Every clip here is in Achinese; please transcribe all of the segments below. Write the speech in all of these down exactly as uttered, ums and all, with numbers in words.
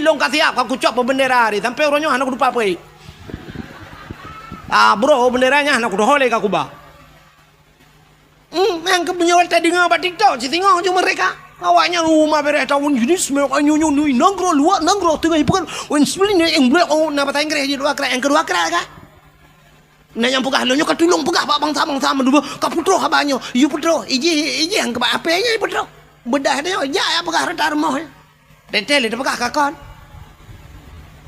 Lôn ka siap, ka kucok peubeundera tadi, sampai uroe nyoe hana kutupat peuék. Ah, bro, beundera nyan hana kudoh lé ka kuba. Hmm, nyang keu meunyoe tadeungoe bak TikTok, sisingoh ju meureka. Awaknyan uma bereh tahun jenis, nyoe nyoe nyoe nanggroe luwa nanggroe teungoh ipeugah, wen seulin nyang blek, oh, na bahasa Inggréh jih dua krak, nyang keudua krak ka. Na nyang peugah lôn nyoe ka tulông peugah bak bansa-bansa meudua, ka peutroh haba nyoe, yue peutroh, ijih ijih nyang keubah apé nyoe peutroh. Beudah nyoe jak ya peugah rata rumoh. Teuntèe lé teupeugah kakon.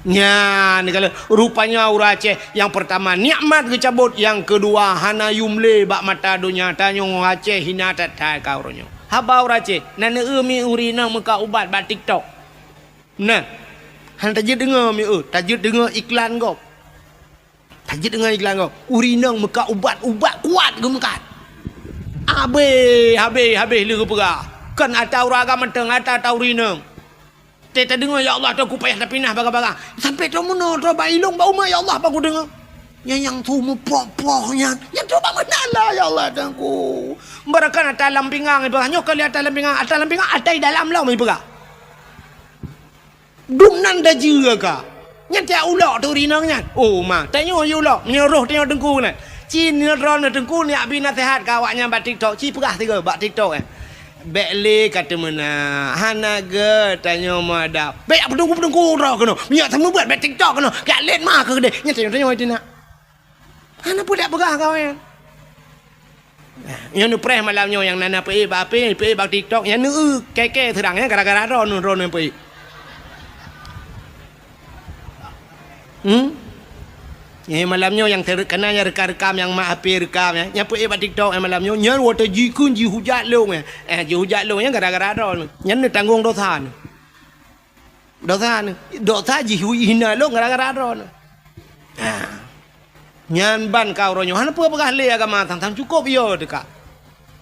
Nyan, kalau rupanya ureueng Aceh, nyang peurtama nikmat geucabot, nyang keudua hana yum lé bak mata donya. Tanyoe Aceh hina that-that ka uroe nyoe. Haba ureueng Aceh, na neu-eu mi ureueng inong meukat ubat bak TikTok. Nah, hana tajeuet deungoe mi eu, tajeuet deungoe iklan gob. Tajeuet deungon iklan gob, ureueng inong meukat ubat, ubat kuat geumeukat. Habéh, habéh, habéh lé geupeugah. Kon ata ureueng agam mantong, ata, ata ureueng inong. Teuh tadeungoe, ya Allah, Teungku payah tapinah bagah-bagah. Sampai troh meunoe, troh bak ilong, bak umat, ya Allah, bak kudeungoe. Nyang, nyang su meupoh-poh nyan. Nyang troh bak meunala, ya Allah, Teungku. Barakan ata lam pinggang ipeugah. Nyoe kali ata lam pinggang, ata lam pinggang, ata i dalam lom ipeugah. Dum nan dajeue ka. Nyan tiak ulok tu rinong nyan. Oh, ma, tanyoe yue ulok. Meunyoe roh tanyoe teungku nyan. Ci neutrol na teungku, neujak bi naseuhat keu awaknyan bak TikTok. Ci peugah sigoe bak TikTok, eh. Bèk lé ka teumeunak. Hana gèt tanyoe meuadab. Bèk peutungku-peutungku droe keunoe. Meunyoe seumeubeuet bèk TikTok keunoe. Keu lét ma keu keudeh. Nyan tanyoe, tanyoe teunak. Hana peue dak peugah kawen. Nyoe neupreh malam nyoe nyang na, na peuék bak H P, peuék bak TikTok, nyan neu-eu kèe-kèe seurang nyan gara-gara droeneuh, droeneuh peuék. Hmm? Nyoe malam nyoe nyang ter-, kana nyang rekam-rekam nyang mak H P rekam nyan, nyang peuék bak TikTok nyan malam nyoe, nyan watèe jikheun jihujat lôn nyan. Eh, jihujat lôn nyan gara-gara droeneuh. Nyan neutanggong dosa neuh. Dosa neuh, dosa jih hina lôn gara-gara droeneuh. Ha. Nyan ban ka uroe nyoe hana peue peugah lé agama sang, sang cukôp yo teuka.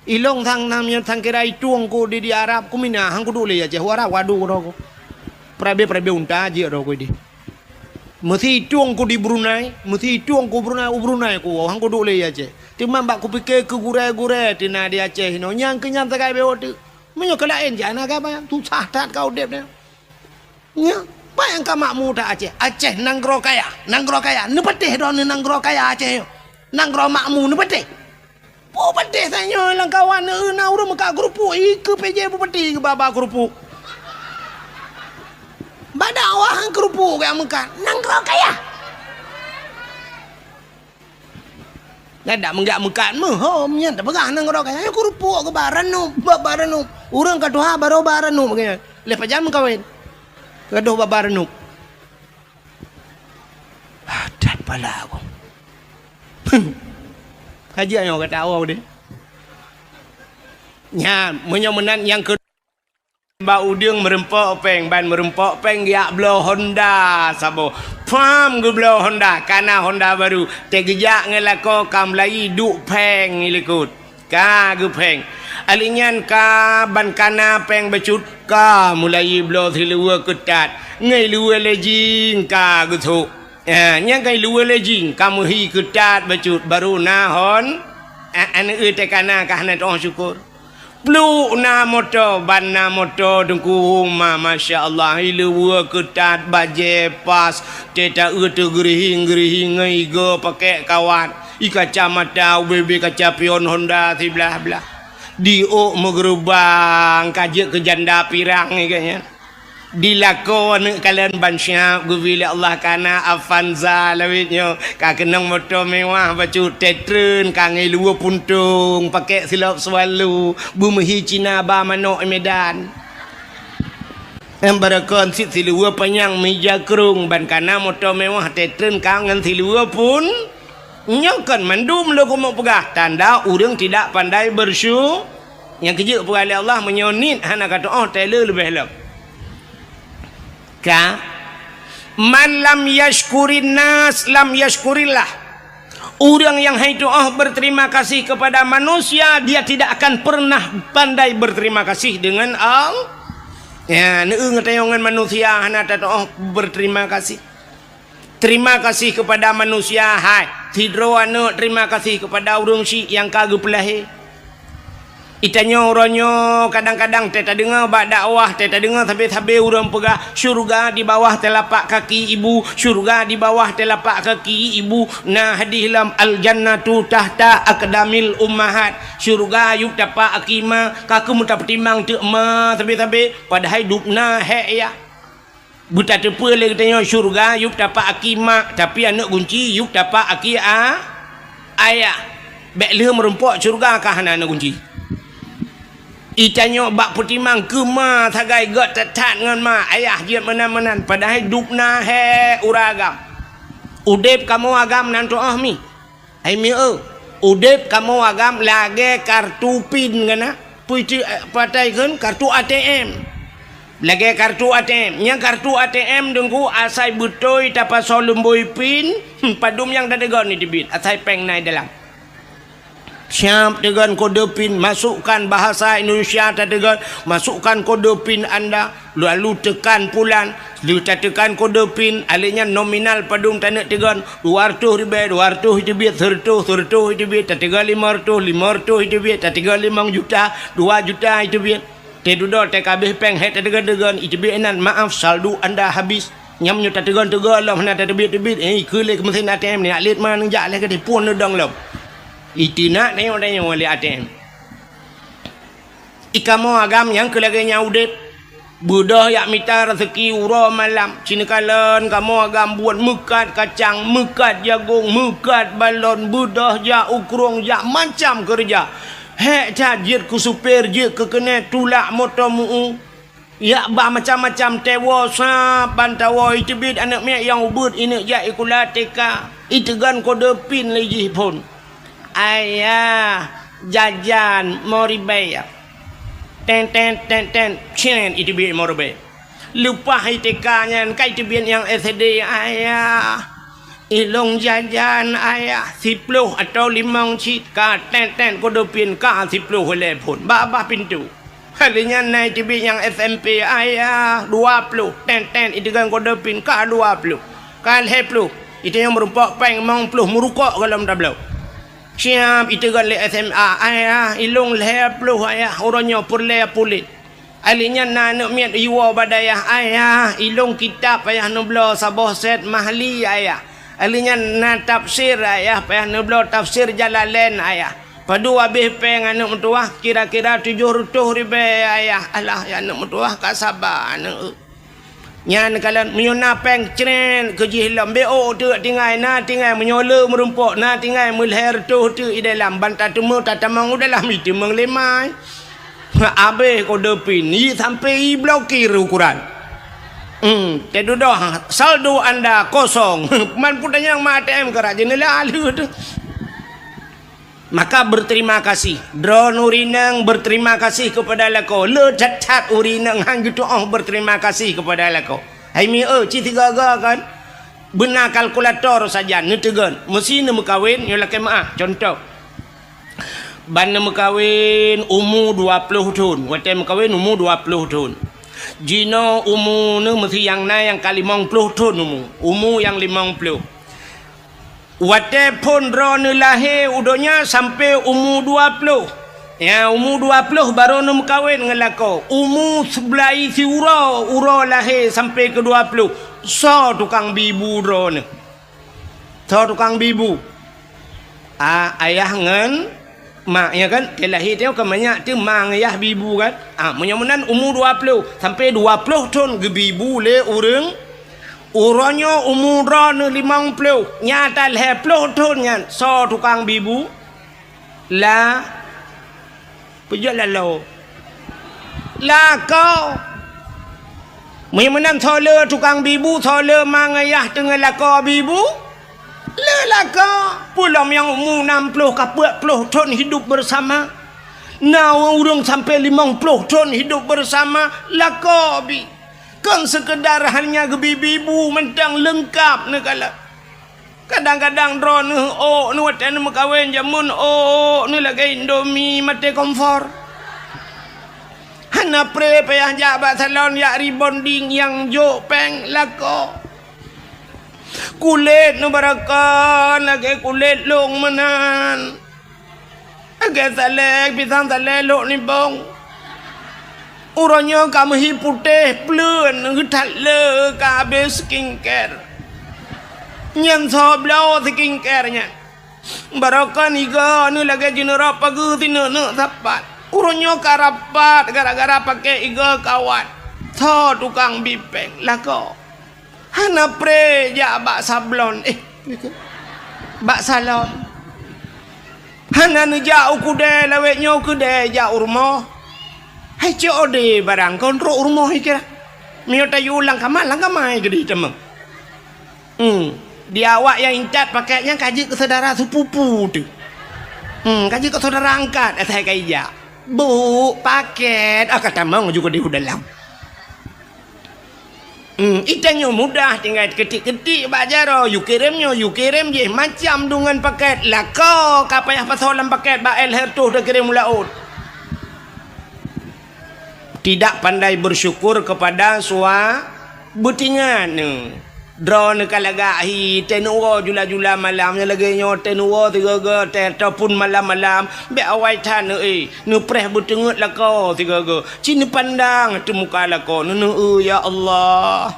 Ilong sang nam nyan sang kira itueng ku di, di Arab ku mina hang kuduek lé Aceh u Arab wadu droe ku. Perabe-perabe unta jih droe ku di. Meusi itueng ku di Brunei, meusi itueng ku Brunei, u Brunei ku hang kuduek lé Aceh. Teuma bak kupike keu gurèe-gurèe teuh na di Aceh inoe nyang keu nyan sagai bewok teuk. Meunyoe keu laén jak na gaba, susah that ka udép nyan. Nyoe, peue nyang ka makmu that Aceh? Aceh nanggroe kaya, nanggroe kaya. Neupatéh droeneuh nanggroe kaya Aceh nyoe. Nanggroe makmu neupatéh. Peue patéh tanyoe lam kawan neueu na ureueng meukat keurupuk, ikeue P J Bupati geuba-ba keurupuk. Bak dakwah keurupuk geuh meukat. Nanggroe kaya. Nyan dak meugak meukat meuhom nyan tapeugah nanggroe kaya. Nyan keurupuk geuba ranup, ba, ba ranup. Ureueng ka tuha barô ba ranup geuh nyan. Lheuh pajan meukawen. Gadoh ba, ba ranup. Ah, that pala aku. Haji ayo kata awak deh. Nyan, meunyoe meunan nyang ke Bak udeueng meureumpok péng, ban meureumpok péng geujak bloe honda saboh. Pham geubloe honda, kana honda barô. Teugeujak ngon lakoe ka meulayi duek phèng i likot. Ka geuphéng. Ahli nyan ka ban kana péng bacut ka meulayi bloe siluweue keutat. Ngon luweue lejing ka geusôk. Ha, nyang ka luweue lejing ka meuhi keutat bacut, barô na hon. A-, aneuk teuh kana ka hana teuôh syukur. Pluek na moto, ban na moto teungku uma, masya Allah, i luweue keutat, bajée pas, teuta eu teugeurihing-geurihing ngon igoe pakèk kawat, i kacamata ubé-bé kaca pion honda siblah-blah. Di ôk meugeureubang ka jeuet keu janda pirang i geuh nyan. Di lakoe aneuk kalon ban siap geubri lé Allah kana Avanza lawét nyoe. Ka keunong moto mewah bacut, teutrön ka ngon luweue puntông, pakèk silop swallow, beumeuhi Cina ba manok i Medan. Nyang barokon cit siluweue panyang mija krông ban kana moto mewah, teutrön ka ngon siluweue pun. Nyoe kon mandum lôn keumeung peugah tanda ureuëng tidak pandai bersyu-, Nyang keujeuet peugah lé Allah, meunyoe niet hana ka teuôh, tée le leubeh lom. Ka, "Man lam yashkurin nas, lam yashkurillah." Ureuëng nyang hai teuôh berterima kasih kepada manusia, dia tidak akan pernah pandai berterima kasih dengan Allah. Ya, neueu ngon tanyoe ngon manusia hana tateuôh berterima kasih. Terima kasih kepada manusia, hai. Sidroe aneuk terima kasih kepada ureuëng syiek nyang ka geupeulahé. Itanyoe uroe nyoe kadang-kadang teuh tadeungoe bak dakwah, teuh tadeungoe sabe-sabe ureuëng peugah, "Syurga di bawah telapak kaki ibu, syurga di bawah telapak kaki ibu." Na hadih lom, "Al-jannatu tahta aqdamil ummahat." Syurga yup tapak aki ma, ka keuh meutapeutimang teuk ma sabe-sabe, padahai dubna hék yah. Beutateupeue lé geutanyoe syurga yup tapak aki mak, tapi aneuëk gunci yup tapak aki a-, ayah. Bék lheueh meurumpok syurga ka hana aneuëk gunci. Itanyoe bak peutimang keu ma sagai gét that-that ngon ma ayah jeuet meunan-meunan, padahai dubna hék uroe agam. Udeb kamoe agam nan tuoh mi. Hai mieu, udeb kamoe agam lagée kartu pin gana, puiti, eh, patai kheun kartu A T M. Lagée kartu A T M. Nyang kartu A T M deungku asai beutôi tapasoe lumbôi pin, padum nyang tateugon iteubiet, asai péng na i dalam. Siap teugon kode pin, masukkan bahasa Indonesia tateugon, masukkan kode pin anda. Lalu tekan pulan, lheueh tateukan kode pin, alé nyan nominal padum taneuk teugon, dua reutôh ribée, dua reutôh iteubiet, seureutôh, seureutôh iteubiet, tateugon lima reutôh, lima reutôh iteubiet, tateugon limong juta, dua juta iteubiet. Teududoe teuh ka abéh péng hék tateugon-teugon, iteubiet inan, "Maaf, saldo anda habis." Nyam nyoe tateugon-teugon lom hana tateubiet-teubiet, eh, keu lé keu meusén A T M ni, nak lét ma neujak lé keudeh pun neudong lom. Iteunak tanyoe-tanyoe lé A T M. I kamoe agam nyang keu lagée nyan udeb. Beudôh jak mita raseuki uroe malam. Cineukalon kamoe agam buet meukat kacang, meukat jagong, meukat balon, beudôh jak u krueng, jak macam keureuja. Hék that jeuet keu supir, jeuet keu keuneuk, tulak moto meu-u. Jak ba macam-macam, teuwoe sab ban tawoe, iteubiet aneuëk miet nyang ubeuet, ineuk jak sikula T K, iteugon kode pin lé jih phon. "Ayah, jajan lima ribée." Ten, ten, ten, ten, cen, iteubiet lima ribée. Leupah I T K nyan, ka iteubiet nyang S D, "Ayah, ilong jajan, ayah, siploh atau limong cit." Ka ten, ten, kode pin, ka siploh lé phon. Babah pintoe. Kali nyan na iteubiet nyang S M P, "Ayah, dua ploh." Ten, ten, iteugon kode pin, ka dua ploh. Ka lhée ploh. Itanyong meurumpok péng limong ploh, meurukok golom tabloe. Siap iteugon lé S M A, "Ayah, ilong lhée ploh, ayah, uroe nyoe peureulée puléh." Alé nyan na aneuëk miet iwoe bak dayah, "Ayah, ilong kitab, ayah, neubloe saboh set Mahli, ayah." Alé nyan na tafsir, "Ayah, payah neubloe tafsir Jalalain, ayah." Padum abéh péng aneuëk meutuwah, kira-kira tujoh reutôh ribée, ayah. Alah, ya aneuëk meutuwah, ka saba aneuëk. Nyan kalon meunyoe na péng, cret keu jih lom, bék ôk teuk tinggai, na tinggai meunyoe le meurumpok, na tinggai meulhée reutôh teuk i dalam, ban tateumé tatamong u dalam, iteumeung lé mai. Abéh kode pin, i sampai i blokir ukuran. Hmm, teududoh, saldo anda kosong. Man peue tanyong ma A T M keurak jeuneula lheueh teuh. Maka berterima kasih. Droeneuh ureuëng inong berterima kasih kepada lakoe. Le that-that ureuëng inong han geutuoh berterima kasih kepada lakoe. Hai mieu, ci sigaga kan? Beuna kalkulator sajan neuteugon. Meusi neumeukawen, nyoe lakée meuáh. Contoh. Ban neumeukawen umu dua ploh thon. Watée meukawen umu dua ploh thon. Jinoe umu neuh meusi nyang na nyang ka limong ploh thon umu. Umu nyang limong ploh. Watée phon droeneuh lahé u donya sampoe umu dua ploh. Ya, umu dua ploh barô neumeukawen ngon lakoe. Umu seublaih siuroe, uroe lahé sampoe keu dua ploh. Soe tukang bi bu droeneuh? Soe tukang bi bu? A, ayah ngon mak, ya kan? Teu lahé teuh kan manyak teuh ma ngon yah bi bu kan? A, meunyoe meunan umu dua ploh, sampoe dua ploh thon geubi bu lé ureuëng. Uroe nyoe umu droeneuh limong ploh, nyata lhée ploh thon nyan, soe tukang bi bu? La, peujeuet laloe. Lakoe. Meunyoe meunan soe le tukang bi bu, soe le ma ngon yah teungoh lakoe bi bu? Le lakoe. Peue lom nyang umu nam ploh ka peuet ploh thon hidup bersama. Na ureuëng sampoe limong ploh thon hidup bersama, lakoe bi. Kon seukeudar hanya geubi bi bu mantong, leungkap neukalon. Kadang-kadang droeneuh ôk neuh watée neumeukawen jameun ôk neuh lagée Indomie maté kompor. Hana pré payah jak bak salon jak rebonding nyang jok péng lakoe. Kulét neuh baraka lagée kulét lông meunan. Lagèe salèe, pisang salèe lhok nibong. Uroe nyoe ka meuhi putéh, pleuen, geuthat le ka abéh skincare. Nyan soe bloe skincare nyan. Barokon igoe neuh lagèe jineurok pageue sineuk-neuk sapat. Uroe nyoe ka rapat gara-gara pakèk igoe kawat. Soe tukang bi péng lakoe. Hana preh jak bak sablon, eh, bak salon. Hana neujak u keudè lawét nyoe keudè jak u rumoh. Hai cok ode barang kon trok u rumoh ikira. Miyueb tayue lam kama, lam kama keudeh teuma. Hmm. Di awak nyang intat pakèt nyan ka jeuet keu syedara sepupu teuh. Hmm, ka jeuet keu syedara angkat asai ka ijak. Bu, pakèt, ah, ka tamong ju keudeh u dalam. Hmm, itanyoe mudah tinggai keutik-keutik bak jaroe, yue kirém nyoe, yue kirém jéh, macam deungon pakèt. Lakoe ka payah pasoe lam pakèt bak L H R toh takirém u laôt. Tidak pandai bersyukur kepada sua-, beutingat neuh. Droeneuh ka lagak hi, teuh neuwoe jula-jula malam nyang lagèe nyoe, teuh neuwoe sigoe-goe teuh, ataupun malam-malam, bèk awai that neuh, eh, neupreh beuteungeut lakoe sigoe-goe. Ci neupandang ateueh muka lakoe, neuneuk, "Ya Allah,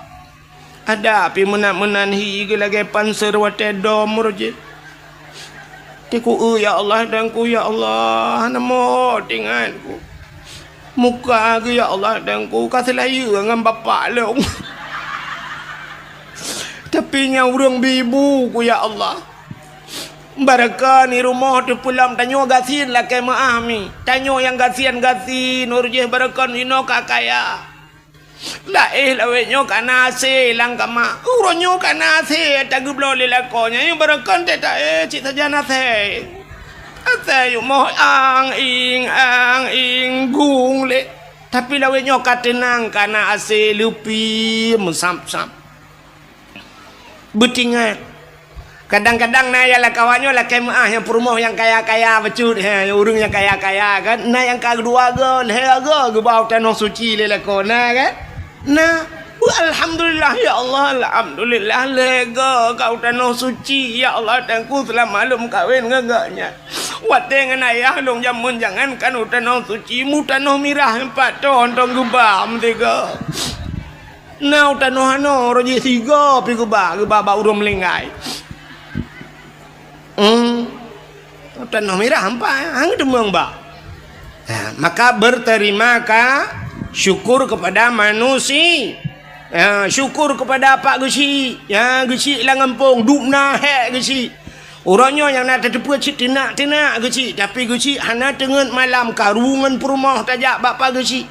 adak pih meunan-meunan hi geulagèe panser watèe dom roh jih." Teungku, "Eh, ya Allah, Tuhanku, ya Allah, hana meuho teuingat ku. Muka geuh, ya Allah, Tuhanku, ka seulayeue ngon bapak lôn. Tapi nyang ureueng bi ibu ku, ya Allah." Barokon i rumoh teupeulom tanyoe gasien lakèe meu'ah mi. Tanyoe nyang gasien-gasien, uroe jih barokon inoe ka kaya. Laéh lawét nyoe ka na asèe lam kama. Uroe nyoe ka na asèe tageubloe lé lakoe nyan, barokon teuh taéh cit sajan asèe. Asèe yue moh ang-ing, ang-ing, gung lé. Tapi lawét nyoe ka teunang, ka na asèe leupie meusab-sab. Beutingat. Kadang-kadang na nyang lakoe nyoe lakèe meu'ah nyang peurumoh nyang kaya-kaya bacut, he, ureueng nyang kaya-kaya kan. Na nyang ka dua goe, lhèe goe geuba u tanoh suci lé lakoe, na kan? Na. Beu alhamdulillah, ya Allah, alhamdulillah, lhèe goe ka u tanoh suci, ya Allah, Tuhanku, seulama lôn meukawen ngon gobnyan. Watèe ngon ayah lôn jameun jangankan u tanoh suci, mu tanoh mirah pat ton-ton geuba meusigoe. Na u tanoh anoe, roh jih sigoe pih geuba, geuba bak ureueng meuninggai. Hmm. U tanoh mirah ampai, hana teumeu'ah ba. Ha, maka berterima ka-, syukur kepada manusia. Ha, syukur kepada Pak Geuchik. Ha, Geuchik lam gampông, dub na hék Geuchik. Uroe nyoe nyang na tateupeue cit teunak-teunak Geuchik, tapi Geuchik hana teungeut malam karu ngon peurumoh tajak bak Pak Geuchik.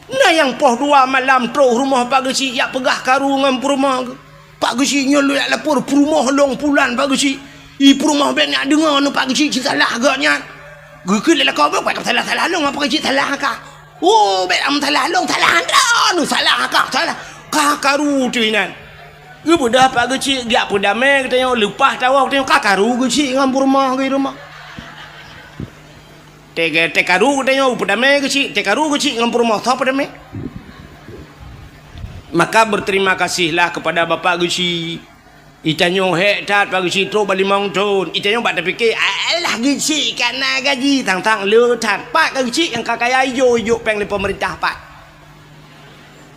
Na nyang poh dua malam trok rumoh Pak Geuchik jak peugah karu ngon peurumoh geuh. Pak Geuchik nyoe lôn jak lapor peurumoh lôn pulan Pak Geuchik. I peurumoh bèk nyak deungoe nyoe Pak Geuchik cit salah gobnyan. Geukheun lé lakoe, "Bèk salah-salah lôn, Pak Geuchik salah kah?" "Oh, bèk meusalah lôn, salah droeneuh, salah kah, salah." Ka karu teuh inan. Geubeudôh Pak Geuchik, geujak peudamé geutanyoe, leupah tawoe geutanyoe, ka karu Geuchik ngon peurumoh geuh i rumoh. Teuka-, teukaru geutanyoe peudamé Geuchik, teukaru Geuchik ngon peurumoh, soe peudamé? Maka berterima kasihlah kepada Bapak Geuchik. Itanyoe hék that Pak Geuchik trok bak limong thon. Itanyoe bak tapike, "Alah Geuchik ka na gaji, tang-tang le that." Pat ka Geuchik nyang ka kaya ijok-ijok péng lé peumeurintah pat.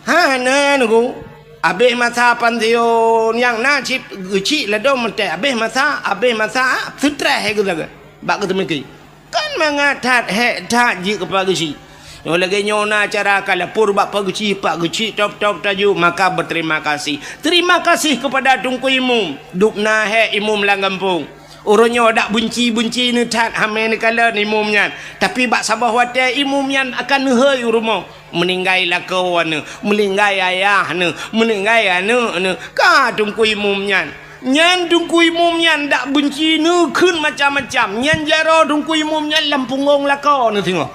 Hana nunggu. Abéh masa pansiun nyang na cit Geuchik ladôm meuntèe. Abéh masa, abéh masa, seutreh geuh sagai. Bak geuteumiki. Kan mangat that, hék that jeuet keu Pak Geuchik. Nyoe lagèe nyoe na cara ka lapor bak Pak Geuchik, Pak Geuchik tôb-tôb tajok, maka berterima kasih. Terima kasih kepada Teungku Imum, dub na hék imum lam gampông. Uroe nyoe dak beunci-beunci neuh that hamé neukalon imum nyan. Tapi bak saboh watèe imum nyan akan neuhôi u rumoh. Meuninggai lakoe neuh, meuninggai ayah neuh, meuninggai aneuk neuh. Ka Teungku Imum nyan. Nyan Teungku Imum nyan dak beunci neukheun macam-macam. Nyan jaroe Teungku Imum nyan lam punggong lakoe neuh singoh.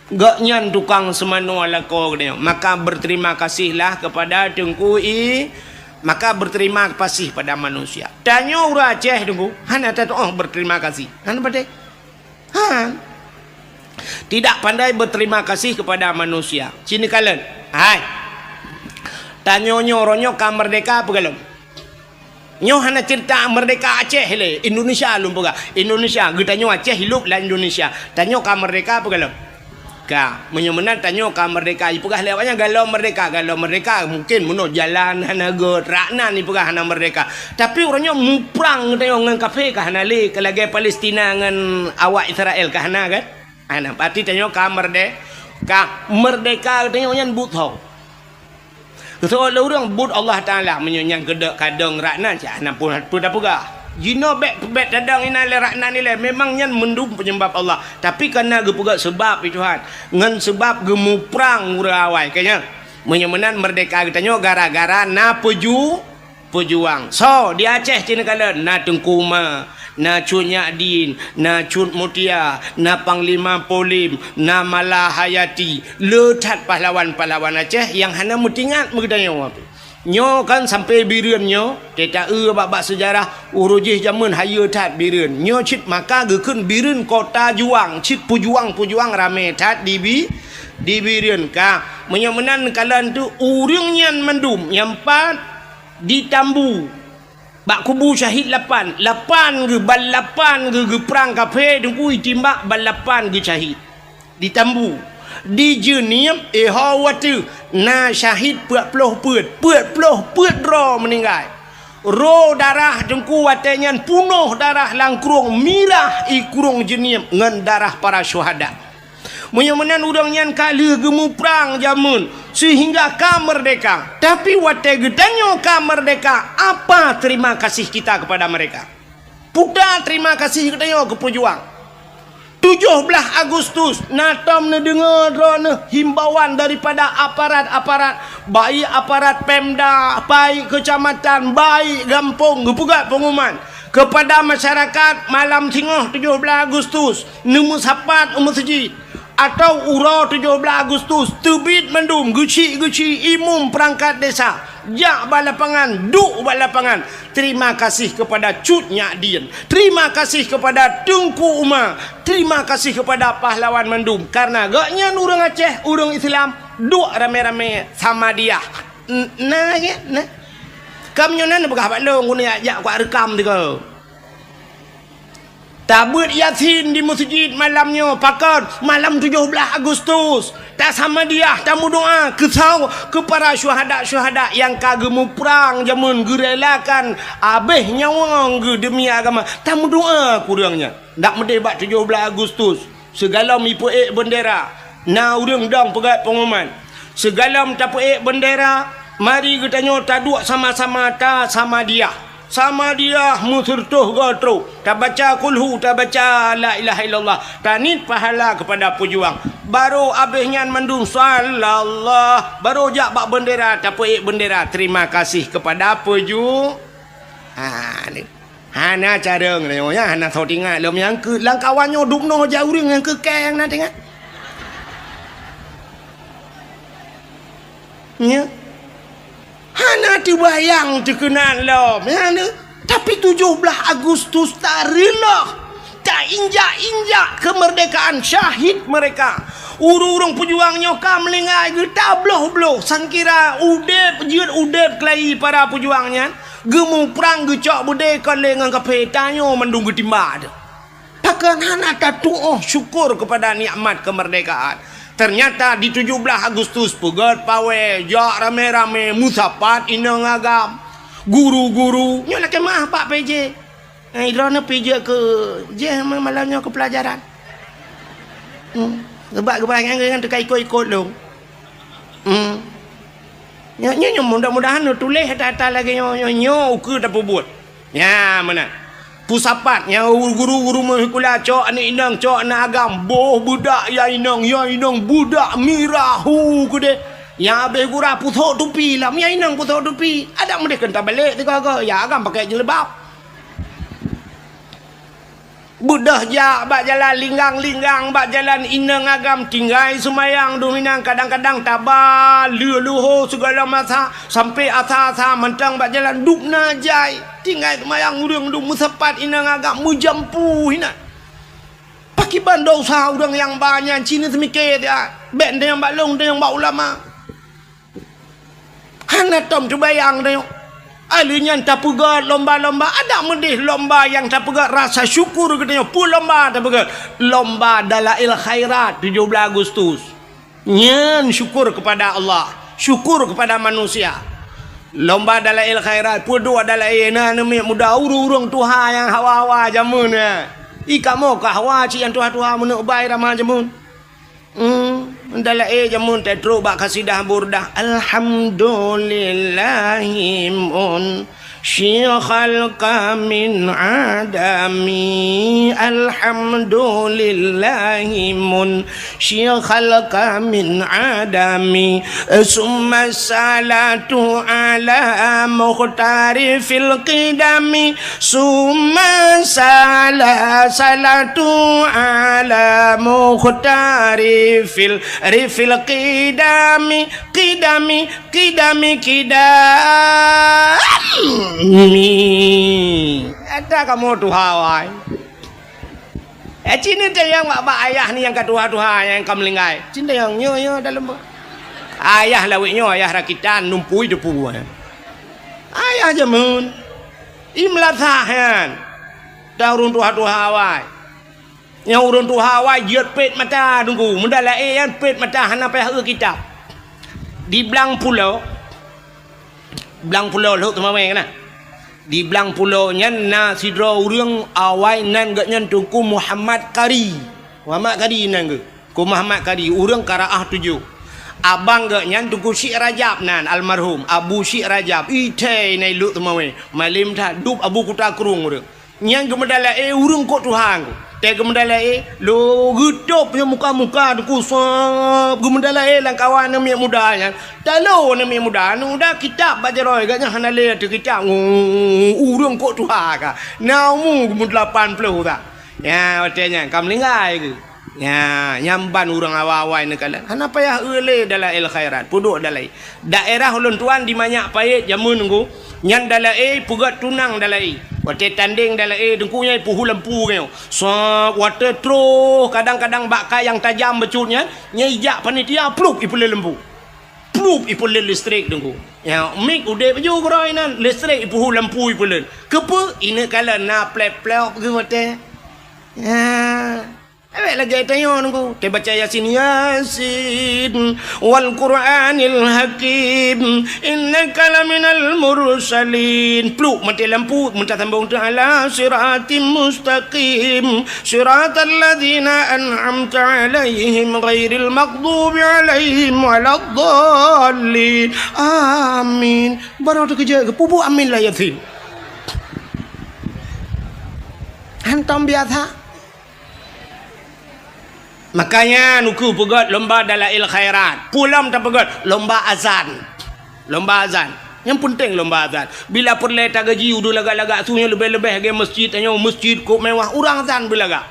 Gobnyan tukang seumanoe lakoe geutanyoe. Maka berterima kasihlah kepada Teungku I-, maka berterima kasih pada manusia. Tanyoe ureueng Aceh Teungku, hana tatu'oh berterima kasih. Hana patéh. Ha. Tidak pandai berterima kasih kepada manusia. Ci neukalon. Hai. Tanyoe nyoe, uroe nyoe ka meurdeka peue gohlom? Nyoe hana cerita merdeka Aceh lé, Indonesia lôn peugah. Indonesia, geutanyoe Aceh hidup lam Indonesia. Tanyoe ka merdeka apa galom? Ka. Meunyoe meunan tanyoe ka merdeka, ipeugah lé awaknyan galom merdeka, galom merdeka. Mungkin meunoe jalan hana göt, rak nan ipeugah hana merdeka. Tapi uroe nyoe muprang geutanyoe ngon kafé ka hana lé, ka lagée Palestina ngon awak Israel ka hana kan? Hana, berarti tanyoe ka merde-, ka merdeka geutanyoe nyan buet ho. Keusoe lé ureuëng buet Allah Taala, meunyoe nyang keudok kadong rak nan, cak hana pun peue tapeugah. Jinoe bék, bék tadong inan lé rak nan ilée, memang nyan mandum peunyembah Allah. Tapi kana geupeugah seubab, ya Tuhan, ngon seubab geumuprang ureuëng awai, ka nyan. Meunyoe meunan merdeka geutanyoe gara-gara na peuju-, peujuang. Soe di Aceh cit neukalon, na Teungku Uma, na Cut Nyak Din, na Cut Mutia, na Panglima Polim, na Malahayati. Le that pahlawan-pahlawan Aceh nyang hana meutingat meugeutanyoe. Nyoe kan sampoe Bireuen nyoe, teuta eu bak-bak seujarah, uroe jih jameun hayeue that Bireuen. Nyoe cit maka geukheun Bireuen kota juang, cit peujuang-peujuang ramé that di Bi-, di Bireuen ka. Meunyoe meunan neukalon teuk ureuëng nyan mandum nyang pat di Tambu. Bak kubu syahid lapan, lapan geuh, ban lapan geuh geuprang kafé Teungku itimbak, ban lapan geuh syahid. Di Tambu, di Jeunieb, eh ho watée na syahid peuet ploh peuet, peuet ploh peuet droe meuninggai. Ro darah Teungku watée nyan punoh darah lam krueng, mirah i krueng Jeunieb ngon darah para syuhada. Meunyoe meunan ureuëng nyan ka lheueh geumuprang jameun seuhingga ka merdeka. Tapi watée geutanyoe ka merdeka, apa terima kasih kita kepada mereka? Peue terima kasih geutanyoe keu peujuang? Tujoh blaih Agustus, na tom neudeungoe droeneuh himbauan daripada aparat-aparat, baik aparat Pemda, baik kecamatan, baik gampông, geupeugah pengumuman kepada masyarakat malam singoh tujoh blaih Agustus. Neumeusapat u meuseujid, atawa uroe tujoh blaih Agustus, teubiet mandum geuchik-geuchik imum peurangkat desa, jak bak lapangan, duek bak lapangan. Terima kasih kepada Cut Nyak Din, terima kasih kepada Teungku Uma, terima kasih kepada pahlawan mandum. Karena gobnyan ureuëng Aceh, ureuëng Islam, duek ramé-ramé Samadiyah. N-, na, ya, na. Kam nyoe na neupeugah bak lôn, guna jak, jak kuat reukam teuka. Tabeuet Yasin di meuseujid malam nyoe, pakon? Malam tujoh blaih Agustus. Tasamadiyah, tameudoá keu saw-, keu para syuhada-syuhada nyang ka geumuprang jameun geurelakan abéh nyawöng geuh demi agama. Tameudoá keu ureuëng nyan. Dak meudeh bak tujoh blaih Agustus. Sigohlom ipeuék beundera, na ureuëng dong peugét peunguman. Sigohlom tapeuék beundera, mari geutanyoe taduek sama-sama tasamadiyah. Samadiyah meuseureutoh goe trok, tabaca kulhu, tabaca la ilaha illallah, taniet pahala keupada peujuang. Barô abéh nyan mandum sallallah, barô jak bak beundera, tapeuék beundera. Terima kasih keupada peuju-, ha, ni. Hana carông nyoe, ya, hana soe teuingat lom nyang keu lam kawan nyoe dubnoe jak ureuëng nyang keu keng na teuingat. Nya. Hana teubayang teukeunang lom, ya, ni. Tapi tujoh blaih Agustus tareulôh, tainjak-injak keumeurdekaan syahid mereka. Ureuëng-ureuëng peujuang nyoe ka meuninggai geuh tabloh-bloh, sangkira udeb, jeuet udeb keulayi para peujuang nyan. Geumuprang geucok beudé kon lé ngon kaphé, tanyoe mandum geutimba teuh. Pakon hana tatuoh syukur keupada nikmat keumeurdekaan? Teunyata di tujoh blaih Agustus peugét pawé, jak ramé-ramé meusapat inong agam, guru-guru. Nyoe lakée meu'ah bak P J. Eh, droeneuh P J keu jih malam nyoe keu peulajaran. Hmm. Geubat-geubat nyan, nyan teuka ikot-ikot lôn. Hmm. Nyoe, nyoe, nyoe, mudah-mudahan neutuléh ata-ata lagée nyoe, nyoe, nyoe ukeue tapeubuet. Nya, meunan. Peusapat, nyoe guru-guru meuhikula, cok aneuk inong, cok aneuk agam, boh beudak ya inong, ya inong beudak mirah hu keudeh. Ya abéh gura pusok tupi lam, ya inong pusok tupi. Adak meudeh keu tabalek teuka-ka, ya agam pakai jilbab. Beudôh jak bak jalan linggang-linggang, bak jalan inong agam tinggai seumayang dum inan, kadang-kadang taba leuh luho sigohlom masa, sampoe asa-asa mantong bak jalan dum na jai. Tinggai seumayang ureuëng dum meusapat inong agam meujampu inan. Pakiban dosa ureuëng nyang ba nyan, ci neuseumiké dia, bék teunyang bak lôn, teunyang bak ulama. Hana tom teubayang tanyoe. Aleuh nyan tapeugét lomba-lomba, adak meudeh lomba nyang tapeugét rasa syukur geutanyoe. Peue lomba tapeugét? Lomba Dalail Khairat tujoh blaih Agustus. Nyan syukur kepada Allah, syukur kepada manusia. Lomba Dalail Khairat, peuduek dalail na aneuk muda, ureuëng-ureuëng tuha nyang hawa-hawa jameun nyan. I kamoe ka hawa cit nyang tuha-tuha meuneuk bai ramah jameun. Hmm, dalail jameun teutrok bak kasidah Burdah. Alhamdulillahimun Syikhal kamin adami, alhamdulillahimun syikhal kamin adami, summa salatu ala mukhtari fil qidami, summa sala-, salatu ala mukhtari fil, rifil qidami, qidami, Kidami, kidami. Ata kamoe tuha wai. Eh, cina tayang bak, bak ayah ni nyang ka tuha-tuha, nyang ka meulinggai. Cina tayang nyoe, nyoe dalam ba-, ayah lawét nyoe, ayah rakitan, numpui depu, eh. Ayah jameun. I meulasah nyan. Ata ureuëng tuha-tuha wai. Nyang ureuëng tuha awai jeuet pet mata teungku, meuda laén nyan pet mata hana payah eu kitab. Di Blang Pulo, Blang Pulo Lhok Teumawé na. Di Blang Pulo nyan na sidroe ureuëng awai nan geuh nyan Teungku Muhammad Kari. Muhammad Kari nan geuh. Teungku Muhammad Kari, ureuëng Karaah Tujoh. Abang geuh nyan Teungku Syik Rajab nan, almarhum Abu Syik Rajab. Ithai na i Lhok Teumawé. Malém that, dub Abu Kuta Krueng ureuëng. Nyan geumeudalai, eh, ureuëng kok Tuhan. Teuh geumeudalai, eh, lo geutôb nyoe muka-muka teungku sab. Geumeudalai, eh, lam kawan aneuk miet muda nyan. Talo aneuk miet muda, aneuk muda kitab bak jaroe, gobnyan hana lé ateueh kitab. Ngu, ureuëng kok tuha ka. Na umu geumeudelapan ploh dah. Nyan, watée nyan, ka meuninggai keuh. Nya, nyan ban ureuëng awai-awai neukalon. Hana payah eu lé dalail khairat, peuduek dalai. Daerah ulôn tuan di Manyak Payet jameun teungku, nyan dalail peugét tunang dalail. Watée tandeng dalail teungku nyan ipuhu lampu nyoe. Sa-, watée troh kadang-kadang bak kai nyang tajam bacut nyan, nyan ijak panitia plup ipeulét lampu. Plup ipeulét listrik teungku. Nya, mik udeb ju keurôi nan, listrik ipuhu lampu ipeulét. Keupeue? Ineukalon na plek-plek geuh watée. Nya. Awak lagée tanyoe teungku, teubaca Yasin, Yasin, wal Qur'anil Hakim, innaka laminal mursalin. Plup maté lampu, meutasambong teuh ala siratim mustaqim, siratal ladzina an'amta alaihim ghairil maghdubi alaihim waladdallin. Amin. Baroe teukeujot geupeubuet amin lam Yasin. Hantom biasa. Makanya nuku peugét lomba dalail khairat. Pulam tapeugét lomba azan. Lomba azan. Nyang penting lomba azan. Bila peureulée tagaji udeb lagak-lagak su nyoe leubeh-leubeh lagée masjid tanyoe, masjid kok mewah, urang azan beulagak.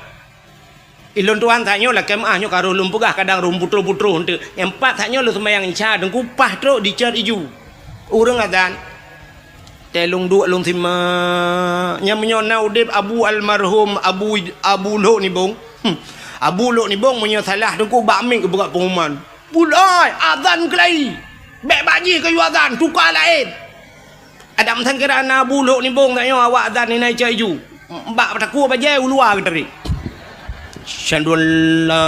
Ilôn tuan tanyoe lakée meuah nyoe ka roh lôn peugah kadang roh putroh-putroh enteuk. Nyang pat tanyoe lôn seumayang isya teungku pah trok di cot iju. Ureuëng azan. Teuh lôn duek lôn simak. Nyang meunyoe na udeb Abu almarhum Abu, Abu Lhok Nibong. Hmm. Abu Lhok Nibong meunyoe salah teungku bak mik geupeugah pengumuman. Bulai, azan keulai. Bék bak jih kayue azan, tuka laén. Adam san kira na Abu Lhok Nibong tanyoe awak azan inan cot iju. Bak takue bajée u luwa geutarek. Asyhadu an la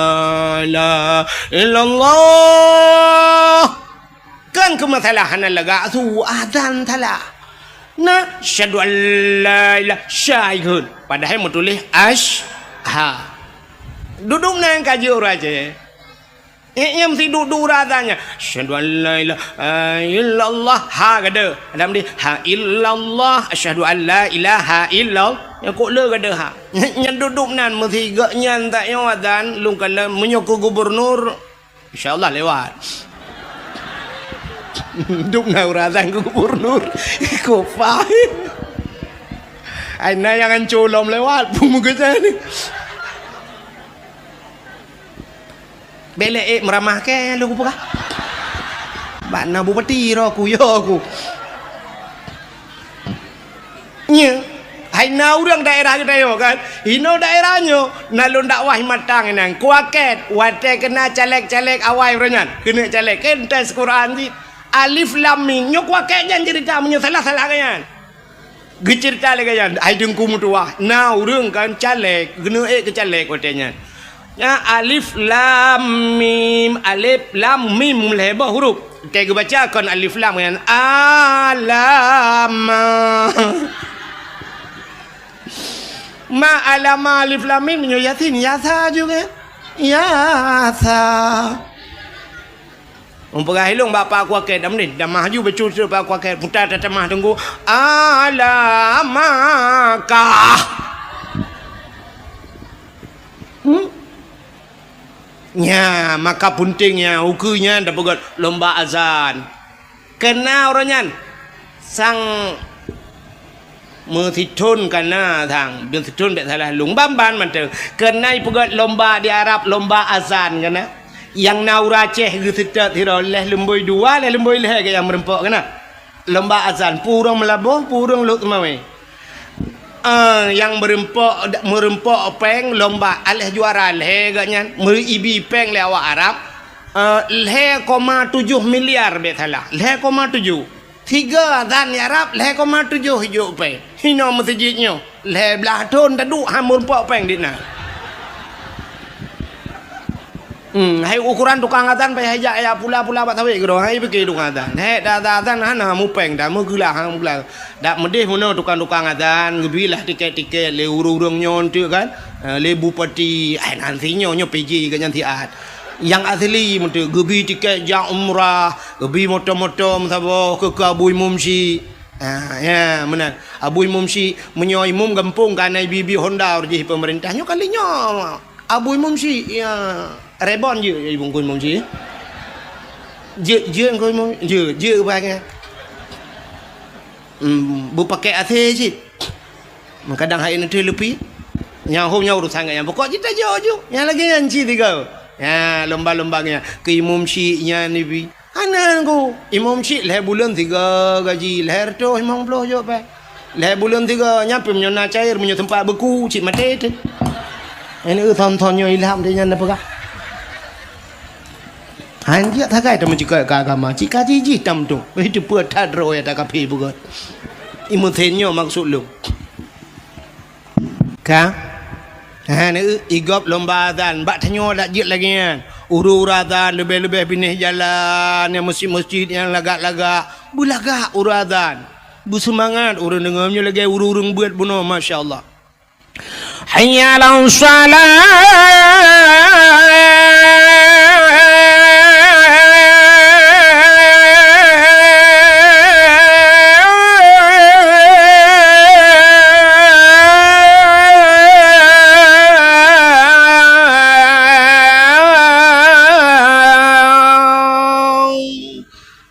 ilaha illallah. Kan keu masalah hana lagak su azan salah. Na, asyhadu an la ilaha syai kheun. Padahai meutuléh ash-, ha. Dudum nan ka jeuet ureuëng Aceh. Nyang meusi duek-duek ureuëng azan nyan. Asyhadu an la ilaha illallah. Ha gade. Adam di ha illallah. Asyhadu an la ilaha illallah. Nyang kok le gade ha. Nyang dudum nan meusi gak nyan tak nyang azan lungkala meunyoe keu gubernur. Insya Allah lewat. Dum na ureuëng azan keu gubernur. Kopai. Ai na nyang anco lom lewat pun meugeujani. Belek ék meuramah kée lôn kupeugah. Bak na bupati roh ku yo ku. Nye, hai na ureuëng daerah geutanyoe kan? Inoe daerah nyoe na lôn dakwah matang inan. Kuakét watée keuna caleg-caleg awai uroe nyan. Keuneuk caleg kan tes Quran cit. Alif lam mim. Nyoe kuakée nyan ceurita, meunyoe salah, salah geuh nyan. Geuceurita lé geuh nyan, hai Teungku meutuwah. Na ureuëng kan caleg, geuneuk ék keu caleg watée nyan. Nya alif lam mim, alif lam mim lhée boh huruf. Watée geubaca kon alif lam nyan. Alama. Ma alama alif lam mim, meunyoe Yasin, yasa juga. Yasa. Meunyoe peugah ilong bak Pak Kuakée, dah meunan, dah maju becu-becu Pak Kuakée, puta tatamah Teungku. Alamaka. Hmm? Nya, maka punténg nya, ukeue nyan tapeugét lomba azan. Keuna uroe nyan sang meusithon kana sang, meusithon bék salah lôn, ban-ban mantong. Keuna ipeugét lomba di Arab, lomba azan keuna. Nyang na ureuëng Aceh geuseutôt sidroe, lhée lumbôi dua, lhée lumbôi lhée geuh nyang meureumpok keuna. Lomba azan, peue ureuëng Meulaboh, peue ureuëng Lhokseumawe. Eh, nyang meureumpok, meureumpok péng lomba, aléh juara lhée geuh nyan, meuibi péng lé awak Arab, eh, lhée koma tujoh miliar bék salah, lhée koma tujoh. Sigoe azan di Arab, lhée koma tujoh ijok péng. Hinoe meuseujid nyoe, lhée blaih thon taduek han meureumpok péng di na. Hmm, hai ukoran tukang azan payah jak ya pula-pula bak sawét keudroe, hai pike tukang azan. Hék, dak azan-azan hana mupéng, dak meugeulah, hana meugeulah. Dak meudeh meunoe tukang-tukang azan, geubilah tiket-tiket lé ureuëng-ureuëng nyoe enteuk kan. Eh, lé bupati, ai nan si nyoe, nyoe P J geuh nyan siat. Nyang asli meuteuk geubi tiket jak umrah, geubi moto-moto meusaboh keu, keu Abu Imum Syik. Ah, ya, meunan. Abu Imum Syik, meunyoe imum gampông ka na ibi-ibi honda jih peumeurintah. Nyoe kali nyoe. Abu Imum Syik, ya, rebon jeuet, ya, Ibu Teungku Imum Syik. Jeuet, jeuet Teungku Imum, jeuet, jeuet bangai. Hmm, beupakai A C cit. Kadang hai neuteuh lupi. Nyang hom nyan urusan gobnyan. Pokok jih tajok ju. Nyang lagée nyan cit tiga. Ya, lomba-lomba nyan. Keu Imum Syik nyan ibi. Hana Teungku, Imum Syik lhée buleuen sigoe gaji, lhée reutôh limong ploh jok péng. Lhée buleuen sigoe, nyan pih meunyoe na cair, meunyoe teumpat beuku, cit maté teuh. Ini eu thon-thon nyoe ilham teuh nyan na peugah. Han jeuet sagai tameucukot keu agama, cit kaji jih tam tu. Itu peue that droe ya takafé beugét. Imum Syik nyoe maksud lôn. Ka? Ha, neu, igop lomba azan. Bak tanyoe dak jeuet lagée nyan. Ureuëng-ureuëng azan leubeh-leubeh binéh jalan, nyang meuseujid-meuseujid nyang lagak-lagak. Beulagak ureuëng azan. Beuseumangat ureuëng deungoe meunyoe lagée ureuëng-ureuëng beuet bunoe, masya Allah. Hayya 'alas shalah.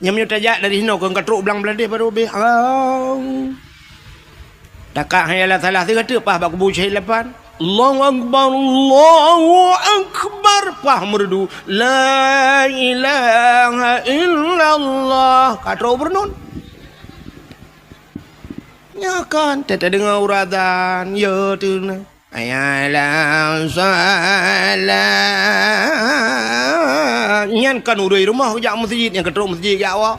Nyang meunyoe tajak dari hinoe keu ka trok blang Bangladesh baru habéh. Au. Takak hai Allah salah sigoe teuk paih bak kubu syahid lapan. Allahu Akbar, Allahu Akbar, paih meureudu. La ilaha illallah. Ka trok beureunon. Nyoe kan, teudeungoe ureuëng azan, ya tu na. Hayya 'alas shalah. Nyan kan ureuëng rumoh jak meuseujid, nyang ka trok meuseujid jak awak.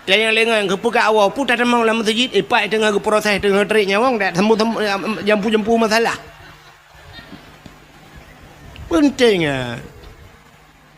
Dan nyang lengah nyang geupeugah awak, peue tatamong lam meuseujid, ipak teungoh geuproses, teungoh trek nyawöng, dak jampu-jampu masalah. Penting, ya.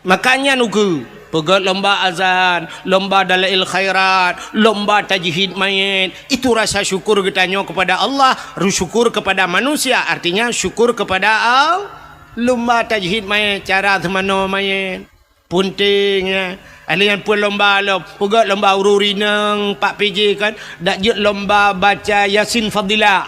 Maka nyan ukeue, peugét lomba azan, lomba dalail khairat, lomba tajhid mayét. Itu rasa syukur geutanyoe kepada Allah, syukur kepada manusia, artinya syukur kepada Allah. Lomba tajhid mayét, cara seumanoe mayét. Penting, ya. Ada nyang pun lomba lom, peugét lomba ureuëng rineueng, Pak P J kan, dak jeuet lomba baca Yasin Fadilah.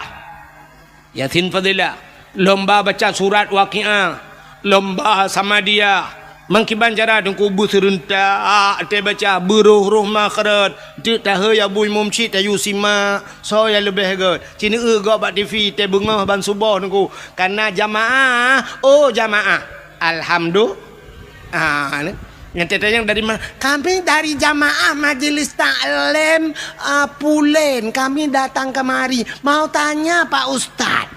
Yasin Fadilah, lomba baca surat Waqiah, lomba Samadiyah. Meukiban cara Teungku beuseurentak, teuh baca beuroh-roh makhraj, teuk taheu ya bui mumsyik tayue simak, soe nyang leubeh gét. Ci neueu gob bak T V, teuh beungoh ban suboh Teungku. Kana jamaah, oh jamaah. Alhamdulillah. Ah, ni. Nyang teuh nyang dari mana? Kami dari jamaah Majelis Taklim, ah, Pulen. Kami datang kemari. Mau tanya, Pak Ustaz.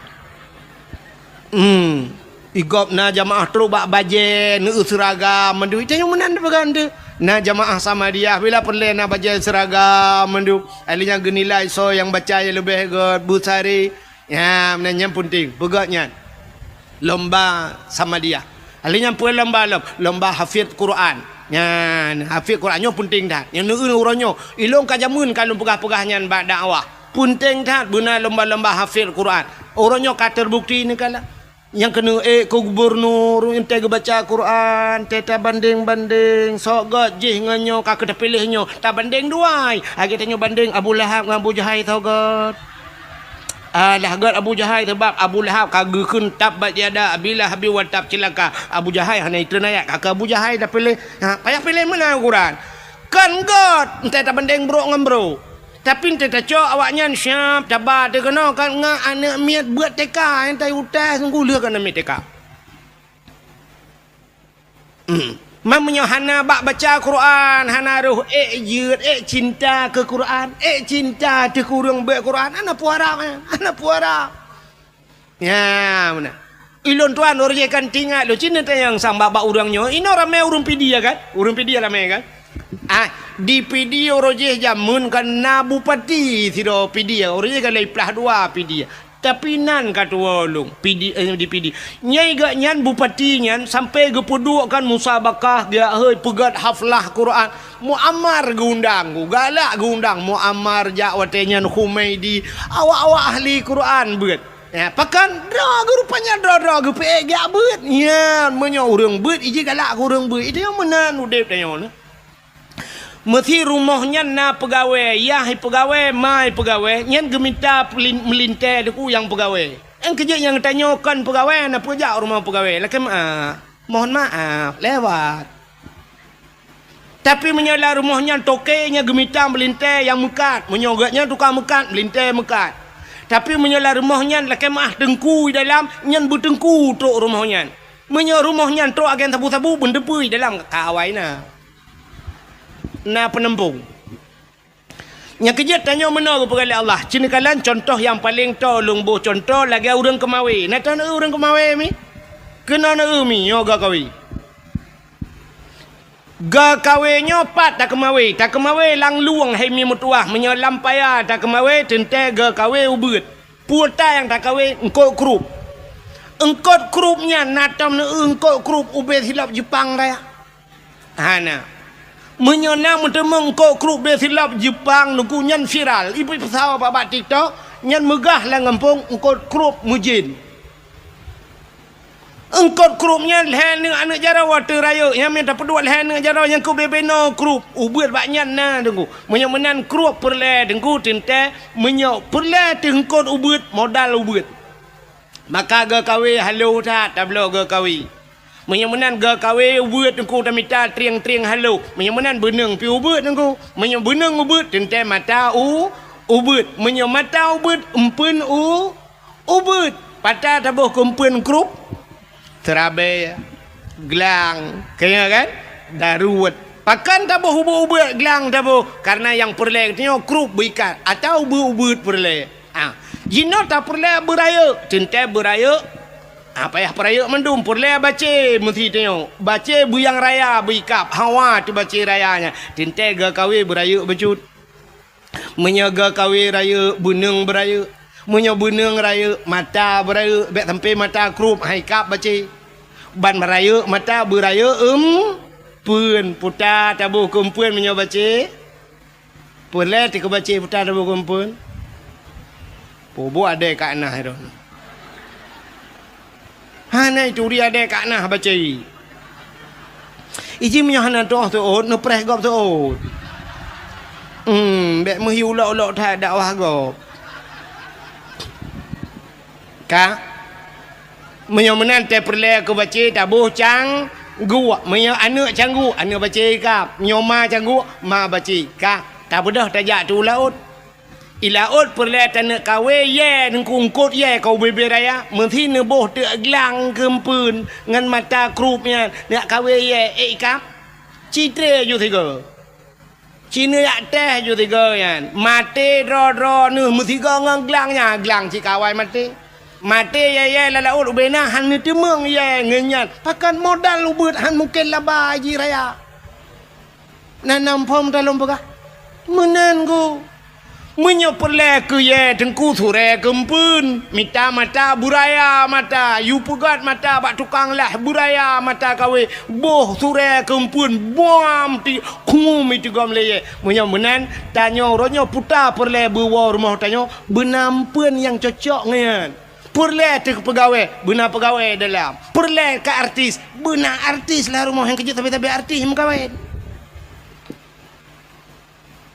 Hmm. Igop na jamaah trok bak bajée, neueu seuragam, mandum. Tanyoe meunan peugah teuh. Na jamaah Samadiyah, bila peureulée na bajée seuragam mandum. Ahli nyan geunilai soe nyang baca nyang leubeh gét, beusari. Ya, meunan nyan peunteng, peugét nyan. Lomba Samadiyah. Ahli nyan peue lomba lom? Lomba hafid Quran. Nyan, hafid Quran nyoe peunteng that. Nyang neu uroe nyoe, ilôn ka jameun ka lôn peugah-peugah nyan bak dakwah. Peunteng that beuna lomba-lomba hafid Quran. Uroe nyoe ka terbukti neukalon. Nyang keuneuk ék keu gubunur, entée geubaca Quran, entée tabandeng-bandeng, soe gét jih ngon nyoe ka keu tapiléh nyoe, tabandeng dua ai. Lagée tanyoe bandeng Abu Lahab ngon Abu Jahai soe gét. Alah gét Abu Jahai, sabab Abu Lahab ka geukheun tabbat yada Abi Lahabin wa tab, cilaka. Abu Jahai hana itreun ayat, ka keu Abu Jahai tapiléh. Ha, payah piléh meunan Quran. Kon gét, entée tabandeng brok ngon brok. Tapi entée tacok awaknyan siab taba teuh keunoe kan ngon aneuk miet beuet T K nyang tayue utai sunggoh lheueh keu aneuk miet T K. Hmm. Man meunyoe hana bak baca Quran, hana roh ék jeuet, ék cinta keu Quran, ék cinta teuh keu ureuëng beuet Quran, hana peue harab, hana peue harab. Ya, meunan. Ilôn tuan uroe jéh kan teuingat lôn, ci neutanyong sang bak-bak ureuëng nyoe, inoe ramé ureuëng Pidie kan? Ureuëng Pidie ramé kan? Ah, di Pidie uroe jéh jameun kan na bupati sidroe Pidie, uroe jéh kan lhée plah dua Pidie. Tapi nan ka tuwoe lôn, Pidie, eh, di Pidie. Nyai gét nyan bupati nyan sampai geupeuduek kan musabakah, geujak hôi peugét haflah Quran. Muammar geuundang, galak geuundang Muammar jak watée nyan Humaidi, awak-awak ahli Quran beuet. Ya, pakon droe geuh rupanya droe-droe geupeuék geujak beuet. Nyan, meunyoe ureuëng beuet, iji galak keu ureuëng beuet. Itu nyang meunan udeb tanyoe nyoe. Meusi rumoh nyan na peugawée, yah peugawée, ma peugawée, nyan geumita peulin-, meulintée teungku nyang peugawée. Nyang keujeuet nyang tanyoe kon peugawée, na peujak rumoh peugawée. Lakée meuah, mohon maaf, lewat. Tapi meunyoe lam rumoh nyan toke nyan geumita meulintée nyang meukat, meunyoe gét nyan tukang meukat, meulintée meukat. Tapi meunyoe lam rumoh nyan lakée meuah teungku di dalam, nyan beuteungku trok rumoh nyan. Meunyoe rumoh nyan trok agen sabu-sabu, beunteupeu di dalam ka awai na. Na peuneumpông. Nyang keujeuet tanyoe meunoe geupeugah lé Allah. Ci neukalon contoh nyang paleng toe lôn boh contoh lagée ureuëng keumawé. Na teuneuk ureuëng keumawé mi? Keunoe neueu mi nyoe geukawi. Geukawe nyoe pat takeumawé, takeumawé lam lueng hai mi meutuwah, meunyoe lam paya takeumawé teuntée geukawe ubeuet. Peue ta nyang takeumawé eungkot krup. Eungkot krup nyan na tom neueu eungkot krup ubé silop Jeupang raya? Hana. Meunyoe na meuteumé eungkot krup ubé silop Jeupang nuku nyan viral, ipeue peusawa bak-bak TikTok, nyan meugah lam gampông eungkot krup meujén. Eungkot krup nyan lhée neuk aneuëk jaroe teurayeuk, nyang mita peuduek lhée neuk jaroe nyang keu bebe noe krup, ubeuet bak nyan na teungku. Meunyoe meunan krup peureulée teungku teuntée, meunyoe peureulée teuh eungkot ubeuet, modal ubeuet. Maka geukawe halo that tabloe geukawe. Meunyoe meunan geukawe ubeuet teungku tamita trieng-trieng halo. Meunyoe meunan beuneueng pi ubeuet teungku. Meunyoe beuneueng ubeuet teuntée mata u ubeuet. Meunyoe mata ubeuet empeuen u ubeuet, pata taboh keu empeuen krup, seurabe, glang, keu nyan kan? Daruet. Pakon taboh ubeuet-ubeuet glang taboh? Karena nyang peureulée geutanyoe krup beuikat atawa ubeuet-ubeuet peureulée. Ah, jinoe tapeureulée beurayeuk, teuntée beurayeuk. Ah, payah peurayeuk mandum, peureulée bacé meusi tanyoe. Bacé beuyang raya beuikab, hawa teuh bacé raya nyan. Teuntée geukawe beurayeuk bacut. Meunyoe geukawe rayeuk, beuneueng beurayeuk. Meunyoe beuneueng rayeuk, mata beurayeuk, bék sampoe mata krup hai kab bacé. Ban rayeuk mata beurayeuk eumpeuen, puta taboh keu eumpeuen meunyoe bacé. Peureulée teuh keu bacé puta taboh keu eumpeuen. Peubuet adée ka na droe. Hana ituri adée ka na bacé. Iji meunyoe hana toh seuôt, neupreh gob seuôt. Hmm, bék meuhi ulok-ulok that dakwah gob. Ka? Meunyoe meunan teuh peureulée keu bacé taboh cangguek. Meunyoe aneuëk cangguek, aneuëk bacé kab. Meunyoe ma cangguek, ma bacé kab. Tabeudôh tajak tu laôt. I laôt peureulée taneuk kawe yée, eungkot yée ka ubé-bé raya, meusi neuboh teuk glang keu eumpeuen ngon mata krup nyan, neuk kawe yée ék ikab. Ci tré ju sigoe. Ci neujak teh ju sigoe nyan. Maté droe-droe neuh meusigoe ngon glang nyan, glang ci kawai maté. Maté yée-yée lam laôt ubé na hana neuteumeung yée ngon nyan. Pakon modal ubeuet hana mungken laba jih raya. Na nam phom ta lôn peugah. Meunan ku. Meunyoe peureulée keu yée teungku surée keumpeuen, mita mata buraya mata, yue peugét mata bak tukang lah buraya mata kawé, boh surée keumpeuen, buam ti khum itu gom lé yée. Meunyoe meunan, tanyoe uroe nyoe puta peureulée beuwoe rumoh tanyoe, beuna ampeuen nyang cocok ngon nyan. Peureulée teuh peugawée, beuna peugawée dalam. Peureulée ka artis, beuna artis lah rumoh nyang keujeuet sabe-sabe artis meukawen.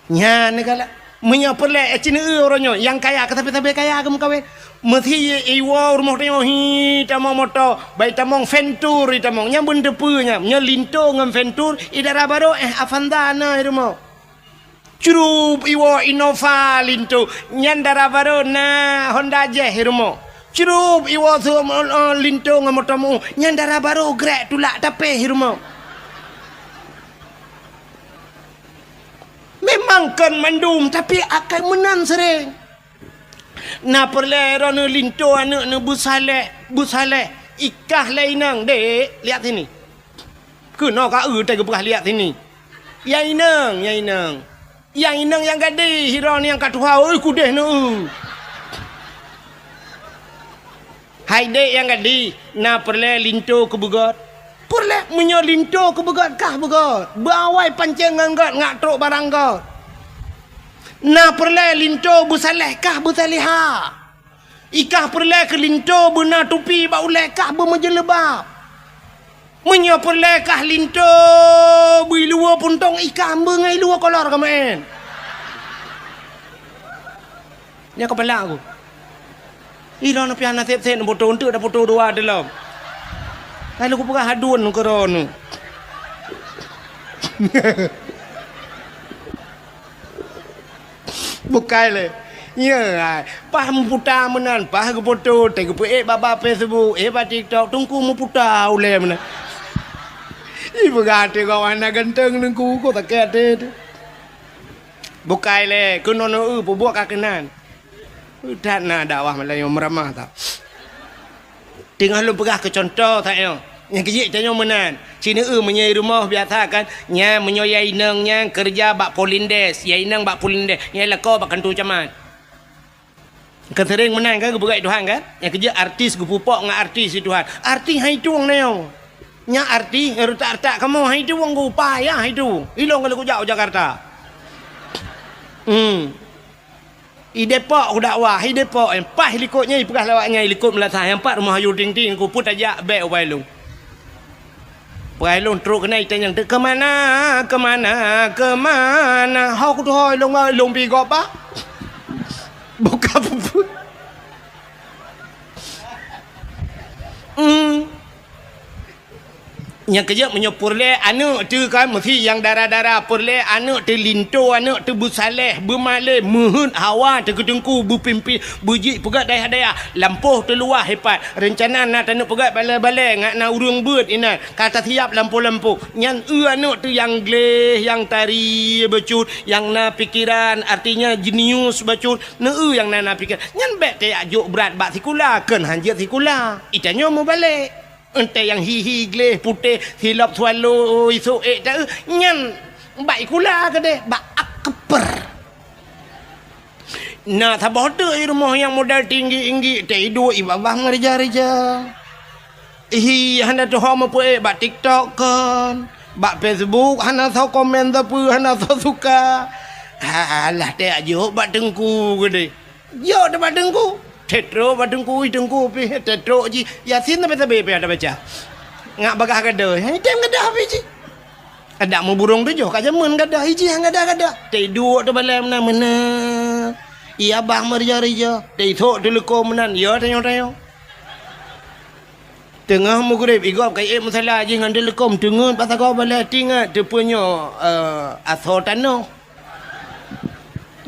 Nyan galak. Meunyoe peureulée, eh, ci neu-eu uroe nyoe, nyang kaya ka sabe-sabe kaya geumeukawen. Meusi iwoe rumoh tanyoe hi tamong moto, bai tamong Ventur itamong. Nyang beuneuteupeu nyan, nyoe Linto ngon Ventur, i dara barô, eh, Avanza na i rumoh. Crup iwoe Innova Linto, nyan dara barô na Honda Jazz i rumoh. Crup iwoe su-, eh, Linto ngon moto meu, nyan dara barô grek tulak tapéh i rumoh. Memang kon mandum, tapi akai meunan sering. Na peureulée droeneuh Linto aneuëk neuh beusaleh, beusaleh, ikah lé inong, "Dek, lihat sini." Keunoe ka eu teuh geupeugah lihat sini. Ya inong, ya inong. Ya inong nyang gadih, droeneuh nyang ka tuha, oi kudeh neueu. Hai dek nyang gadih, na peureulée Linto keu beugét? Peureulée, meunyoe Linto keu beugét kah beugét, beuawai pancéng ngon gét ngak trok barang gét. Na peureulée Linto beusaleh kah beusalehah. Ikah peureulée keu Linto beuna tupi bak ulée kah beumeujeuleuba. Meunyoe peureulée kah Linto beuiluwa puntông ikah beungai luwa kolor keumaén. Nyan keupeula ku. Ilôn piah naseb seb neupoto eunteuk dapoto dua dilom. Lalu kupeugah hadun keudroe. Bukai lé. Nyoe, ai, paih meuputa meunan, paih geupoto, teuh geupeuék bak, bak Facebook, ék bak TikTok, teungku meuputa ulée meunan. Ih, peugah até gob hana ganteng teungku, kok sakét até teuh. Bukai lé, keunoe neu-eu peubuet ka keunan. That na dakwah Meulayu meuramah that. Teungoh lôn peugah keu cuntoh that nyoe. Nyang keujeuet tanyoe meunan. Ci neu-eu meunyoe i rumoh biasa kan, nya meunyoe ya inong nyan keureuja bak Polindes, ya inong bak Polindes, nya lakoe bak kantô camat. Kan sering meunan kan geupeugah Tuhan kan? Nyang keujeuet artis geupupok ngon artis di Tuhan. Artis hai tueng na nyoe. Nya artis nyang reutak-reutak kamoe hai tueng geupa ya hai tueng. Ilong kalau kujak u Jakarta. Hmm. I Depok kudakwah, i Depok, eh, paih likot nyan ipeugah lawak nyan i likot meulasah nyang pat rumoh Ayu Ting Ting ku peutajak bék ubak ilong. Peugah ilong trok keunan itanyong teuk, "Keumana, keumana, keumana?" Ho kutuho ilong, ilong pi gob bah. Buka pupu. Hmm. Nyang keujeuet meunyoe peureulée aneuëk teuh kan meusi nyang dara-dara, peureulée aneuëk teuh linto, aneuëk teuh beusaleh, beumalée, meuheuet hawa teuh keu teungku, beupimpin, beujeuet peugét dayah-dayah, lampôh teuh luwah ipat. Reuncana na taneuk peugét balée-balée ngat na ureuëng beuet inan, ka tasiap lampôh-lampôh. Nyan eu aneuëk teuh nyang gleh, nyang tari bacut, nyang na pikeran, artinya jenius bacut, neu eu nyang na, na pikeran. Nyan bék tajak jok brat bak sikula, kheun hanjeuet sikula. Itanyoe mubalek. Entée nyang hi-hi gleh putéh silop swallow isok ék ta-, nyan bak ikula keudeh, bak akper. Na saboh teuk i rumoh nyang model tinggi-inggi, teuiduek i babah ngeurija-rija. Hi hana tuho meupeuék bak TikTok kon, bak Facebook hana soe komen sapeue, hana soe suka. Alah, teuh jok bak teungku keudeh. Jok teuk bak teungku. Tetrok bak teungku, ui teungku pih, tetrok jih. Yasin sabe-sabe pih ada baca. Ngak bagah gada, hai tem gada pih jih. Ada meuburong tujoh ka jameun gada, ijih gada-gada. Teuduek teuk balée meunan-meunan. Iya bah meurija-rija, teuisok teuleuko meunan, ya tanyoe-tanyoe. Teungoh meugreb, igob ka ék musala jih ngon teuleuko, teungeut bak sagoe balée tingat, teupeue nyoe, eh, asoe tanoh.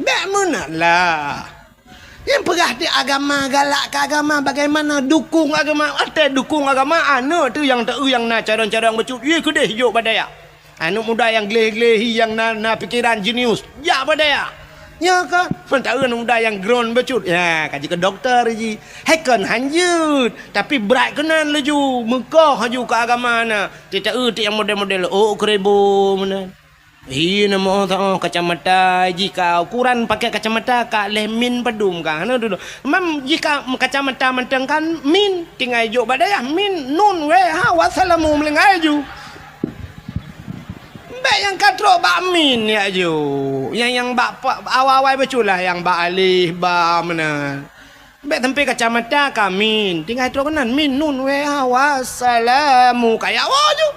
Bék meunan lah. Nyang peugah di agama, galak keu agama, bagaimana dukung agama? Watée dukung agama, aneuëk teuh nyang teu nyang na carông-carông bacut, ie keudeh jok bak dayah. Aneuëk muda nyang gleh-gleh hi nyang na, na pikeran jenius, jak bak dayah. Nyoe ka, mantong aneuëk muda nyang groen bacut, ya, ka jeuet keu dokto jih. Hai kon hanjeuet, tapi brat keunan laju, meukoh laju keu agama na. Tita eu ti nyang model-model, oh, keureubo meunan. Hi, na moh teuh kacamata, jika ukuran pakai kacamata ka lhèe min padum ka. Hana dudoe. Mam jika kacamata mantong kan min, tinggai jok bak dayah min, nun, wee, ha, wassalamu meulinggai ju. Bèk nyang ka trok bak min ya ju. Nyang, nyang bak pa-, awai-awai bacut lah, nyang bak alif, ba meunan. Bèk sampai kacamata ka min, tinggai trok keunan min, nun, wee, ha, wassalamu, ka ya woe ju.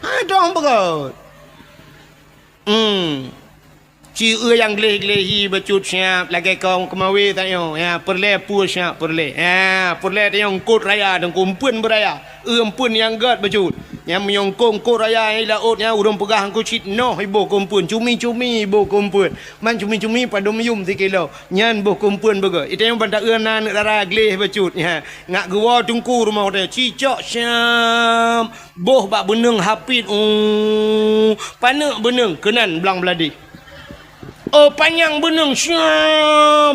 Ha, dong beugöt. Hmm. Ci eu nyang gleh-gleh hi bacut siap lagèe kong keumawe tanyoe. Ya, peureulèe peue siap peureulèe. Ya, peureulèe tanyoe eungkôt raya teungku, eumpeuen beuraya. Eu eumpeuen nyang gèt bacut. Nyang meunyoe eungkôt, eungkôt raya nyang i laôt nyan ureueng peugah eungkôt cit noh iboh keu eumpeuen, cumi-cumi iboh keu eumpeuen. Man cumi-cumi padum yum sikilo. Nyan boh keu eumpeuen beugöt. Itanyoe ban taeu na aneuk dara gleh bacut. Ya, ngak geuwoe teungku rumoh teuh. Cicok siap. Boh bak beuneueng hapit, uh, paneuk beuneueng keunan blang bladeh. Oh, panyang beuneueng, sya,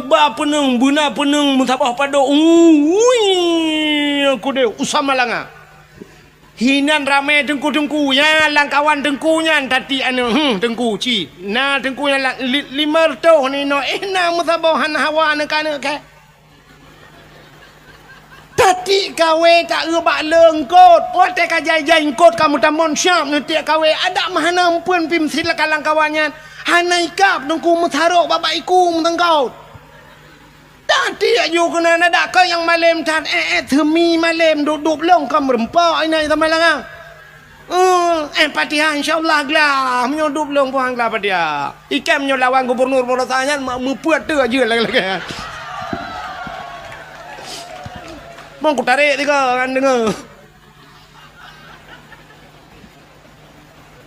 ba peuneueng, beuna peuneueng, meusaboh padok, uh, ui, kudeh, u Samalanga. Hinan ramè teungku-teungku, ya, lam kawan teungku nyan, tati aneuk, hmm, teungku, ci. Na teungku nyan la-, li-, limong reutôh ninoe, eh, na meusaboh hana hawa aneuk-aneuk kèe. Tatiek kawé taeu bak le eungkôt. Watèe ka jai-jai eungkôt ka meutamong siap neutiek kawé. Adak meuhana eumpeuen pih meusilat ka lam kawan nyan. Hana ikab teungku meusarok bak-bak iku meuteungkôt. Tatiek ju keunan adak keu nyang malém that, eh, eh, seumi malém duek-duek lông ka meureumpok inan sama langa. Eh, eh, Fatihah, insya Allah glah. Meunyoe duek lông puang glah Fatihah. Ikan meunyoe lawan gubernur Polosa nyan, ma-, meupeuet teuk jeuet lagèe-lagèe. Mong kutarek tiga kan deungoe.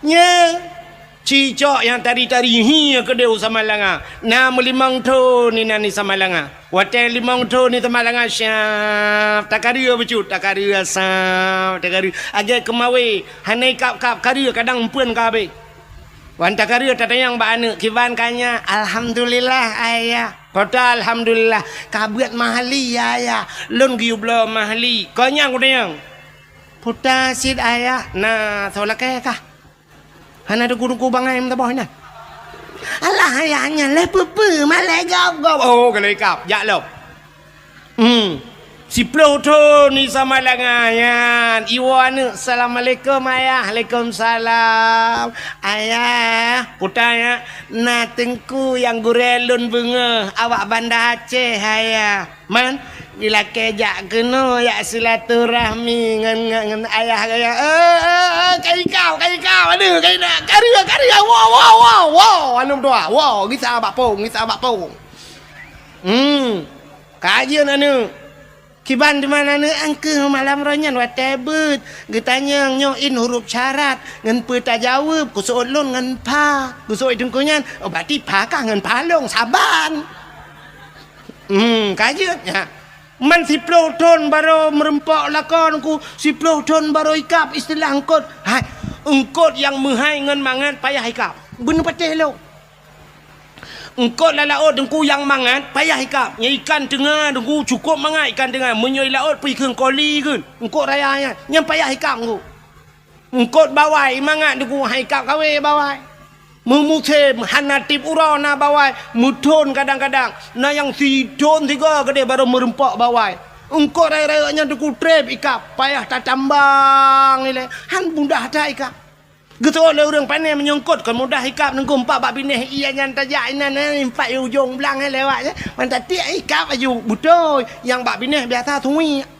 Nya, cicok nyang tari-tari hi keudeh u Samalanga. Na meulimong thon inan di Samalanga. Watèe limong thon di Samalanga siap, takareu bacut, takareu asap, takareu agèe keumawé, hana ikab-kab kareu kadang eumpeuen ka habéh. Wan takareu tatanyong bak aneuk, "Kiban ka nyak?" "Alhamdulillah, Ayah." "Peue ta alhamdulillah?" "Ka beuet mahli, Ayah. Lôn geuyue bloe mahli." "Kon nyan kutanyong." "Peue ta cit, Ayah?" "Na soe lakèe kah?" Hana teungku-teungku bangai meusaboh inan. Alah, ayah nyan lé peue-peue, malèe gob-gob. Oh, ka lheueh ikab, jak lom. Hmm. Siploh thon di Samalanga nyan. Iwoe aneuk, "Assalamualaikum, Ayah." "Waalaikumsalam." "Ayah," peue ta nyak, "na teungku nyang gurèe lôn beungèh awak Banda Aceh, Ayah." Man, dilakèe jak keunoe, jak silaturahmi ngon, ngon, ngon ayah gaya. Eh, eh, eh, ka ikab, ka ikab, aduh, ka ikab. Kareu, kareu, woe, woe, woe, woe, aneuk dua, woe, gisa bak pông, gisa bak pông. Hmm, ka jeuet aneuk. Kiban teuma aneuk, angkeuh malam roh nyan watèe beuet. Geutanyong nyoe in huruf syarat, ngon peue tajaweueb, geuseuôt lôn ngon pha. Geuseuôt teungku nyan, oh, berarti pha kah ngon pha lôn, saban. Hmm, ka jeuet, ya. Man siploh thon barô meureumpok lakoe teungku, siploh thon barô ikab istilah eungkôt. Hai, eungkôt nyang meuhai ngon mangat payah ikab. Beuneupatéh lôn. Eungkôt lam laôt teungku nyang mangat payah ikab. Nyang ikan teunga teungku cukôp mangat ikan teunga. Meunyoe i laôt pih kheun koli kheun. Eungkôt raya nyan, nyan payah ikab teungku. Eungkôt bawai mangat teungku, hai ikab kawé bawai. Meumusém hana tiep uroe na bawai, meuthon kadang-kadang. Na nyang sithon sigoe keudeh barô meureumpok bawai. Eungkôt rayeuk-rayeuk nyan teungku trép ikab, payah tatambang ilèe. Han mudah that ikab. Geuseuôt lé ureueng pané meunyoe eungkôt kon mudah ikab teungku, empat bak binéh ie nyan tajak inan, eh, empat ujong blang, eh, lewat, eh. Man tatiek ikab laju beutôi. Nyang bak binéh biasa suwiek.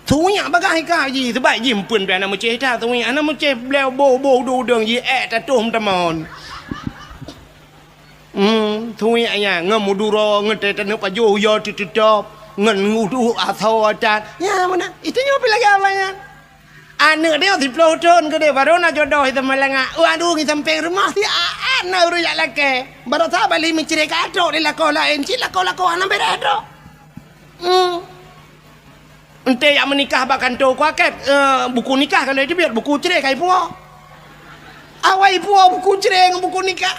Suwiek bagah ikab jih, sabab jih eumpeuen pih hana meucéh that suwiek, hana meucéh bèe boh-boh udeueng-udeueng jih, ék tatoh meutamon. Hmm, suwiek nyan ngon meuduro, ngon teuh taneuk pajoh yo teuteutop, ngon udeueng asoe that. Nyan meunan, itu nyoe pih lagèe awak nyan. Aneuk dia siploh thon keudeh, baru na jodoh itu malanga. Waduh, ngi sampéng rumoh si aat na ureueng jak lakèe. Baru saban lé meucré ka trok di lakoe laén, cit lakoe-lakoe hana bèrèh trok. Hmm. Enté jak meunikah bak kantô kuakét, eh, buku nikah ka lheueh teubiet, buku cré ka ipuwoe. Awai ipuwoe buku cré ngon buku nikah.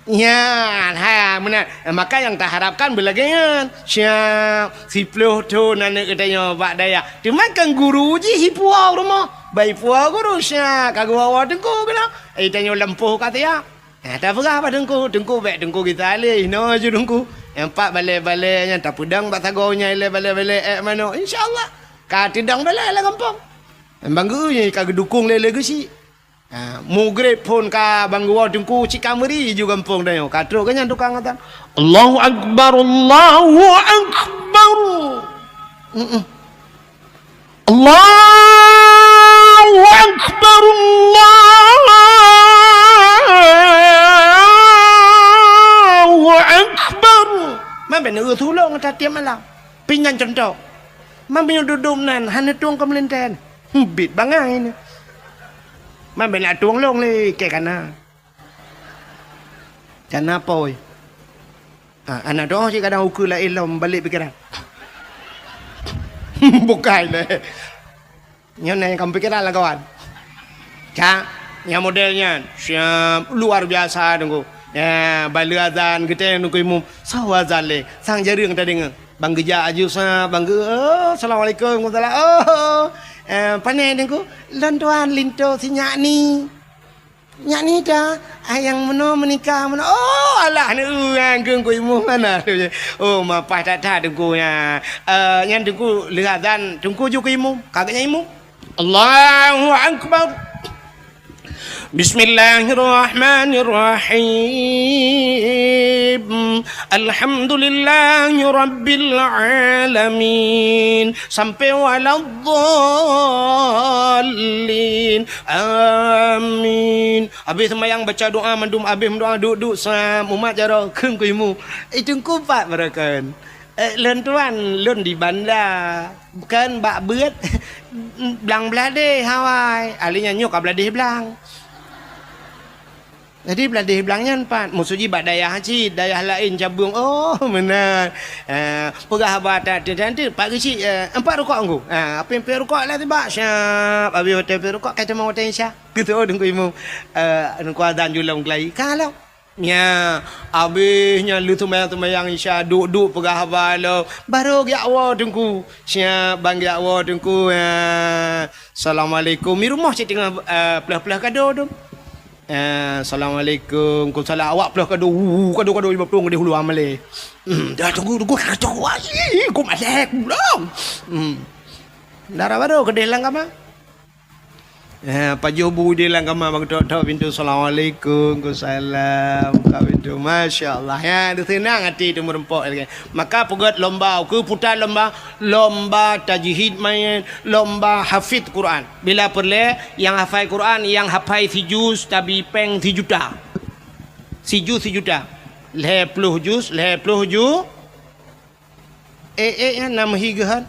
Nyan, ha, meunan. Maka nyang taharapkan beulagée nyan. Siap, siploh thon aneuk geutanyoe bak dayah. Teuma kan guru jih ipuwoe rumoh. Bak ipuwoe guru siap, ka geuwoe-woe teungku keunoe. Eh, tanyoe lampôh ka siap. Eh, tapeugah bak teungku, teungku bék teungku gisa lé, inoe ju teungku. Nyang pat balée-balée nyan tapeudong bak sagoe nyang ilée balée-balée ék manok. Insya Allah, ka teudong balée lam gampông. Bang geu nyan ka geudukong lé lé geuchik. Ha, mugreb phon ka bang geuwoe teungku cit ka meuri ju gampông tanyoe. Ka trok geuh nyan tukang azan. Allahu Akbar, Allahu Akbar. Mm-mm. Allahu Akbar, Allahu Akbar. Man bèk neueu tulông ata tiep malam. Pinyan cuntoh. Man meunyoe dudoe nan hana tueng keu meulintèe. Bit bangai nyoe. Man bèk na tueng lôn lé kèe kana. Kana pôi. Ah, aneuk droe cit kadang ukeue laén lom balek pikeran. Bukai lé. Nyoe na nyang ka meupikéran lam kawan. Cak, nyang model nyan, siap, luar biasa teungku. Ya, bak lheueh azan geutem teungku imum, soe azan lé, sang jareueng tadeungoe. Bang geujak aju sa, bang geu, oh, assalamualaikum, waalaikumsalam. Oh, eh, pane teungku, lôn tuan linto si nyak ni. Nyak ni dah, ah, nyang meunoe meunikah meunoe. Oh, alah, aneuk ureueng keu teungku imum hana. Oh, mapah that-that teungku nyan. Eh, nyan teungku lheueh azan, teungku ju keu imum. Ka geuhnyan imum. Allahu Akbar. Bismillahirrahmanirrahim. Alhamdulillahirabbil alamin. Sampai waladdallin. Amin. Habéh seumayang baca doa mandum, habéh meudoa duek-duek sa mumat jaroe kheun keu imu. Eh, teungku pat baroekon. Eh, lôn tuan, lôn di banda. Kan bak beuet blang bladeh hawai. Ahli nyan nyoe ka bladeh blang. Jadi bladeh blang nyan pat, maksud jih bak dayah cit, dayah laén cabeueng. Oh, meunan. Eh, peugah haba that, that, that, pat geuchik, eh, empat rukok ngku. Ah, apin-apin rukok lah tibak. Siap, habéh watèe peuet rukok, ka teuma watèe Isya. Gitu, oh, teungku imum. Eh, teungku azan julong keulayi. Ka lom. Nya, habéh nyan lheueh seumayang-seumayang Isya, duek-duek peugah haba lom. Baru geujak woe teungku. Siap, ban geujak woe teungku. Ya. Assalamualaikum. Di rumoh cit teungoh, eh, peuleueh-peuleueh kado tu. Eh, assalamualaikum. Waalaikumsalam. Awak peuleueh kado. Uh, kado-kado lima puluh di hulu amalé. Hmm, dah teungku, teungku, kacau. Wah, ku malèe pulang. Hmm. Dara baru keudeh lam kama. Eh, pajoh bu di lam kama bak tok-tok pintu. Assalamualaikum, waalaikumsalam, buka pintu. Masya Allah. Ya, di seunang hati tu meureumpok lagèe. Maka peugöt lomba, keu puta lomba, lomba tajwid main, lomba hafiz Quran. Bila peureulèe, nyang hafai Quran, nyang hafai sijuz, tabi pèng sijuta. Sijuz sijuta. Lhèe ploh juz, lhèe ploh ju-, eh, eh, nyan na meuhi geuhon.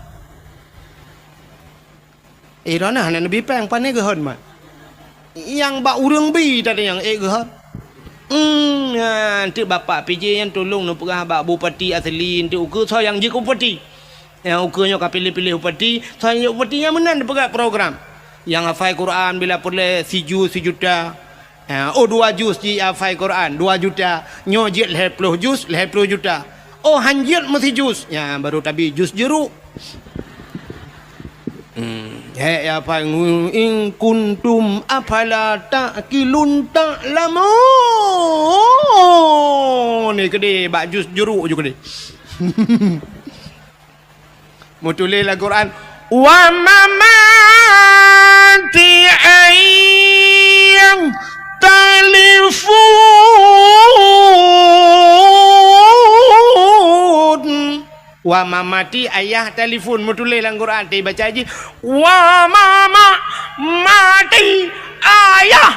Eh, droeneuh hana neubi pèng, pane geuhon mat. Nyang bak ureueng bi tadi nyang ék geuhon. Hmm, nyan, teuk Bapak P J nyan tulông neupeugah bak bupati asli, nteuk ukeue soe nyang jeuet keu bupati. Nyang ukeue nyoe ka piléh-piléh bupati, soe nyang jeuet bupati nyan meunan neupeugah program. Nyang hafai Quran bila peureulèe sijuz sijuta. Ha, oh, dua juz jih hafai Quran, dua juta. Nyoe jeuet lhèe ploh juz, lhèe ploh juta. Oh, han jeuet meusijuz. Nyan, baru tabi juz juruk. Hmm, hèk ya hafai ngu-, in kuntum afala ta'qilun ta'lamun. Ni keudeh bak juz juruk ju keudeh. Meutuléh lam Quran, "Wa mamati ayyang talifun." Wa mamati ayah talifun. Meutuléh lam Quran, teubaca jih, "Wa mama mati ayah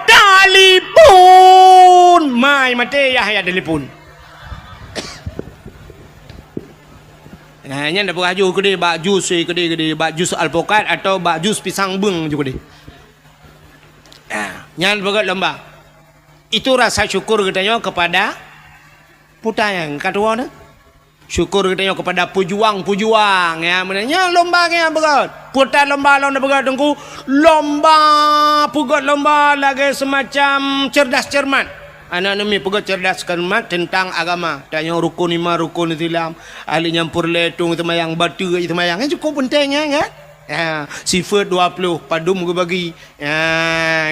talifun." Mai maté ayah, ayah talifun. Nah, nyan dah peugah ju keudeh bak jus, eh, keudeh, keudeh, bak jus alpukat atau bak jus pisang beung ju keudeh. Nah, nyan beugöt lomba. Itu rasa syukur geutanyoe kepada puta nyang ka tuwoe nyoe. Syukur geutanyoe kepada pejuang-pejuang, ya, meunan nyan lomba nyang beugöt. Puta lomba lom beugöt teungku, lomba peugöt lomba lagèe semacam cerdas cermat. Aneuk-aneuk miet, peugah cerdaskan umat teuntang agama. Tanyoe rukon iman, rukon Islam. Ahli nyan peureulée tueng seumayang, bateue seumayang. Nyan cukôp peunteng nyan, kan? Ha, sifeut dua ploh, padum geubagi. Ha,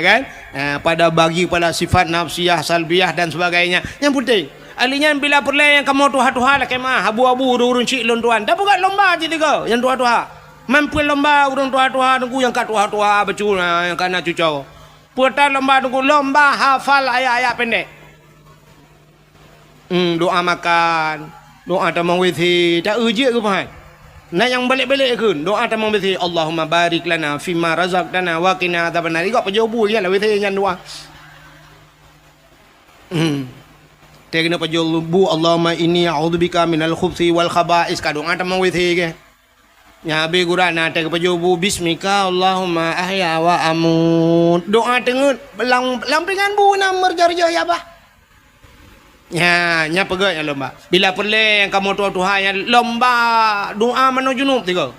kan? Ha, pada bagi pada sifat nafsiyah, salbiyah dan sebagainya. Nyan peunteng. Ahli nyan bila peureulée nyang kamoe tuha-tuha lakée meu'ah, abu-abu ureuëng-ureuëng chik lôn tuan. Tapeugah lomba cit tiga nyang tuha-tuha. Mampu lomba ureuëng tuha-tuha teungku nyang ka tuha-tuha bacut, ha, nyang ka na cucoe. Peue tan lomba teungku, lomba hafal ayat-ayat pendek. Hmm, doa makan, doa tamong W C, ta-eu jeuet keu pahat. Na nyang balek-balek kheun, doa tamong W C, Allahumma barik lana fima razaqtana wa qina adzabannar. Igok pajoh bu, ya lah W C nyan doa. Hmm. Teuh keuneuk pajoh bu, Allahumma inni a'udzubika minal khubsi wal khaba'is. Ka doa tamong W C ke. Nyan habéh gura na teuh pajoh bu, bismika Allahumma ahya wa amut. Doa teungeut, lam, lam pingan bu na meureujoh-reujoh ya bah. Nya, nya peugah nyang lomba. Bila peureulée nyang kamoe tuha-tuha nyang lomba doa manoe junub tiga.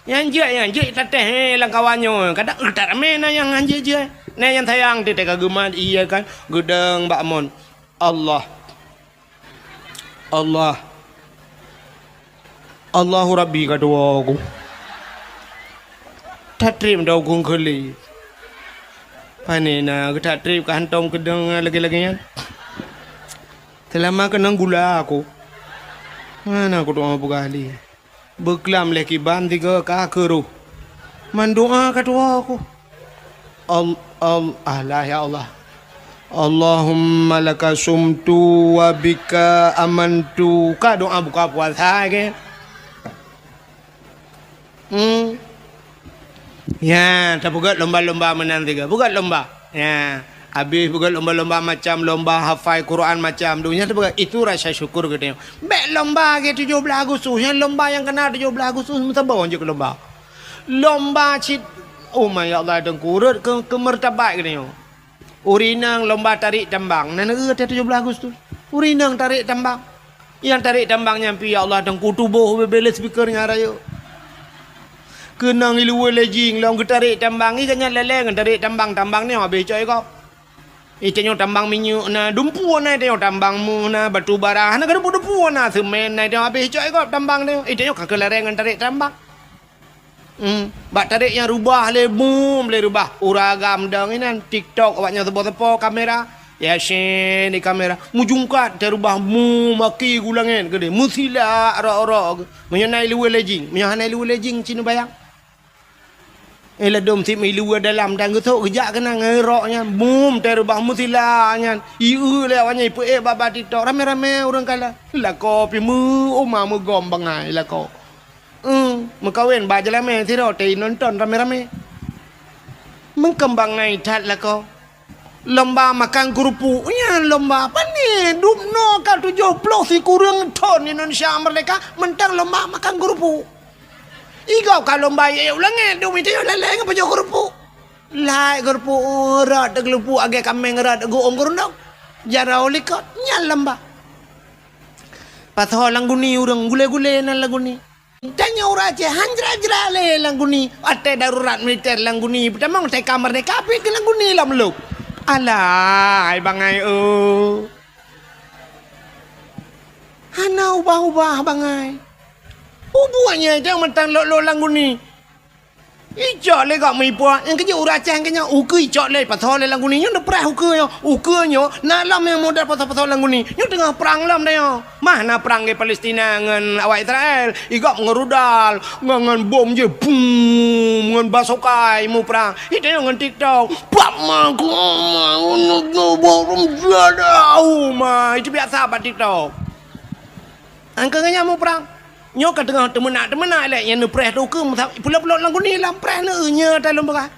Nyang jeuet, nyang jeuet tatéh, eh, lam kawan nyoe. Kadang, eh, that ramé na nyang hanjeuet jeuet. Na nyang sayang teuh ka geumat, iya kan, geudong bak mon. Allah. Allah. Allahu Rabbi ka tuwoe ku. Tatreb dong ku keuli. Pane na geutak treb ka hantom keudong lagée-lagée nyan. Seulama keunong gula aku. Mana aku doa peugah lé. Beuklam lé kiban tiga ka keuroh. Mandoa ka tuwoe ku. Al-, al-, alah ya Allah. Allahumma laka sumtu wa bika amantu. Ka doa buka puasa ke? Hmm. Ya, tapeugét lomba-lomba meunan tiga. Peugét lomba. Ya, habéh peugét lomba-lomba macam, lomba hafai Quran macam. Donya tapeugét, itu rasa syukur geutanyoe. Bék lomba lagée tujoh blaih Agustus. Nyang lomba nyang kena tujoh blaih Agustus meusaboh jeuet keu lomba. Lomba cit, oh my ya Allah, teungku rot keu, keu martabat geutanyoe. Ureuëng inong lomba tarék tambang, na neueu teuh tujoh blaih Agustus. Ureuëng inong tarék tambang. Nyang tarék tambang nyan pih ya Allah teungku tuboh beubeuleuh speaker nyang rayeuk. Keunong iluweue lejing lom geutarék tambang, i gobnyan lé-lé ngon tarék tambang, tambang nyoe habéh cok i gob. I tanyoe tambang minyeuk na, dumpeue na i tanyoe tambang mu na, batu bara, hana ka dumpeue-dumpeue na, seumén na i tanyoe habéh cok i gob tambang nyoe. I tanyoe ka keulareng ngon tarék tambang. Hmm, bak tarék nyang rubah lé bum lé rubah. Ureuëng agam dong inan TikTok awak nyan seupo-seupo kamera. Yasin di kamera. Meujungkat teuh rubah bum aki gu langét keudeh. Meusilak rok-rok. Meunyoe na iluweue lejing, meunyoe hana iluweue lejing cit neubayang. Eh ladom sit meuiluweue dalam dan geusok geujak keunan ngon rok nyan. Bum teuh rubah meusilak nyan. Ieu lé awak nyan ipeuék bak-bak TikTok ramé-ramé ureuëng kalon. Lakoe pih meu uma meugom bangai lakoe. Eh, meukawen bak jeulamé sidroe teuinonton ramé-ramé. Meukeumbang ngai that lakoe. Lomba makan keurupuk. Nyan lomba pane? Dubnoe ka tujoh ploh sikureueng thon Indonesia meurdeka, mantong lomba makan keurupuk. I gob ka lomba yue u langét, dum i tanyoe lé-lé ngon pajoh keurupuk. Lai keurupuk rot teugeulupuk agée kaméng rot geuong keurundong. Jaroe likot, nyan lomba. Pasoe lam guni ureuëng gulé-gulé nan lam guni. Tanyoe ureuëng Aceh han jra-jra lé lam guni, watée darurat militer lam guni, peutamong teuka meurdeka pih keu lam guni lom lôb. Alah, hai bangai oh. Hana ubah-ubah bangai. Ubuet nyang mantong lôk-lôk lam guni. Icok lé gak meuipuak, nyang keujeuet ureuëng Aceh keunyoe ukeue icok lé pasoe lé lam guni nyoe neupreh ukeue nyoe. Ukeue nyoe na lom nyang model pasoe-pasoe lam guni. Nyoe teungoh prang lom tanyoe. Mah na prang di Palestina ngon awak Israel. Igop ngon rudal, ngon, ngon bom jih, bum, ngon basokai muprang. Itu nyoe ngon TikTok. Pak ma ku ma, ma, ma, itu biasa bak TikTok. Angka ngon nyan muprang. Nyoe ka teungoh teumeunak-teumeunak lé nyang neupreh teuh ukeue meusa-, pulop-pulop lam guni lom preh neu nyoe ata lôn peugah.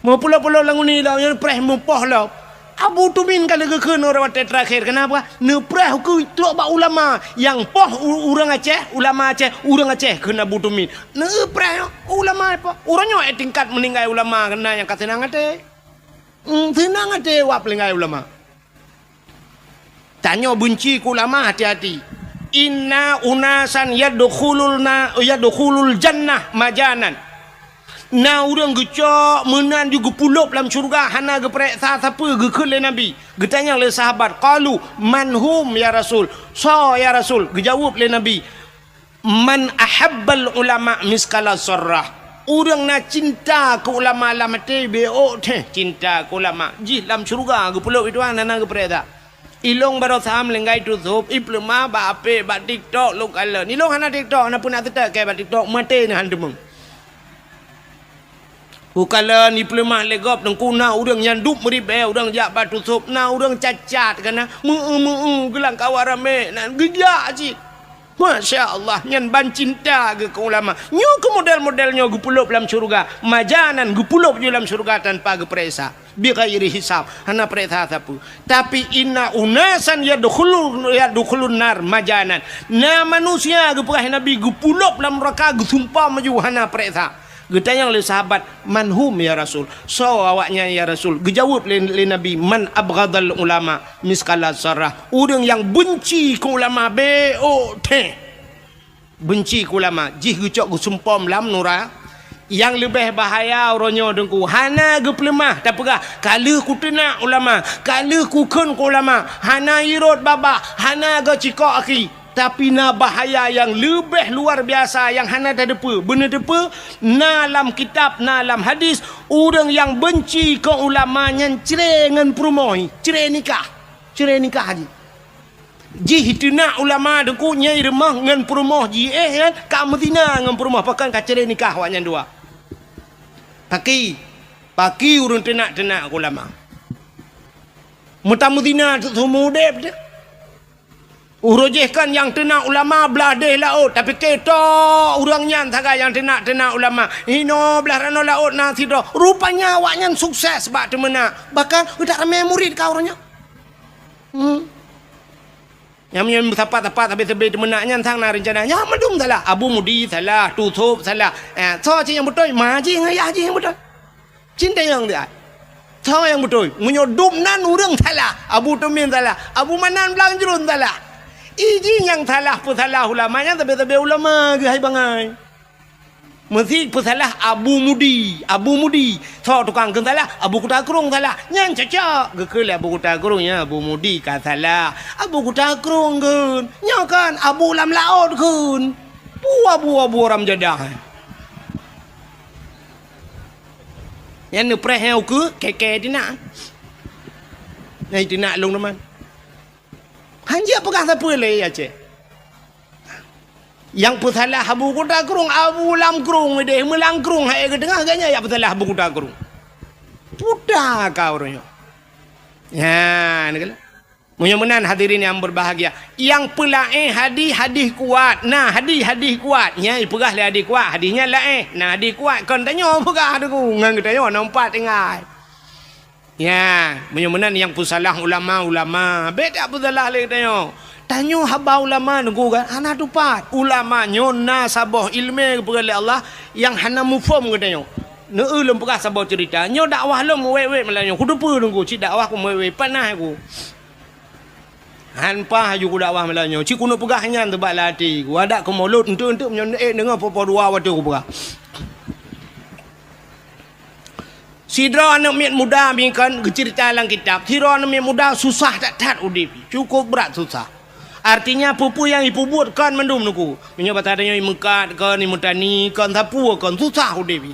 Meupulop-pulop lam guni lom nyoe preh meupoh lom. Abu Tumin ka lheueh geukheun uroe watée teurakhir keunan peugah neupreh ukeue trok bak ulama nyang poh u-, ureuëng Aceh, ulama Aceh, ureuëng Aceh kheun Abu Tumin. Neupreh ulama poh. Uroe nyoe eh tingkat meuninggai ulama keunan nyang ka seunang até. Hmm, seunang até wak peulinggai ulama. Tanyoe beunci keu ulama, hati-hati. Inna unasan yadkhulul na-, yadkhulul jannah majanan. Na ureuëng geucok meunan ju geupulop lam syeuruga hana geupareksa sapeue, geukheun lé Nabi. Geutanyong lé sahabat, qalu, "Man hum ya Rasul?" Soe ya Rasul? Geujaweueb lé Nabi, "Man ahabbal ulama miskala zarrah." Ureuëng na cinta keu ulama lam até beuôk teuh cinta keu ulama, jih lam syeuruga geupulop itu hana geupareksa. Ilong baroe sam lenggai tusôb, ipeuleumah bak apek, bak TikTok lôn kalon. Ilong hana TikTok, na peunak teutek kée bak TikTok, maté na han teumeung. Ukalon ipeuleumah lé gob teungku na ureuëng nyang dup meuribée, ureuëng jak bak tusôb, na ureuëng cacat kana, meu-eu-meu-eu geulang kawa ramé, na geujak cit. Masya Allah, nyan ban cinta geuh keu ulama. Nyoe keu model-model nyoe geupulop lam syeuruga. Majanan geupulop ju lam syeuruga tanpa geupareksa. Bighairi hisab, hana pareksa sapeue. Tapi inna unasan yadkhulun, yadkhulun nar majanan. Na manusia geupeugah Nabi geupulop lam neuraka geusumpah maju hana pareksa. Geutanyong lé sahabat, "Man hum ya Rasul?" Soe awaknyan ya Rasul? Geujaweueb lé, lé Nabi, "Man abghadal ulama miskala zarrah." Ureuëng nyang beunci keu ulama beuôk teuh. Beunci keu ulama, jih geucok geusumpom lam nura. Nyang leubeh bahaya uroe nyoe teungku, hana geupeuleumah tapeugah, "Ka lheueh kuteunak ulama, ka lheueh kukheun keu ulama," hana irot babah, hana geucikok aki. Tapi na bahaya nyang leubeh luar biasa nyang hana tateupeue. Beuneuteupeu, na lam kitab, na lam hadis, ureuëng nyang beunci keu ulama nyan cre ngon peurumoh, cre nikah. Cre nikah jih. Jih teunak ulama teungku nyang rumoh ngon peurumoh jih, eh, kan ka meuzina ngon peurumoh, pakon ka cre nikah awaknyan dua. Paki, paki ureuëng teunak-teunak ulama. Meutameuzina seumeu udeb teuh. Uroe jih kan nyang teunak ulama blah deh laôt, tapi keto ureuëng nyan sagai nyang teunak-teunak ulama. Hino blah ranoe laôt na sidroe. Rupanya awaknyan sukses bak teumeunak. Bahkan udah ramé murid ka uroe nyoe. Hmm. Nyang meunyoe meusapat-sapat sabe-sabe teumeunak nyan sang na reuncana. Nyan mandum salah. Abu Mudi salah, Tusôb salah. Eh, soe cit nyang beutôi? Ma jih ngon yah jih nyang beutôi. Cintayong dia. Soe nyang beutôi? Meunyoe dum nan ureuëng salah, Abu Tumin salah, Abu Manan Blang Jruen salah. Iji nyang salah peusalah ulama nyan sabe-sabe ulama geuhai bangai. Meusi peusalah Abu Mudi, Abu Mudi. Soe tukang kheun salah? Abu Kuta Krueng salah. Nyan cocok. Geukheun lé Abu Kuta Krueng, "Ya, Abu Mudi ka salah. Abu Kuta Krueng kheun. Nyoe kan Abu lam laôt kheun." Pu Abu, Abu Aram Jadah. Nyan neupreh nyang ukeue, keke tinak. Nyang tinak lôn teuma. Hanjeuet peugah sapeue lé Aceh. Nyang peusalah Abu Kuta Krueng, Abu Lam Krueng ideh, meulang krueng hai geuteungoh ganya yak peusalah Abu Kuta Krueng. Puta ka ureuëng nyoe. Nyan keuh. Meunyoe meunan hadirin yang berbahagia, nyang peulaén hadis, hadis kuat. Nah, hadis, hadis kuat. Nyan ipeugah lé hadis kuat, hadis nyan laén. Nah, hadis kuat kon tanyoe peugah teungku, ngon geutanyoe nompat tinggai. Ya, meunyoe meunan nyang peusalah ulama-ulama, bék tapeusalah lé geutanyoe. Tanyoe haba ulama teungku kan hana tupat. Ulama nyoe na saboh ileumé geupeugah lé Allah nyang hana muphom geutanyoe. Neu-eu lôn peugah saboh ceurita. Nyoe dakwah lôn meuwét-wét malam nyoe. Kuteupeue teungku, cit dakwah ku meuwét-wét, panas ku. Han paih aju kudakwah malam nyoe. Cit keuneuk peugah nyan teuh bak lam até. Kuadak keu mulod enteuk-enteuk meunyoe ék deungoe po-po dua watèe kupeugah. Sidroe aneuk miet muda bingkon geuceurita lam kitab. Sidroe aneuk miet muda susah that-that udép. Cukup brat susah. Artinya peue-peue nyang ipeubuet kon mandum teungku. Meunyoe basa tanyoe imeukat kon, imeutani kon, sapeue kon, susah udép.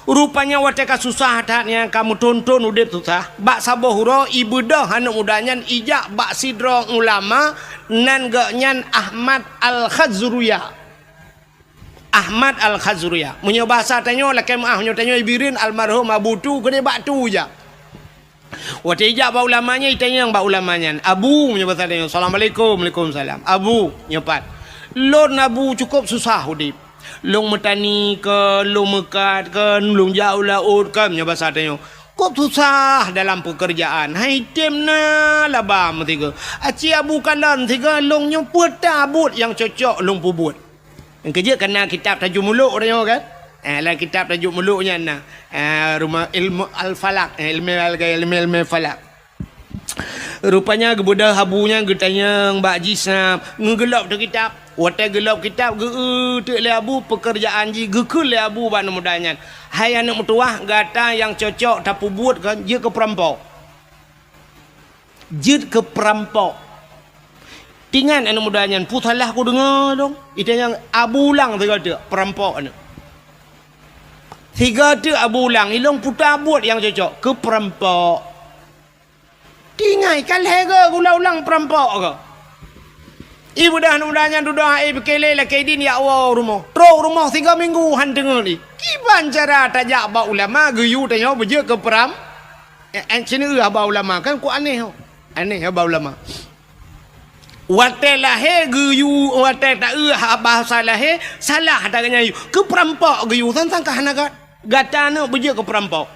Rupanya watèe ka susah that nyan, ka meuthon-thon udép susah, bak saboh uroe ibeudôh aneuk muda nyan ijak bak sidroe ulama nan gobnyan Ahmad Al-Khazruya. Ahmad Al-Khazruya. Meunyoe basa tanyoe lakèe meu'ah, meunyoe tanyoe i Bireuen almarhum Abu Tu, keudéh bak Tu jak. Watèe ijak bak ulama nyan, itanyong bak ulama nyan, "Abu," meunyoe basa tanyoe, "Assalamualaikum." "Waalaikumsalam." "Abu," nyoe pat, "Lôn Abu cukôp susah udép. Lôn meutani kon, lôn meukat kon, lôn jak u laôt kon," meunyoe basa tanyoe. "Kôp susah dalam peukeurjaan, han item na laba meusigoe. Aci Abu kalon sigoe lôn nyoe peue ta buet nyang cocok lôn peubuet." Nyang keujeuet ka na kitab Tajul Muluk tanyoe kan? Eh, lam kitab Tajul Muluk nyan na, eh, rumoh ilmu al-falak, eh, ilmu al-, ilmu, ilmu falak. Rupanya geubeudôh abu nyan geutanyong bak jih snap, ngeugeulop teuh kitab. Watée geulop kitab, geu-eu teuk lé abu peukeurjaan jih, geukheun lé abu bak aneuk muda nyan, "Hai aneuk meutuwah, gata nyang cocok tapeubuet kon jeuet keu peurampok." Jeuet keu peurampok. Tingat aneuk muda nyan, peue salah kudeungoe dong. Itanyong abu ulang sigoe teuk, peurampok aneuk. Sigoe teuk abu ulang, ilong puta buet nyang cocok, keu peurampok. Tingai ka lhée goe geulang-ulang peurampok goe. Ibeudôh aneuk muda nyan dudoe hai pike lé lakée idin jak woe u rumoh. Trok u rumoh sigoe minggu han teungeut i. Kiban cara tajak bak ulama geuyue tanyoe beujeuet keu peuram-, Eh, eh, sineuk haba ulama, kan ku aneh ho. Aneh haba ulama. Watée lahé geuyue, watée taeu haba bahasa lahé, salah ata geuh nyan yue. Keu peurampok geuyue, sang-sang ka hana gat-, gata neuk beujeuet keu peurampok.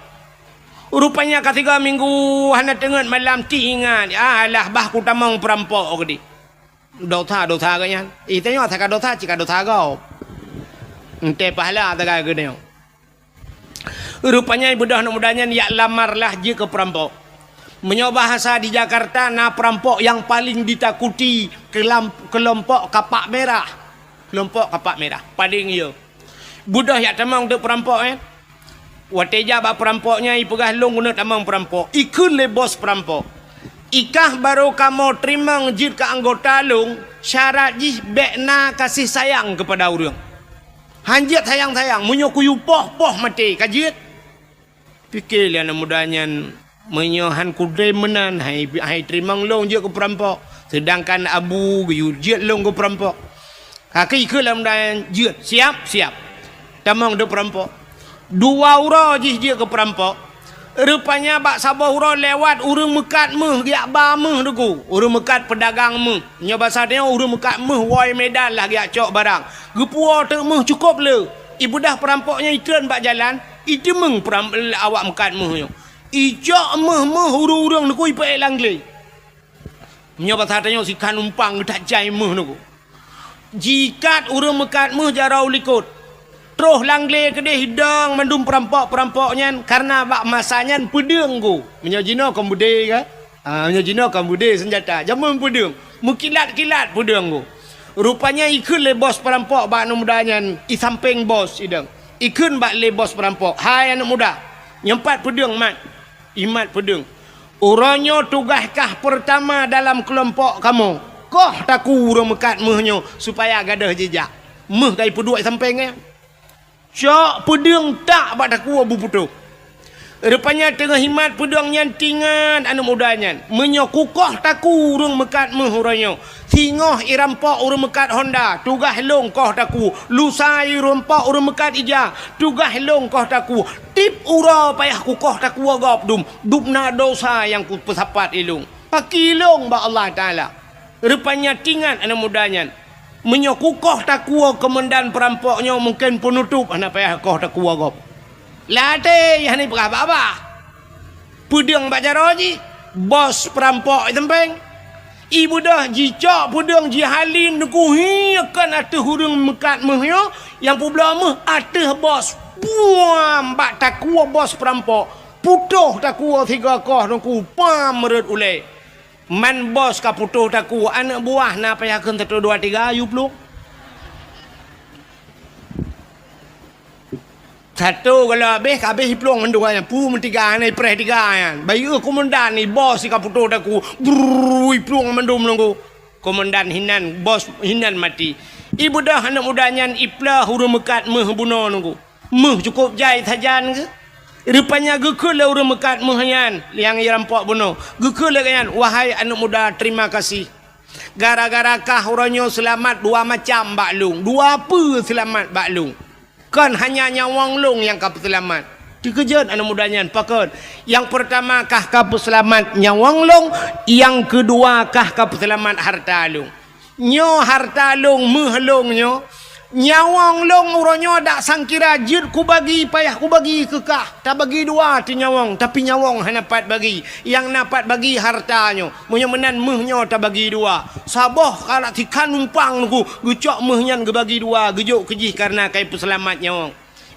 Rupanya ka tiga minggu hana teungeut malam ti ingat, "Alah, bah kutamong peurampok," geudi. Dosa-dosa geuh nyan. Eh, tanyoe asai ka dosa, cit ka dosa gob. Enté pahala sagai geutanyoe. Rupanya ibeudôh aneuk muda nyan jak lamar lah jeuet keu peurampok. Meunyoe bahasa di Jakarta na peurampok nyang paleng ditakuti keulam-, keulompok kapak merah. Keulompok kapak merah, paleng yo. Beudôh jak tamong teuk peurampok nyan. Watée jak bak peurampok nyan ipeugah lôn keuneuk tamong peurampok. Ikheun lé bos peurampok, "Ikah barô kamoe teurimong jeuet keu anggota lôn, syarat jih bék na gaséh sayang keupada ureuëng." Han jeuet sayang-sayang, meunyoe kuyue poh-poh maté ka jeuet. Pike lé aneuk muda nyan, "Meunyoe han kudrem meunan, hai, hai teurimong lôn jeuet keu peurampok, seudangkan abu geuyue jeuet lôn keu peurampok." Ka keu ikheun lé aneuk muda nyan, "Jeuet, siap, siap." Tamong teuk peurampok. Dua uroe jih jeuet keu peurampok. Rupanya bak saboh uroe lewat ureuëng meukat méuh geujak ba méuh teuk. Ureuëng meukat peudagang méuh. Nyoe basa tanyoe ureuëng meukat méuh woe Medan lah geujak cok barang. Geupuwoe teuk méuh cukôp le. Ibeudôh peurampok nyan itreun bak jalan, iteumeung peuram-, awak meukat méuh nyoe. Icok méuh-méuh ureuëng-ureuëng teuk ipeuék lam glé. Meunyoe basa tanyoe sikhan umpang geutajai méuh teuk. Jikat ureuëng meukat méuh jaroe u likot. Troh lam glé keudeh idong mandum peurampok-peurampok nyan, kareuna bak masa nyan peudeueng goe. Meunyoe jinoe kon beudé ka? Ah, meunyoe jinoe kon beudé seunjata, jameun peudeueng. Meukilat-kilat peudeueng goe. Rupanya ikheun lé bos peurampok bak aneuk muda nyan, i sampéng bos idong. Ikheun bak lé bos peurampok, "Hai aneuk muda, nyoe pat peudeueng mat." Imat peudeueng. Uroe nyoe tugaih kah peurtama dalam keulompok kamoe. Koh takue ureuëng meukat méuh nyoe supaya gadôh jijak. Méuh ka ipeuduek sampéng nyan. Cok peudeueng tak bak takue buputôh. Rupanya teungoh imat peudeueng nyan tingat aneuk muda nyan. Meunyoe kukoh takue ureuëng meukat méuh uroe nyoe, singoh irampok ureuëng meukat honda, tugaih lôn koh takue. Lusa irampok ureuëng meukat ija, tugaih lôn koh takue. Tiep uroe payah kukoh takue gob dum, dum na dosa nyang kupeusapat ilong. Pakilong bak Allah Taala. Rupanya tingat aneuk muda nyan, meunyoe kukoh takue keumandan peurampok nyoe mungken peunutôp hana payah koh takue gob. Lam até hana ipeugah babah. Peudeueng bak jaroe jih, bos peurampok i sampéng. Ibeudôh jicok peudeueng jihalin teuk hi kon ateueh ureuëng meukat méuh nyoe, nyang peubloe méuh ateueh bos. Buam bak takue bos peurampok. Putôh takue sigoe koh teuk pam rot ulée. Man bos ka putôh takue, aneuk buah na payah kheun satu dua tiga yue plueng. Satu kalau habéh, ka habéh iplueng mandua nyan. Pu meutiga nyan, ipreh tiga nyan. Bayeue keumandan ni bos si ka putôh takue. Brrrr, iplueng mandum nunggu. Keumandan hinan, bos hinan mati. Ibeudôh aneuk muda nyan iplôh ureuëng meukat méuh bunoe nunggu. Méuh cukôp jai sajan geuh. Rupanya geukheun lé ureuëng meukat méuh nyan nyang irampok bunoe. Geukheun lé geuh nyan, "Wahai aneuk muda, terima kasih. Gara-gara kah uroe nyoe seulamat dua macam bak lôn, dua peue seulamat bak lôn. Kon hanya nyawöng lôn nyang ka peuseulamat." Teukeujot aneuk muda nyan, "Pakon?" "Nyang peurtama kah ka peuseulamat nyawöng lôn, nyang keudua kah ka peuseulamat hareuta lôn." "Nyoe hareuta lôn, méuh lôn nyoe. Nyawöng lôn uroe nyoe dak sangkira jeuet kubagi, payah kubagi keu kah. Tabagi dua teuh nyawöng, tapi nyawöng hana pat bagi. Nyang na pat bagi hareuta nyoe. Meunyoe meunan méuh nyoe tabagi dua. Saboh kalak sikhan umpang nunggu, geucok méuh nyan geubagi dua, geujok keu jih kareuna ka ipeuseulamat nyawöng."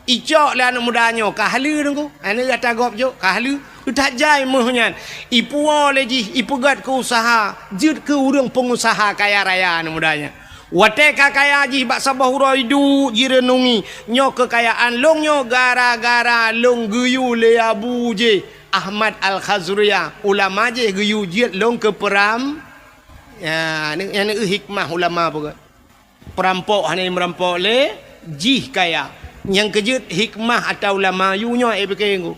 Icok lé aneuk muda nyoe, ka haleue Teungku. Aneuk gata gob jok, ka haleue. That jai méuh nyan. Ipuwoe lé jih, ipeugét keu usaha, jeuet keu ureuëng peungusaha kaya raya aneuk muda nyan. Watée ka kaya jih bak saboh uroe iduek jireunungi, nyoe keukayaan lôn nyoe gara-gara lôn geuyue lé abu jih, Ahmad Al-Khazriyah, ulama jih geuyue jeuet lôn keu peuram-, ya, nyan hikmah ulama peugah. Peurampok hana meurampok lé jih kaya. Nyang keujeuet hikmah ata ulama yue nyoe, eh, pike ngu.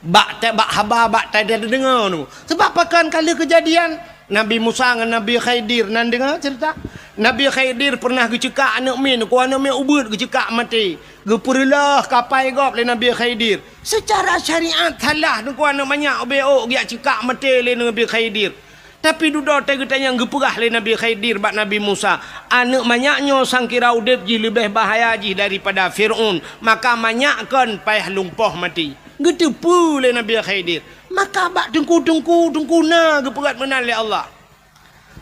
Bak ta-, bak haba, bak ta-, tadeungoe nyoe. Sebab pakon ka lheueh keujadian Nabi Musa ngon Nabi Khidir, nan deungoe ceurita? Nabi Khidir pernah geuceukak aneuk miet, ngon aneuk miet ubeut geuceukak maté. Geupeureuloh kapai gob lé Nabi Khidir. Secara syariat salah, ngon aneuk manyak ubé ôk geujak ceukak maté lé Nabi Khidir. Tapi dudoe teuh geutanyong geupeugah lé Nabi Khidir bak Nabi Musa, "Aneuk manyak nyoe sangkira udeb jih leubeh bahaya jih daripada Fir'aun, maka manyak kon payah lumpoh maté." Geuteupeue lé Nabi Khidir. Maka bak teungku-teungku, teungku na geupeugét meunan lé Allah.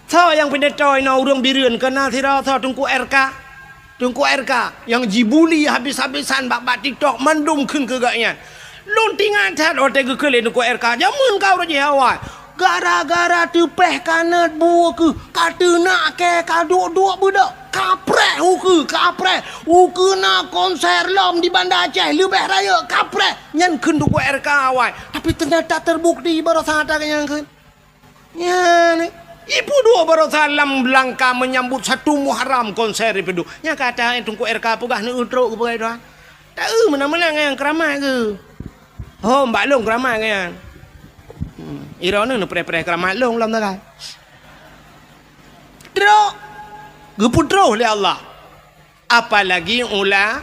Soe nyang pidato inoe ureuëng Bireuen keu na sidroe soe Teungku R K? Teungku R K nyang jibuli habis-habisan bak, bak TikTok mandum kheun keu gobnyan. Lôn teuingat that watée geukheun lé Teungku R K, jameun ka uroe jih awai. Gara-gara teupeh kanot bu ukeue, ka teunak kée, ka duek-duek beudôk, kapreh ukeue, kapreh. Ukeue na konser lom di Banda Aceh, leubeh rayeuk, kapreh. Nyan kheun Teungku R K awai. Tapi teunyata teubukti baroesa that nyang kheun. Nyan, ipeuduek baroesa lam langka menyambut satu Muharram konser ipeuduek. Nyan ka ata Teungku R K peugah neueu trok geupeugah Tuhan. Taeu meunan-meunan ngon nyang keuramat geuh. Hom bak lôn keuramat ngon nyan. Hmm, droeneuh neupreh-preh keuramat lôn lom sagai. Trok geupeutroh lé Allah. Apalagi ula-,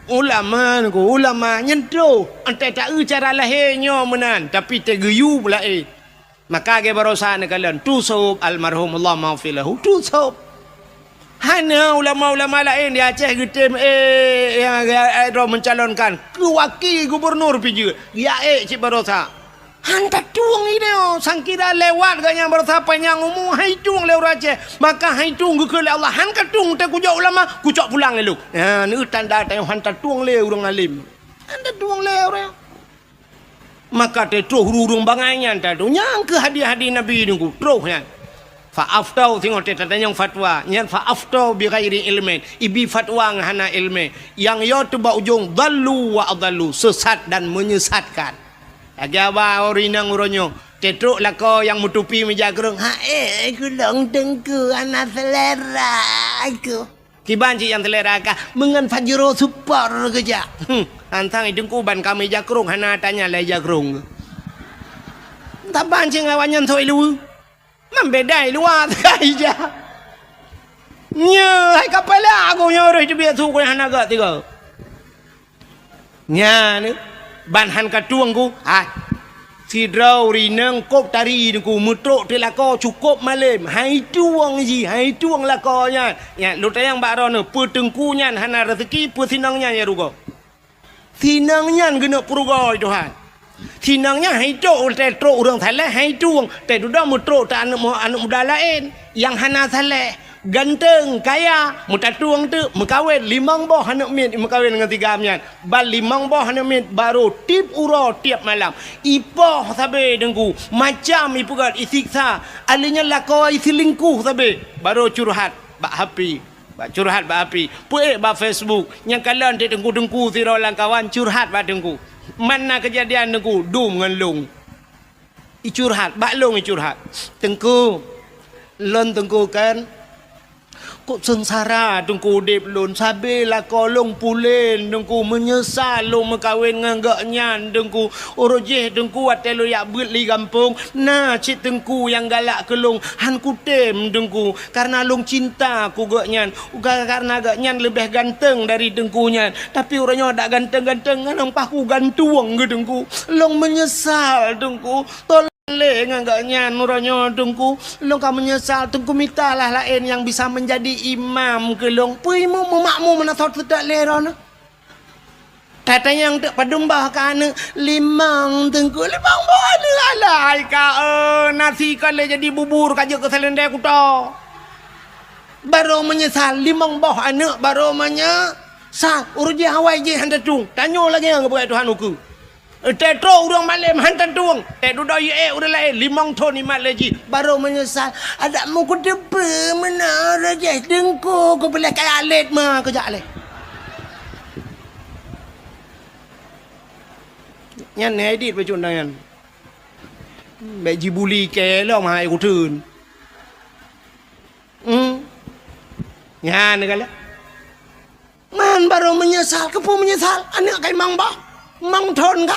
ulama, ulama nyan troh. Entah taeu cara lahé nyoe meunan, tapi teugeuyue laén. Maka lagée baroesa neukalon, tusôb almarhum, Allah maghfir lahu, tusôb. Hana ulama-ulama laén di Aceh geutem, eh, nyang, eh, droe mencalonkan keu wakil gubernur pih jeuet, geujak ék cit baroesa. Han tatueng idéh, sangkira lewat gobnyan baroesa panyang umu, han itueng lé ureuëng Aceh. Maka han itueng geukheun lé Allah, han katueng teuh kujok ulama, kucok pulang lé lôn. Nyan, neu tanda tanyoe han tatueng lé ureuëng alim. Han tatueng lé ureuëng. Maka teutroh ureuëng bangai nyan tatueng. Nyang keu hadis-hadis Nabi nunggu troh nyan. Fa aftau, singoh teutatanyong fatwa. Nyan fa aftau bi ghairi ilmin. Ibi fatwa ngon hana ilmi. Nyang yo teuba ujong, dhallu wa adhallu. Sesat dan menyesatkan. Lagée aba ureuëng inong uroe nyoe, teutrok lakoe nyang meutupi meujakrong, "Hai, kulong teungku, hana selera aku." Kiban cit nyang selera kah, meungon Fajro Super geujak. Hmm, hantang teungku ban ka meujakrong, hana tanya lé jakrong. Taban cit awaknyan soi luweue. Membeda luwa sagai ija. Nyoe hai kapala aku nyoe roh teubiet su ku hana gak tiga. Nyan ban han katueng ku, hai. Sidroe ureuëng inong kop tari teungku meutrok teuh lakoe cukop malem, hai tueng jih, hai tueng lakoe nyan. Nyan lôn tanyong bak droeneuh, peue teungku nyan hana rezeki, peue sinong nyan nyang rugoe? Sinong nyan geuneuk peurugoe Tuhan. Sinong nyan hai trok, teutrok ureuëng saleh hai tueng, teududoe meutrok teuh aneuëk mu-, aneuëk muda laén nyang hana saleh, ganteng, kaya, meutatueng teuk, meukawen limong boh aneuëk miet, meukawen ngon si Gam nyan. Ban limong boh aneuëk miet barô tieb uroe tieb malam. Ipoh sabe teungku, macam ipeugét isiksa, alheuh nyan lakoe iseulingkuh sabe, barô curhat bak H P. Bak curhat bak api, peuék bak Facebook, nyang kalon teuk teungku-teungku sidroe lam kawan curhat bak teungku. Man na keujadian teungku dum ngon lôn. Icurhat, bak lôn icurhat. Teungku, lôn teungku kan, kok seungsara teungku udeb lôn, sabe lakoe lôn pulen teungku, meunyeusal lôn meukawen ngon gobnyan teungku. Uroe jih teungku watée lôn jak beuet li gampông, na cit teungku nyang galak keu lôn, han kutem teungku. Karena lôn cinta keu gobnyan, ka-, karena gobnyan leubeh ganteng dari teungku nyan. Tapi uroe nyoe dak ganteng-ganteng ngon paku gantueng keu teungku. Lôn meunyeusal teungku. Tolong lé ngon gobnyan uroe nyoe teungku. Lôn ka meunyeusal teungku, mitalah laén nyang bisa menjadi imam keu lôn. Peue imum meumakmum na sot seutôt lé droeneuh. Tatanyong teuk padum boh keu aneuëk, limong teungku, limong boh aneuëk alai ka, eh, nasi ka lé jadi bubur ka jeuet keu salendai kuto. Barô meunyeusal limong boh aneuëk barô meunye-, Sa, ureueng jih awai jih han tatueng. Tanyoe lagèe nyan geupeugah Tuhan ukeue. Teutrok ureueng malém han tatueng. Teududoe yue ureueng laén limong thon imat lé jih. Barô meunyeusal. Adak meukeuteupeue meunan ureueng jih teungku, kupiléh kaya lét ma keujak lé. Nyan hai dit bacut nyan. Bèk jibuli kèe lom hai kuteun. Hmm. Nyan galak. Man barô meunyeusal, keupeue meunyeusal? Aneuk kai mang boh, mang thon ka.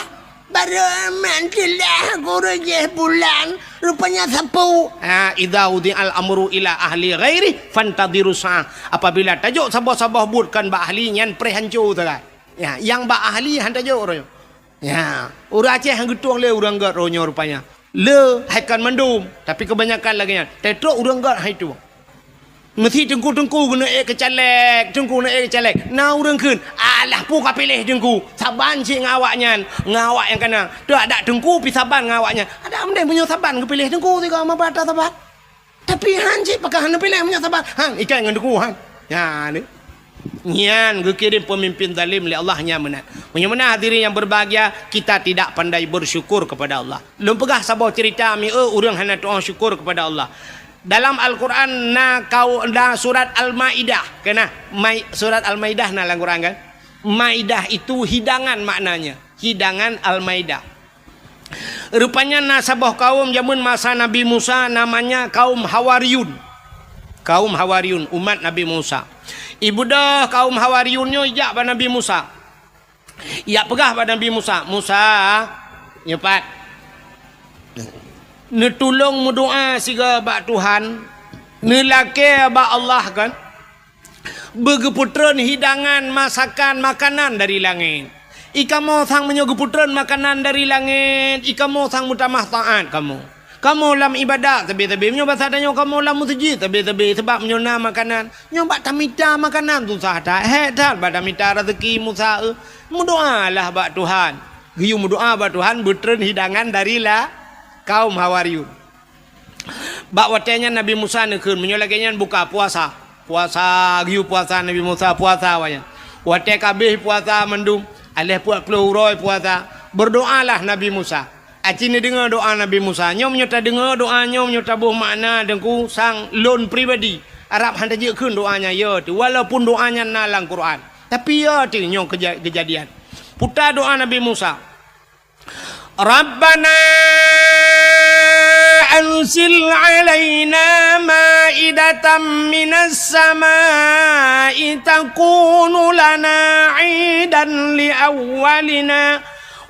Barô man teulah guru jih bulan, rupanya sapeue. Ha, idza wudi'al amru ila ahli ghairi fantadhiru sa'ah. Apabila tajok saboh-saboh buet kon bak ahli nyan preh hanco sagai. Ya, nyang bak ahli han tajok roh. Ya, ureueng Aceh han geutueng lé ureueng gèt roh nyoe rupanya. Le hai kon mandum, tapi keubanyakan lagèe nyan. Teutrok ureueng gèt hai tueng. Meusi teungku-teungku keuneuk ék keu caleg, teungku keuneuk ék keu caleg. Na ureueng kheun, "Alah, peue kapiléh teungku? Saban cit ngon awaknyan, ngon awak nyang kana. Teuadak teungku pi saban ngon awaknyan." Adak meudeh meunyoe saban geupiléh teungku sigoe meupat saban. Tapi han cit pakon hana piléh meunyoe saban. Han, ikai ngon teungku han. Nyan. Nyan geukirém peumimpin zalim lé Allah nyan meunan. Meunyoe meunan hadirin yang berbahagia, kita tidak pandai bersyukur kepada Allah. Lôn peugah saboh cerita mieu ureueng hana tu'oh syukur kepada Allah. Dalam Al-Quran na kau, na surat Al-Maidah, keunan, Mai-, surat Al-Maidah na lam Quran kan? Maidah itu hidangan maknanya, hidangan Al-Maidah. Rupanya na saboh kaum jameun masa Nabi Musa namanya kaum Hawariyun. Kaum Hawariyun, umat Nabi Musa. Ibeudôh kaum Hawariyun nyoe ijak bak Nabi Musa. Ijak peugah bak Nabi Musa, "Musa, nyoe pat. Neutulông meudoa sigoe bak Tuhan, neulakée bak Allah kan." Beugeupeutrön hidangan masakan makanan dari langét. I kamoe sang meunyoe geupeutrön makanan dari langét, i kamoe sang meutamah taát kamoe. Kamoe lam ibadat sabe-sabe, meunyoe basa tanyoe kamoe lam meuseujid sabe-sabe, sabab meunyoe na makanan, nyoe bak tamita makanan susah that, hék that bak tamita raseuki Musa, eh. Meudoalah bak Tuhan. Geuyue meudoa bak Tuhan beutrön hidangan dari la-, kaum Hawariyun. Bak watée nyan Nabi Musa neukheun, meunyoe lagée nyan buka puasa. Puasa, geuyue puasa Nabi Musa, puasa awaknyan. Watée ka abéh puasa mandum, aléh peuet ploh uroe puasa, berdoalah Nabi Musa. Aci neudeungoe doa Nabi Musa. Nyoe meunyoe tadeungoe doa nyoe, meunyoe taboh makna deungku sang lôn pribadi, Arab han tajeuet kheun doa nyan, ya teuh, walaupun doa nyan na lam Quran. Tapi ya teuh nyoe keja-, keujadian. Puta doa Nabi Musa. ربنا أنزل علينا مائدة من السماء تكون لنا عيدا لأولنا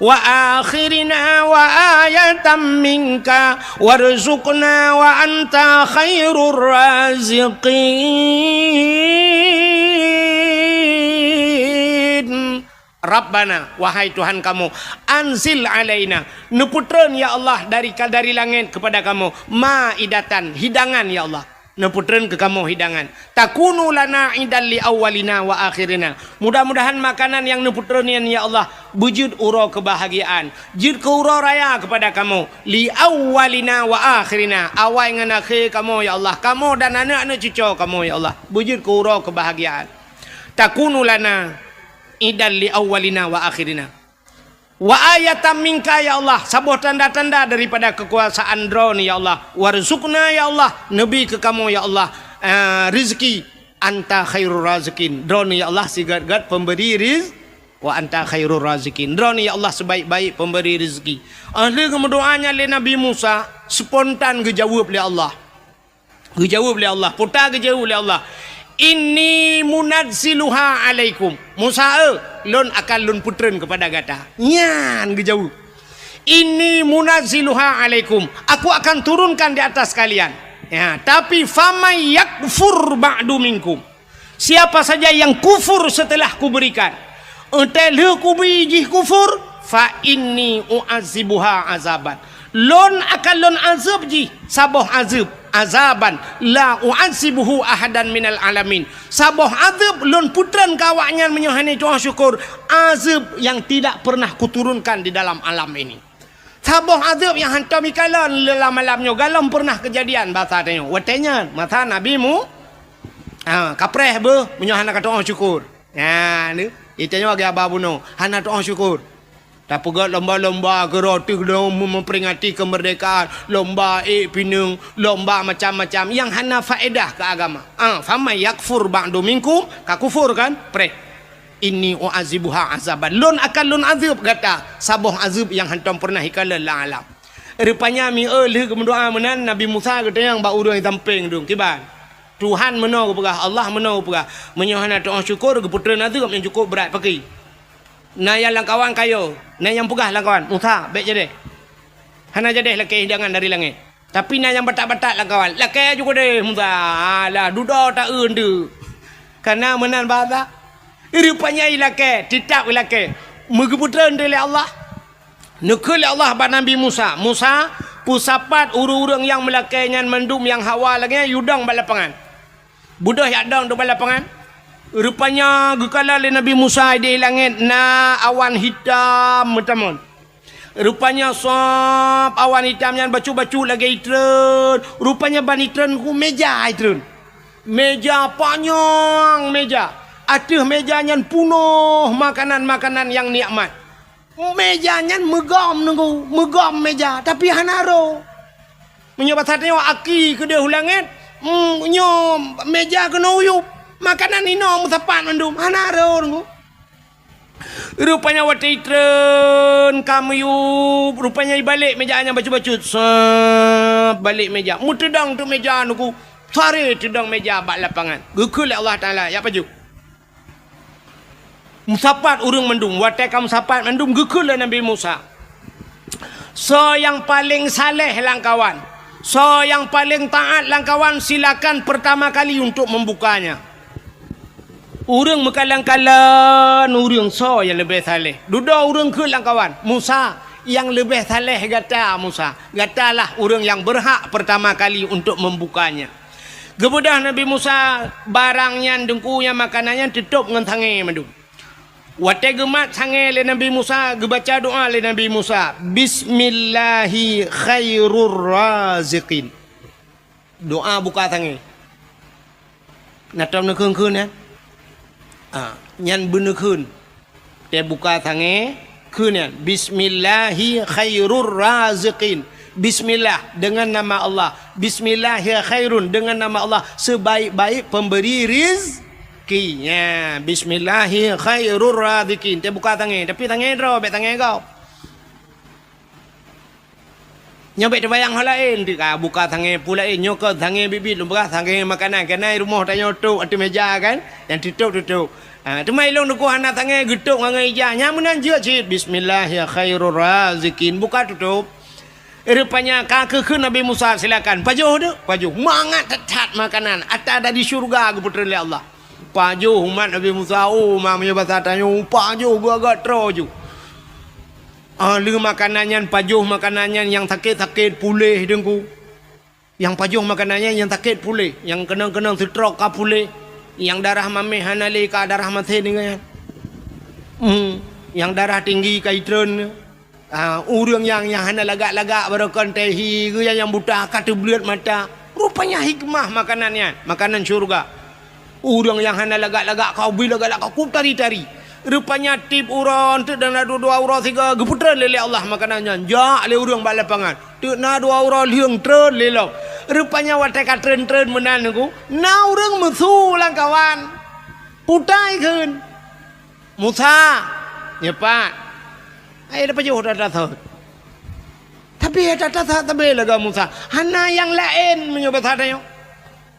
وآخرنا وآية منك وارزقنا وأنت خير الرازقين. Rabbana, wahai Tuhan kamoe, anzil alaina, neupeutrön, ya Allah, dari ka-, dari langét keupada kamoe, maidatan, hidangan, ya Allah. Neupeutrön keu kamoe hidangan. Takunu lana idan li awwalina wa akhirina. Mudah-mudahan makanan nyang neupeutrön nyan, ya Allah, beujeuet uroe keubahgiaan, jeuet keu uroe raya keupada kamoe, li awwalina wa akhirina, awai ngon akhé kamoe, ya Allah, kamoe dan aneuk-aneuk cucoe kamoe, ya Allah, beujeuet keu uroe keubahgiaan. Takunu lana idan li awwalina wa akhirina. Wa ayatan minka, ya Allah, saboh tanda-tanda daripada keukuasaan Droeneuh, ya Allah. Warzuqna, ya Allah, neubi keu kamoe, ya Allah, eh, rezeki. Anta khairur raziqin. Droeneuh, ya Allah, sigét-gét pemberi riz-, wa anta khairur raziqin. Droeneuh, ya Allah, sebaik-baik pemberi rezeki. Óh lheueh geumeudoa nyan lé Nabi Musa, spontan geujaweueb lé Allah. Geujaweueb lé Allah, peue ta geujaweueb lé Allah, "Inni munazziluha alaikum." Musa, eh, lôn akan lôn peutrön keupada gata. Nyan geujaweueb. "Inni munazziluha alaikum." Aku akan turunkan di atas kalian. Ya, tapi, "Faman yakfur ba'du minkum." Siapa saja yang kufur setelah kuberikan, enteuk lheueh kubri jih kufur, fa inni u'adzibuha azaban. Lôn akan lôn azeueb jih saboh azeueb, azaban la u'adzibuhu ahadan minal alamin. Saboh azeueb lôn peutrön keu awaknyan meunyoe hana tu'oh syukur, azeueb yang tidak pernah kuturunkan di dalam alam ini. Saboh azeueb nyang hantom ikalon lam alam nyoe galom pernah keujadian basa tanyoe. Watée nyan, masa Nabi Mu-, ha, kapreh beuh meunyoe hana katu'oh syukur. Nah, ni, itanyoe lagèe haba bunoe, hana tu'oh syukur. Tapeugöt lomba-lomba keudroe teuh lom meuperingati keumeurdekaan, lomba ék pineung, lomba macam-macam nyang hana faedah keu agama. Ah, faman yakfur ba'du minkum, ka kufur kan? Preh. Inni u'adzibuha azaban. Lôn akan lôn azeueb gata saboh azeueb nyang hantom peureunah ikalon lam alam. Rupanya mieu lheueh geumeudoa meunan, Nabi Musa geutanyong bak ureueng di sampéng dum, "Kiban? Tuhan meunoe geupeugah, Allah meunoe geupeugah, meunyoe hana tu'oh syukur, geupeutreun azeueb nyang cukôp brat." Pakri? Na nyang lamkawan kayo, na nyang peugah lamkawan, "Musa, bèk jadeh. Hana jadeh lakèe hidangan dari langèt." Tapi na nyang batat-batat lamkawan, "Lakèe ju keudeh, Musa. Alah, dudoe ta-eu teuk." Kana meunan bahasa. Rupanya ilakèe, teutab ilakèe. Meugeupeutrön lé Allah. Neukheun lé Allah bak Nabi Musa, "Musa, peusapat ureueng-ureueng nyang meulakèe nyan mandum nyang hawa lagèe nyan, yue dong bak lapangan." Beudôh jak dong bak lapangan. Rupanya geukalon lé Nabi Musa idéh langèt na awan hitam meutamon. Rupanya sab awan hitam nyan bacut-bacut lagèe itreun. Rupanya ban itreun ku meja itreun. Meja panyang meja. Ateueh meja nyan punoh makanan-makanan nyang nikmat. Meja nyan meugom Teungku, meugom meja, tapi hana roh. Meunyoe basa tanyoe aki keudeh u langèt, mm, nyoe meja keunoe uyueb, makanan inoe meusapat mandum, hana roh Teungku. Rupanya watèe itreun ka meuyueb, rupanya ibalek meja nyan bacut-bacut, sab balek meja, meuteudong teuk meja Teungku, saré teudong meja bak lapangan. Geukheun lé Allah Taala, "Jak pajoh." Meusapat ureueng mandum, watèe ka meusapat mandum geukheun lé Nabi Musa, "Soe nyang paleng saleh lamkawan, soe nyang paleng taat lamkawan, silakan pertama kali untuk membukanya." Ureueng meukalon-kalon ureueng soe nyang leubeh saleh. Dudoe ureueng kheun lamkawan, "Musa, nyang leubeh saleh gata Musa. Gatalah ureueng nyang beurhak pertama kali untuk membukanya." Geubeudôh Nabi Musa barang nyan, Teungku, nyang makanan nyan teutôb ngon sangè mandum. Watèe geumat sangè lé Nabi Musa, geubaca doa lé Nabi Musa, "Bismillahi khairur raziqin." Doa buka sangè. Na tom neukheun-kheun nyan? Ah, nyan beuneukheun. Teubuka sangè, kheun nyan, "Bismillahi khairur raziqin." Bismillah, dengan nama Allah. Bismillahi khairun, dengan nama Allah, sebaik-baik pemberi rizki. Nya, "Bismillahi khairur raziqin." Teubuka sangè, tapi sangè droe, bèk sangè gob. Nyoe bèk teubayang hal laén, teuka buka sangè peue laén, nyoe keuh sangè biet-biet lôn peugah, sangè makanan, keunan rumoh tanyoe tôb ateueh meja kan, nyang teutôb-teutôb. Ha, teuma ilôn Teungku hana sangè geutôb ngon ija, nyang meunan jeuet cit, "Bismillahi khairur raziqin," buka tutôb. Rupanya ka geukheun Nabi Musa, "Silakan, pajoh deuh, pajoh." Mangat that-that makanan, ata dari syeuruga geupeutreun lé Allah. Pajoh umat Nabi Musa, oh, ma meunyoe basa tanyoe, pajoh geuagak troe ju. Ah, lheueh makanan nyan, pajoh makanan nyan, nyang sakét-sakét puléh Teungku. Nyang pajoh makanan nyan, nyang sakét puléh, nyang keunong-keunong seutrok ka puléh, nyang darah mamèh hana lé ka darah maté deungon nyan. Hmm, nyang darah tinggi ka itreun. Ah, ureueng nyang, nyang hana lagak-lagak baroe kon teuh hi, geu nyang buta ka teubleuet mata. Rupanya hikmah makanan nyan, makanan syeuruga. Ureueng nyang hana lagak-lagak ka ubit lagak-lagak ka tari-tari. Rupanya tiep uroe, teuk na dua-dua uroe sigoe, geupeutreun lé, lé Allah makanan nyan. Jak lé ureueng bak lapangan. Teuk na dua uroe lheueng treun lé lom. Rupanya watèe ka treun-treun meunan Teungku, na ureueng meusu lamkawan. Putai kheun, "Musa, nyoe pat." Hai, ata pajoh ata-ata thot. Tapi ata-ata thot sabé lagèe Musa. Hana nyang laén meunyoe basa tanyoe.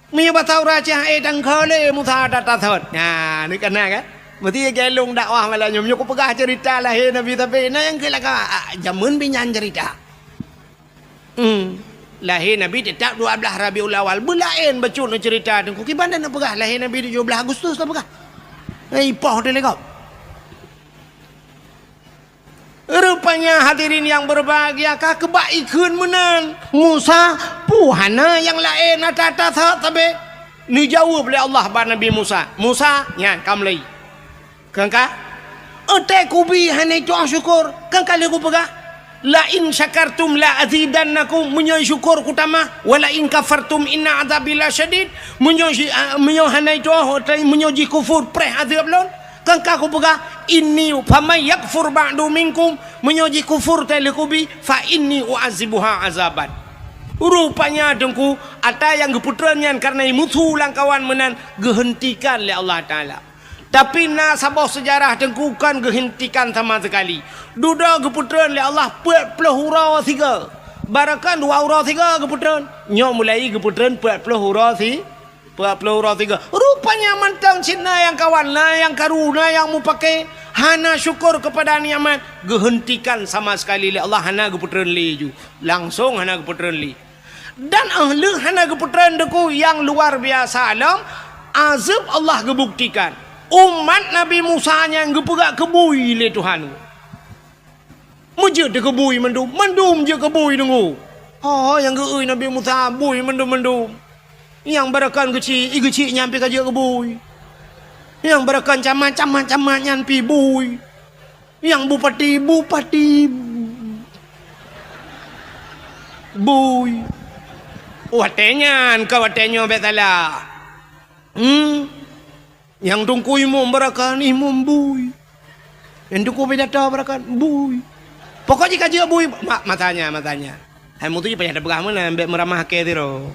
Meunyoe basa ureueng Aceh, "Eh, tangkho lé Musa ata-ata thot." Nyan, ni kana kan? Meusti galong dakwah malam nyoe. Meunyoe kupeugah ceurita lahé Nabi Sabe, na nyang keu laka, ah, jameun binyan ceurita. Hmm. Lahé Nabi teutap dua blaih Rabiul Awal. Beulaén bacut nyoe ceurita Teungku. Kiban dan peugah lahé Nabi tujoh blaih Agustus tapeugah. Eh, ipoh teuh lé gob. Rupanya hadirin yang berbahagia, ka keubak ikheun meunan. Musa, peue hana nyang laén ata-ata thot sabé? Neujaweueb lé Allah bak Nabi Musa, "Musa, nyan ka mulai. Keu ka, watèe kubi hana tu'oh syukur, keu ka lheueh kupeugah, 'La in syakartum la azidannakum,' meunyoe syukur kutamah, 'wa la in kafartum inna adzabi lasyadid,' meunyoe si-, a, meunyoe hana tu'oh, watèe meunyoe jih kufur, preh azeueb lôn." Kan ka kupeugah, "Inni faman yakfur ba'du minkum," meunyoe jikufur teuh lé kubi, "fa inni u'azibuha azaban." Rupanya Teungku, ata nyang geupeutreun nyan kareuna musu lamkawan meunan geuheuntikan lé Allah Taala. Tapi na saboh seujarah Teungku kon geuheuntikan sama seukali. Dudoe geupeutreun lé Allah peuet ploh uroe sigoe. Barokon dua uroe sigoe geupeutreun. Nyoe mulai geupeutreun peuet ploh uroe si, peuet ploh uroe sigoe. Rupanya mantong cit na nyang kawan, na nyang karu, na nyang mupake. Hana syukur keupada nikmat. Geuheuntikan sama seukali lé Allah, hana geupeutreun lé ju. Langsong hana geupeutreun lé. Dan 'oh lheueh hana geupeutreun Teungku nyang luar biasa lom, azeueb Allah geubuktikan. Umat Nabi Musa nyan geupeugah keu bui lé Tuhan. Meujeuet keu bui mandum, mandum jeuet keu bui Teungku. Oh, nyang geu-eu Nabi Musa bui mandum-mandum. Nyang barokon geuchik, i geuchik nyan pih ka jeuet keu bui. Nyang barokon camat, camat, camat nyan pih bui. Nyang bupati, bupati bui. Watée nyan ka watée nyoe bék salah. Hmm. Nyang teungku imum barokon, imum bui. Nyang teungku pidato barokon, bui. Pokok jih ka jeuet bui, ma-, masanya, masanya. Hai mutu jih payah tapeugah meunan, bék meuramah kée sidroe.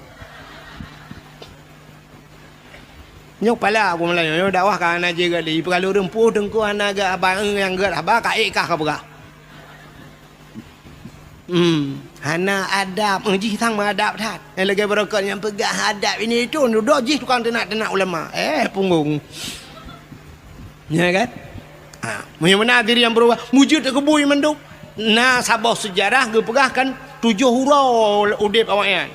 Nyoe pala aku meulayeue, nyoe dakwah ka hana jeuet lé. Ipeugah lôn ureuëng peue teungku hana gét haba, nyang gét haba ka ék kah ka peugah. Hmm, hana adab, eh, jih sang meuadab that. Eh, lagée barokon nyang peugah adab ini itu, dudoe jih tukang teunak-teunak ulama. Eh, punggong. Ya kan? Ha, meunyoe meunan diri nyang beurubah, meujeuet keu bui mandum. Na saboh seujarah geupeugah kan tujoh uroe udeb awaknyan.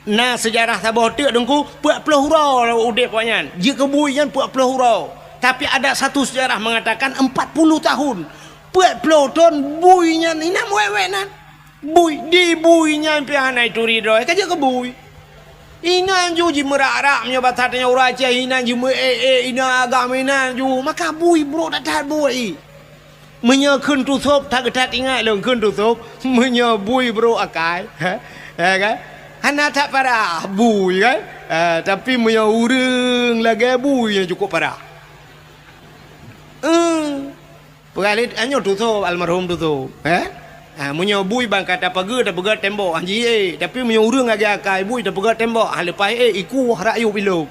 Na seujarah saboh teuk Teungku, peuet ploh uroe udeb awaknyan. Jeuet keu bui nyan peuet ploh uroe. Tapi ada satu seujarah mengatakan empat puluh tahun. Peuet ploh thon bui nyan inan wék-wék nan. Bui, di bui nyan pih hana ituri droe, ka jeuet keu bui. Inan ju jimeurah-rah meunyoe basa tanyoe ureuëng Aceh, inan jimeuék-ék, inan agam inan ju. Maka bui brok that-that bui. Meunyoe kheun tusôb, that-that ingat lôn kheun tusôb, meunyoe bui brok akai, ha? Ya kan? Hana that parah bui kan? Ha, tapi meunyoe ureuëng lagée bui nyang cukup parah. Eh. Peugah lé, nyoe tusôb, almarhum tusôb, eh? Ha, meunyoe bui ban ka tapeugét, tapeugét tembok, han jiék. Tapi meunyoe ureuëng lagée akai bui tapeugét tembok, ha, leupah ék, ikueh rakyueb ilôb.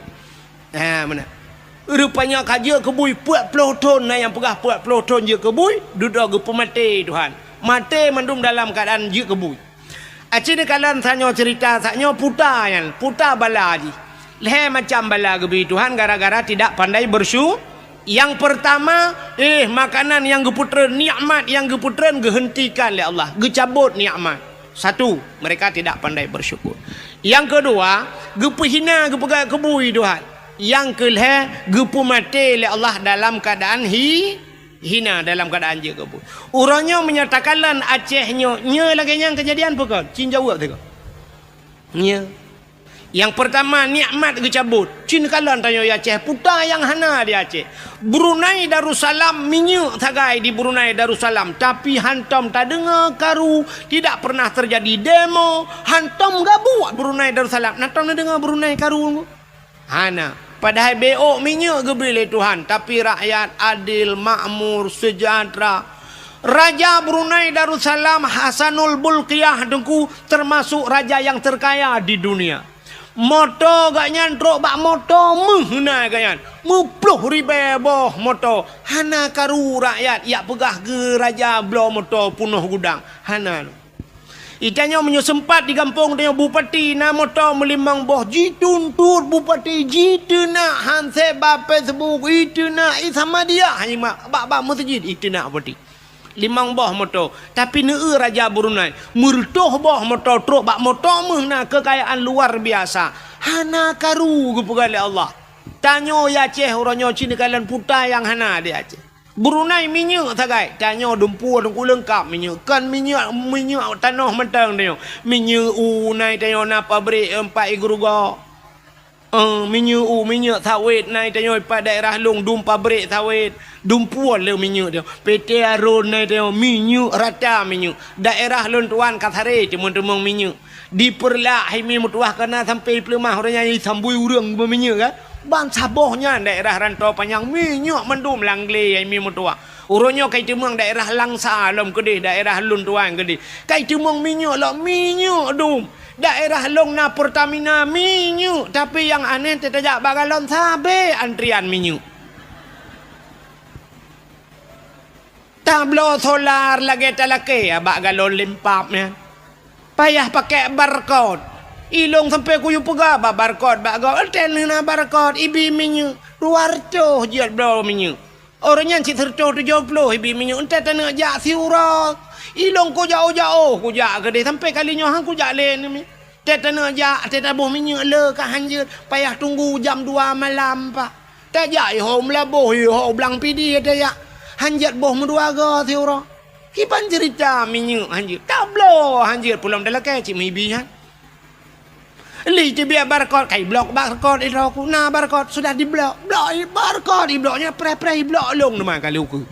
Ha, meunan. Rupanya ka jeuet keu bui peuet ploh thon, na nyang peugah peuet ploh thon jeuet keu bui, dudoe geupeumaté Tuhan. Maté mandum dalam keuadaan jeuet keu bui. Aci neukalon tanyoe ceurita, tanyoe puta nyan, puta bala jih. Lhée macam bala geubri Tuhan gara-gara tidak pandai bersyu-, nyang peurtama, eh, makanan nyang geupeutreun, nikmat nyang geupeutreun geuheuntikan lé Allah, geucabot nikmat. Satu, mereka tidak pandai bersyukur. Nyang keudua, geupeuhina geupeugah keu bui Tuhan. Nyang keulhée, geupeumaté lé Allah dalam keuadaan hi-, hina dalam keuadaan jeuet keu bui. Uroe nyoe meunyoe takalon Aceh nyoe, nyoe lagée nyan keujadian peue kon? Cit jaweueb sigoe. Nyoe. Nyang peurtama nikmat geucabot. Cit kalon tanyoe di Aceh, puta nyang hana di Aceh. Brunei Darussalam minyeuk sagai di Brunei Darussalam, tapi hantom tadeungoe karu, tidak pernah terjadi demo, hantom gabuek Brunei Darussalam. Na tom neudeungoe Brunei karu? Hana. Padahai bék minyeuk geubri lé Tuhan, tapi rakyat adil, makmur, sejahtera. Raja Brunei Darussalam Hasanul Bolkiah Teungku teumasuk raja nyang teukaya di dunia. Moto gobnyan trok bak moto meuh na gobnyan. Meuploh ribée boh moto. Hana karu rakyat jak peugah keu raja bloe moto peunoh gudang. Hana. Di tanyoe meunyoe seumpat di gampông tanyoe bupati na moto meulimong boh jituntot bupati jiteunak han seb bak Facebook jiteunak i Samadiyah nyan bak, bak meuseujid jiteunak bupati. Limong boh moto, tapi neueu raja Brunei meureutôh boh moto trok bak moto meuh na keukayaan luar biasa. Hana karu geupeugah lé Allah. Tanyoe di Aceh uroe nyoe cit neukalon puta nyang hana di Aceh. Brunei minyeuk sagai, tanyoe dumpeue teungku leungkap minyeuk. Kon minyeuk, minyeuk tanoh mantong tanyoe. Minyeuk u nai tanyoe na pabrik empat i Geurugok. Eh, minyeuk u, minyeuk sawét nai tanyoe pat daerah lôn dum pabrik sawét. Dumpeue le minyeuk tanyoe. P T Arun nai tanyoe minyeuk rata minyeuk. Daerah lôn tuan ka saré teumon-teumon minyeuk. Di Peureulak hai mi meutuwah kana sampai peuleumah ureuëng nyan sambui ureuëng beuminyeuk kan. Ban saboh nyan daerah Rantau Panyang, minyeuk mandum lam glé nyang mi meutuah. Uroe nyoe kai teumeung daerah Langsa lom keudeh, daerah lôn tuan keudeh. Kai teumeung minyeuk lom, minyeuk dum. Daerah lôn na Pertamina minyeuk, tapi nyang aneh teutajak bak galon sabe antrian minyeuk. Tabloe solar lagèe talakèe bak galon lempap nyan. Payah pakèk barcode. Ilong sampoe kuyue peugah bak barcode bak gob. Enteuk na barcode ibi minyeuk. Dua reutôh jeuet bloe minyeuk. Uroe nyan cit sireutôh tujoh ploh ibi minyeuk. Enteuk taneuk jak siuroe. Ilong kujak-ujak oh kujak keudeh sampoe kali nyoe han kujak lé nyoe. Teuh taneuk jak, teuh taboh minyeuk le ka hanjeuet, payah tunggu jam dua malam, Pak. Tajak iho Meulaboh, iho Blang Pidie tajak. Hanjeuet boh meudua go siuroe. Kiban ceurita minyeuk hanjeuet. Tabloe hanjeuet pulang dalakèe cit meuibi nyan. Li teubiet barcode, kai blok barcode di droe ku. Na barcode, sudah diblok. Blok barcode, iblok nyan preh-preh, iblok lông teuma kali ukeue.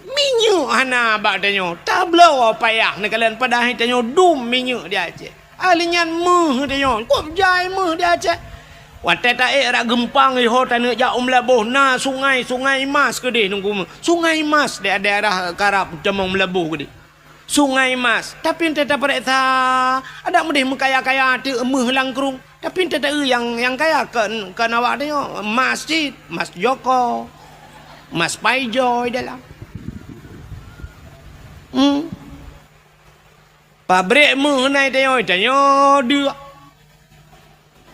Minyeuk hana bak tanyoe, tabloe payah neukalon padahai tanyoe dum minyeuk di Aceh. Ahli nyan meuh tanyoe, kop jai meuh di Aceh. Watèe taék rot geumpang iho taneuk jak u Meulaboh na sungai, Sungai Mas keudeh nunggu meuh. Sungai Mas di daerah karab tamong Meulaboh keudeh. Sungai Mas, tapi enteuk tapareksa, adak meudeh meukaya-kaya teuk meuh lam krueng. Tapi enteuk taeu nyang, nyang kaya kon, kon awak tanyoe, mas cit, mas Joko, mas Paijoy dalam. Hmm. Pabrik meuh na i tanyoe, tanyoe deuek.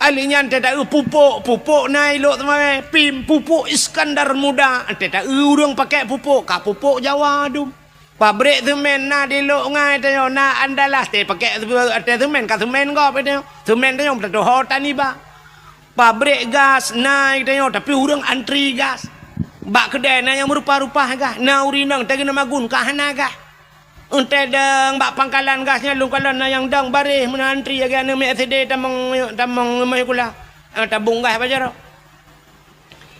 Ali nyan enteuk taeu pupuk, pupuk na i Lhokseumawe, pim, pupuk Iskandar Muda, enteuk taeu ureueng pakèk pupuk, ka pupuk Jawa dum. Pabrik semen na di Lhokseumawe tanyoe, na Andalas, teuh pakèk ateueh semen, ka semen gob tanyoe. Semen tanyoe beutatuho taniba. Pabrik gas na tanyoe, tapi ureueng antri gas. Bak keudè na nyang meurupa-rupa gas, na ureueng inong teuh keuneuk magun ka hana gas. Enteuk dong bak pangkalan gas nyan lôn kalon na nyang dong baréh meunan antri lagèe aneuk miet S D tamong, tamong rumoh sikula. Ah, tabong gas bak jaroe.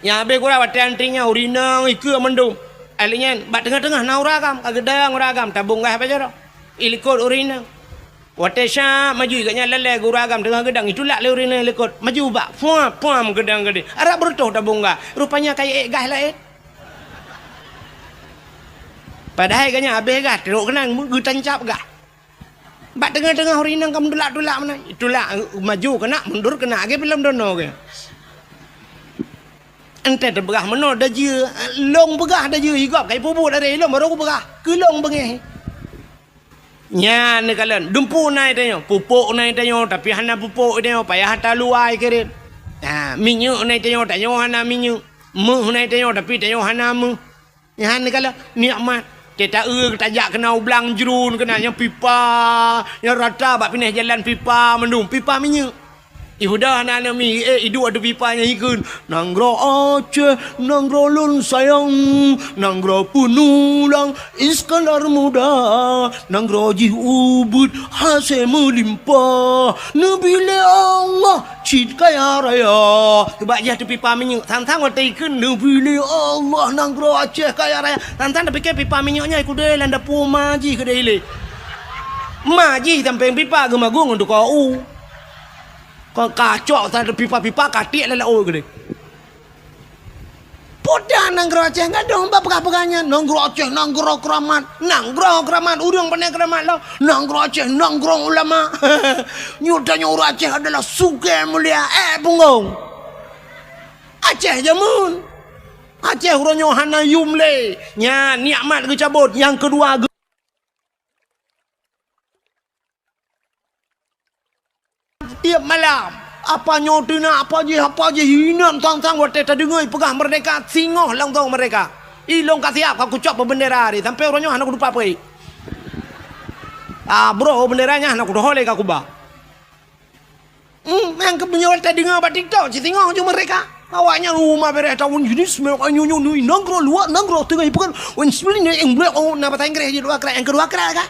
Nyang habéh gura watèe antri nyan ureueng inong ikeue mandum. Ali nyan bak teungoh-teungoh na ureueng agam, ka geudong ureueng agam tabong gas bak jaroe. Ilikot ureueng inong. Watèe syak maju gobnyan lalè ureueng agam teungoh geudong itulak lé ureueng inong ilikot. Maju bak, puam, puam geudong keudeh. Arap beureutoh tabong gas. Rupanya ka iék gas laén. Padahai gobnyan habéh gas, trok keunan geutancab gas. Bak teungoh-teungoh ureueng inong ka meutulak-tulak meunan. Tulak maju keunak, mundur keunak, lagèe filem Dono geuh. Enteuk teupeugah meunoe dajeu, lông peugah dajeu, i gob ka ipeubuet lé ilông barô kupeugah, keu lông beungèh. Nyan neukalon, dumpeue na i tanyoe, pupuk na i tanyoe, tapi hana pupuk i tanyoe, payah taluwa i kirém. Ha, minyeuk na i tanyoe, tanyoe hana minyeuk. Meuh na i tanyoe, tapi tanyoe hana meuh. Nyan neukalon nikmat. Teuh taeu tajak keunan u Blang Jruen keunan nyang pipa, nyang rata bak pinèh jalan pipa mandum, pipa minyeuk. Ibuda hana aneuk mi, eh, iduek ateueh pipa nyang ikheun, "Nanggroe Aceh, nanggroe lôn sayang, nanggroe peunulang Iskandar Muda, nanggroe jih ubit hasé meulimpah, neubri lé Allah cit kaya raya." Keubah jih ateueh pipa minyeuk, sang-sang watèe ikheun, "Neubri lé Allah nanggroe Aceh kaya raya." Sang-sang tapikir pipa minyeuk nyan ikudée lam dapur ma jih keudéh ilée. Ma jih sampéng pipa geumagun ngon tukoe u. Kon kacok sa pipa-pipa ka tiek lam laôt keudéh. Peue nanggroe Aceh gadôh bak peugah-peugah nyan? Nanggroe Aceh nanggroe keuramat, nanggroe keuramat, ureueng pane keuramat lom. Nanggroe Aceh nanggroe ulama. Nyoe tanyoe ureueng Aceh adalah sugée mulia, eh, punggong. Aceh jameun. Aceh uroe nyoe hana yum lé. Nyan nikmat geucabot. Nyang keudua, geu- Tiep malam, apa nyoe teunak, apa jih, apa jih, inan sang-sang watée tadeungoe peugah merdeka, singoh langsong merdeka. Ilong ka siap, ka kucok peubeundera tadi, sampoe uroe nyoe hana kutupat peue. Ah, broh bendera nyan hana kutuho lé ka kuba. Hmm, nyang keu meunyoe tadeungoe bak TikTok, cit singoh ju merdeka. Awaknyan uma bereh tahun jenis, nanggroe luwa, nanggroe teungoh ipeugah, wen sipil ni eng blek, oh, na bahasa Inggris jih dua krak, nyang keudua krak ka.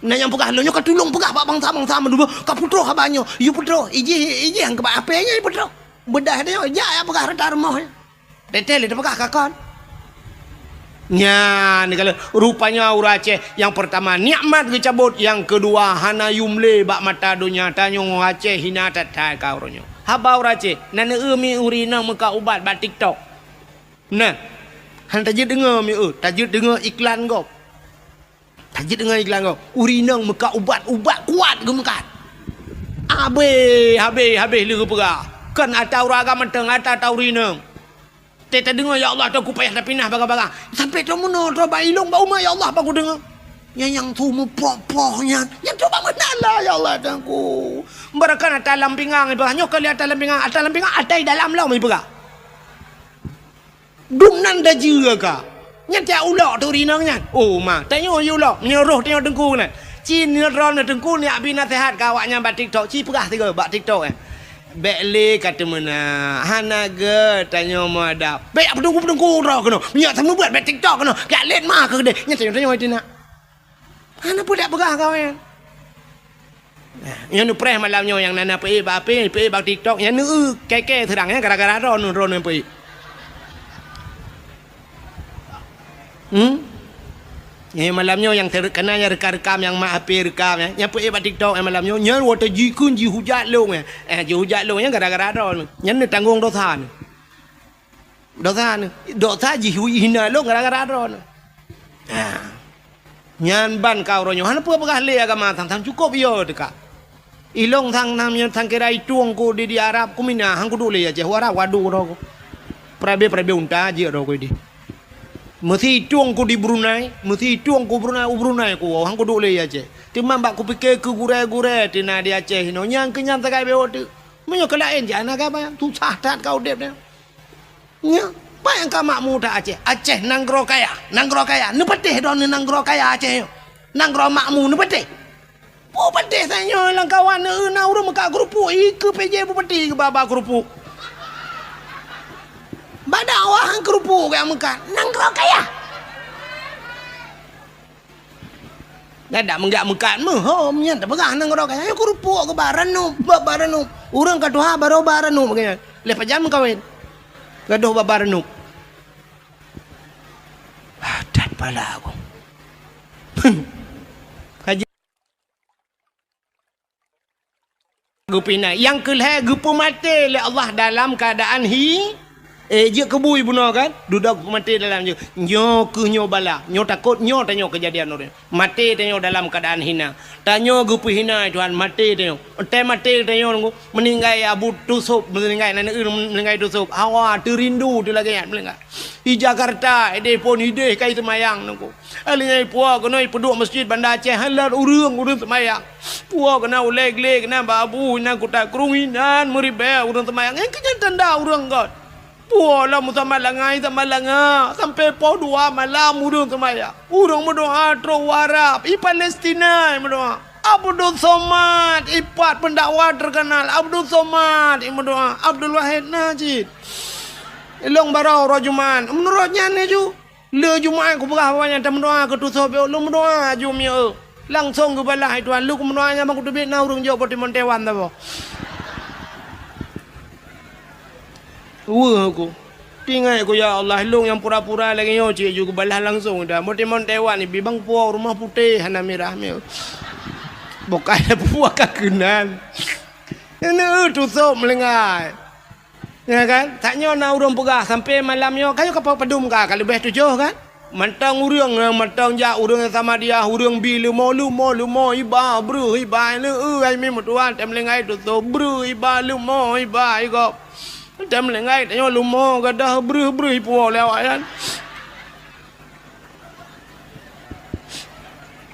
Na nyang peugah lôn nyoe ka tulông peugah bak bansa-bansa meudua, ka peutroh haba nyoe. Yue peutroh, ijih, ijih nyang keubah apée nyoe peutroh. Beudah nyoe, jak ya peugah rata rumoh nyoe. Teuntée lé teupeugah ka kon. Nyan, kalau rupanya ureuëng Aceh, nyang peurtama nikmat geucabot, nyang keudua hana yum lé bak mata donya. Tanyoe Aceh hina that-that ka uroe nyoe. Haba ureuëng Aceh, na neu-eu mi ureuëng inong meukat ubat bak TikTok. Nah, hana tajeuet deungoe mi eu, tajeuet deungoe iklan gob. Tajeuet deungoe iklan gob. Ureuëng inong meukat ubat, ubat kuat geumeukat. Habéh, habéh, habéh lé geupeugah. Kon ata ureuëng agam mantong, ata, ata ureuëng inong. Teuh tadeungoe, "Ya Allah, Teungku payah tapinah baga-baga." Sampai teumeunoe, teuma ilong bak uma, "Ya Allah, baku deungoe." Nyang, nyang tu meupoh-poh nyan. Nyang tu bak meunan lah, "Ya Allah, Teungku." Barakan ata lam pingang, ibarat nyoe kali ata lam pingang, ata lam pingang, ata i dalam lom ipeugah. Dum nan dajeue ka. Nyan tiak ulok tu rinong nyan. Oh, ma, tanyoe yue ulok. Meunyoe roh tanyoe Teungku nyan. Cit nyoe droeneuh Teungku, neujak bi naseuhat keu awaknyan bak TikTok. Ci peugah sigoe bak TikTok, eh. Bék lé ka teumeunak, hana gét tanyoe meuadab. Bék peudungku-peudungku droe keunoe. Meunyoe tameubeuet bak TikTok keunoe, jak lét ma keu keudeh. Nyan tanyoe-tanyoe teunak. Hana peue dak peugah kawén. Nyoe neupreh malam nyoe nyang na na peuék bak api, peuék bak TikTok, nyan neu-eu kèe-kèe seurang nyan gara-gara droeneuh, droeneuh peuék. Hmm? Nyoe malam nyoe nyang ter-, kana nyang rekam-rekam, nyang mak H P rekam nyan, nyang peuék bak TikTok nyan malam nyoe, nyan watèe jikheun jihujat lôn nyan. Eh, jihujat lôn nyan gara-gara droeneuh. Nyan neutanggong dosa neuh. Dosa neuh. Dosa jihina lôn gara-gara droeneuh. Ha. Nyan ban ka uroe nyoe hana peue peugah lé agama sang-sang cukôp yo teuka. Ilong sang nam nyan sang kira itueng ku di, di Arab ku mina hang kuduek lé Aceh, u Arab wadu droe ku. Perabe-perabe unta jeuet droe ku di. Meusi itueng ku di Brunei, meusi itueng ku Brunei, u Brunei ku woe hang kuduek lé Aceh. Teuma bak kupike keu gurèe-gurèe teuh na di Aceh inoe nyang keu nyan sagai bewok teuk. Meunyoe keu laén jak na gaba, susah that ka udeb nyan. Nyoe, peue nyang ka makmu that Aceh? Aceh nanggroe kaya, nanggroe kaya. Neupatéh droeneuh nanggroe kaya Aceh nyoe. Nanggroe makmu neupatéh. Peue patéh tanyoe lam kawan neueu na ureuëng meukat keurupuk, ikeue P J bupati geuba-ba keurupuk. Bak dakwah keurupuk geuyak meukat. Nanggroe kaya. Nyan dak meugak meukat meuhom nyan tapeugah nanggroe kaya. Nyan keurupuk geuba ranup, ba, ba ranup. Ureuëng ka tuha barô ba ranup geuh nyan. Lheueh pajan meukawen. Gadôh ba, ba ranup. Ah, that pala aku. Haji. Geupinah. Nyang keu lhèe geupeumaté lé Allah dalam keuadaan hi-, eh, jeuet keu bui bunoe kan? Dudoe geupeumaté dalam jeuet. Nyoe keuh nyoe bala. Nyoe takot nyoe tanyoe keujadian ureuëng. Maté tanyoe dalam keuadaan hina. Tanyoe geupeuhina Tuhan, maté tanyoe. Watèe maté tanyoe nunggu, meuninggai Abu Tusôb, meuninggai na neu-eu meuninggai Tusôb. Hawa teurindu teu lagèe nyan meuninggai. Di Jakarta, ideh phôn ideh kai seumayang nunggu. Alingai puwoe keunoe peuduek meuseujid Banda Aceh, hana ureuëng, ureuëng seumayang. Puwoe keunoe ulèe glé keunoe bak abu inan kuta krueng inan meuribèe ureuëng seumayang. Nyang keu nyan tanda ureuëng göt. Puwoe lom meusamat langai, samat langa, sampoe poh dua malam ureuëng seumayang. Ureuëng meudoa trok u Arab, i Palestina meudoa. Abdul Somad, ipat pendakwah terkenal. Abdul Somad, i meudoa. Abdul Wahid Najid. Ilong barô uroe Jumat. Meunurot nyan laju. Le Jumat kupeugah awak nyan tameudoa keu Tusôb, lôn meudoa aju mieu. Langsong geubalah hai Tuhan, lôn meudoa nyan bang kuteubiet na ureuëng jok bak timon Taiwan saboh. Weueh aku. Tingai aku, "Ya Allah, lôn nyang pura-pura lagèe nyoe cit ju geubalah langsong dah. Bak timon Taiwan ibi bang puwoe rumoh putéh hana mirah mieu." Bukai puwoe ka keunan. Neu Tusôb meulinggai. Ya kan? Tanyoe na ureuëng peugah sampoe malam nyoe, ka nyoe ka padum ka, ka leubeh tujoh kan? Mantong ureuëng, mantong jak ureuëng Samadiyah, ureuëng bi leumo, leumo, leumo, iba, breuh, iba, leu, ai mi meutuah, tem linggai tutoe, breuh, iba, leumo, iba, igop. Tem linggai tanyoe leumo, gadoh, breuh, breuh, ipuwoe lé awak nyan.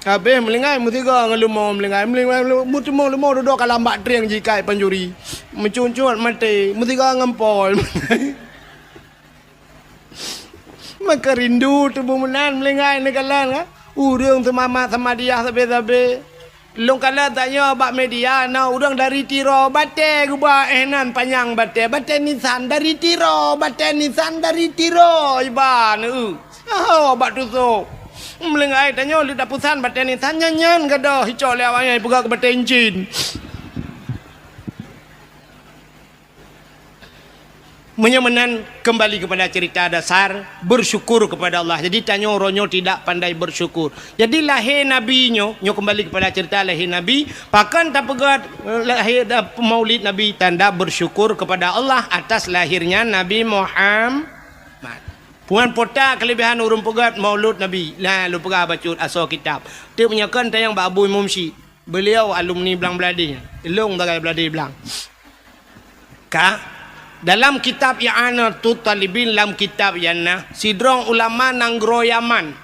Habéh meulinggai meusigoe ngon leumo meulinggai, meulinggai, meulinggai, meuteumong leumo dudoe ka lam bak trieng jikai pancuri. Meucuncut maté, meusigoe ngon pol. Maka rindu teubeu meunan meulinggai neukalon ka. Ureuëng seumamat Samadiyah sabe-sabe. Lôn kalon tanyoe bak media na ureuëng dari Tiro, batée geuba éh nan panyang batée, batée nisan dari Tiro, batée nisan dari Tiro, iba neu. Aho bak tusok. Meulinggai tanyoe leuda peusan batée nisan nyan, nyan gadoh icok lé awaknyan ipeugah keu batée incin. Meunyoe meunan, kembali kepada cerita dasar, bersyukur kepada Allah. Jadi, tanyoe uroe nyoe tidak pandai bersyukur. Jadi, lahé Nabi nyoe, nyoe kembali kepada cerita lahé Nabi, pakon tapeugét, eh, lahé, eh, maulid Nabi, tanda bersyukur kepada Allah atas lahirnya Nabi Muhammad. Puan pota kelebihan ureuëng peugét maulud Nabi. Nah, lôn peugah bacut asoe kitab. Teuk meunyoe kon tanyong bak Abu Imum Syik. Beliau alumni Blang Blahdeh. Lôn sagai Blahdeh Blang. Ka, dalam kitab I'anatut Talibin, lam kitab nyan na, sidroe ulama nanggroe Yaman,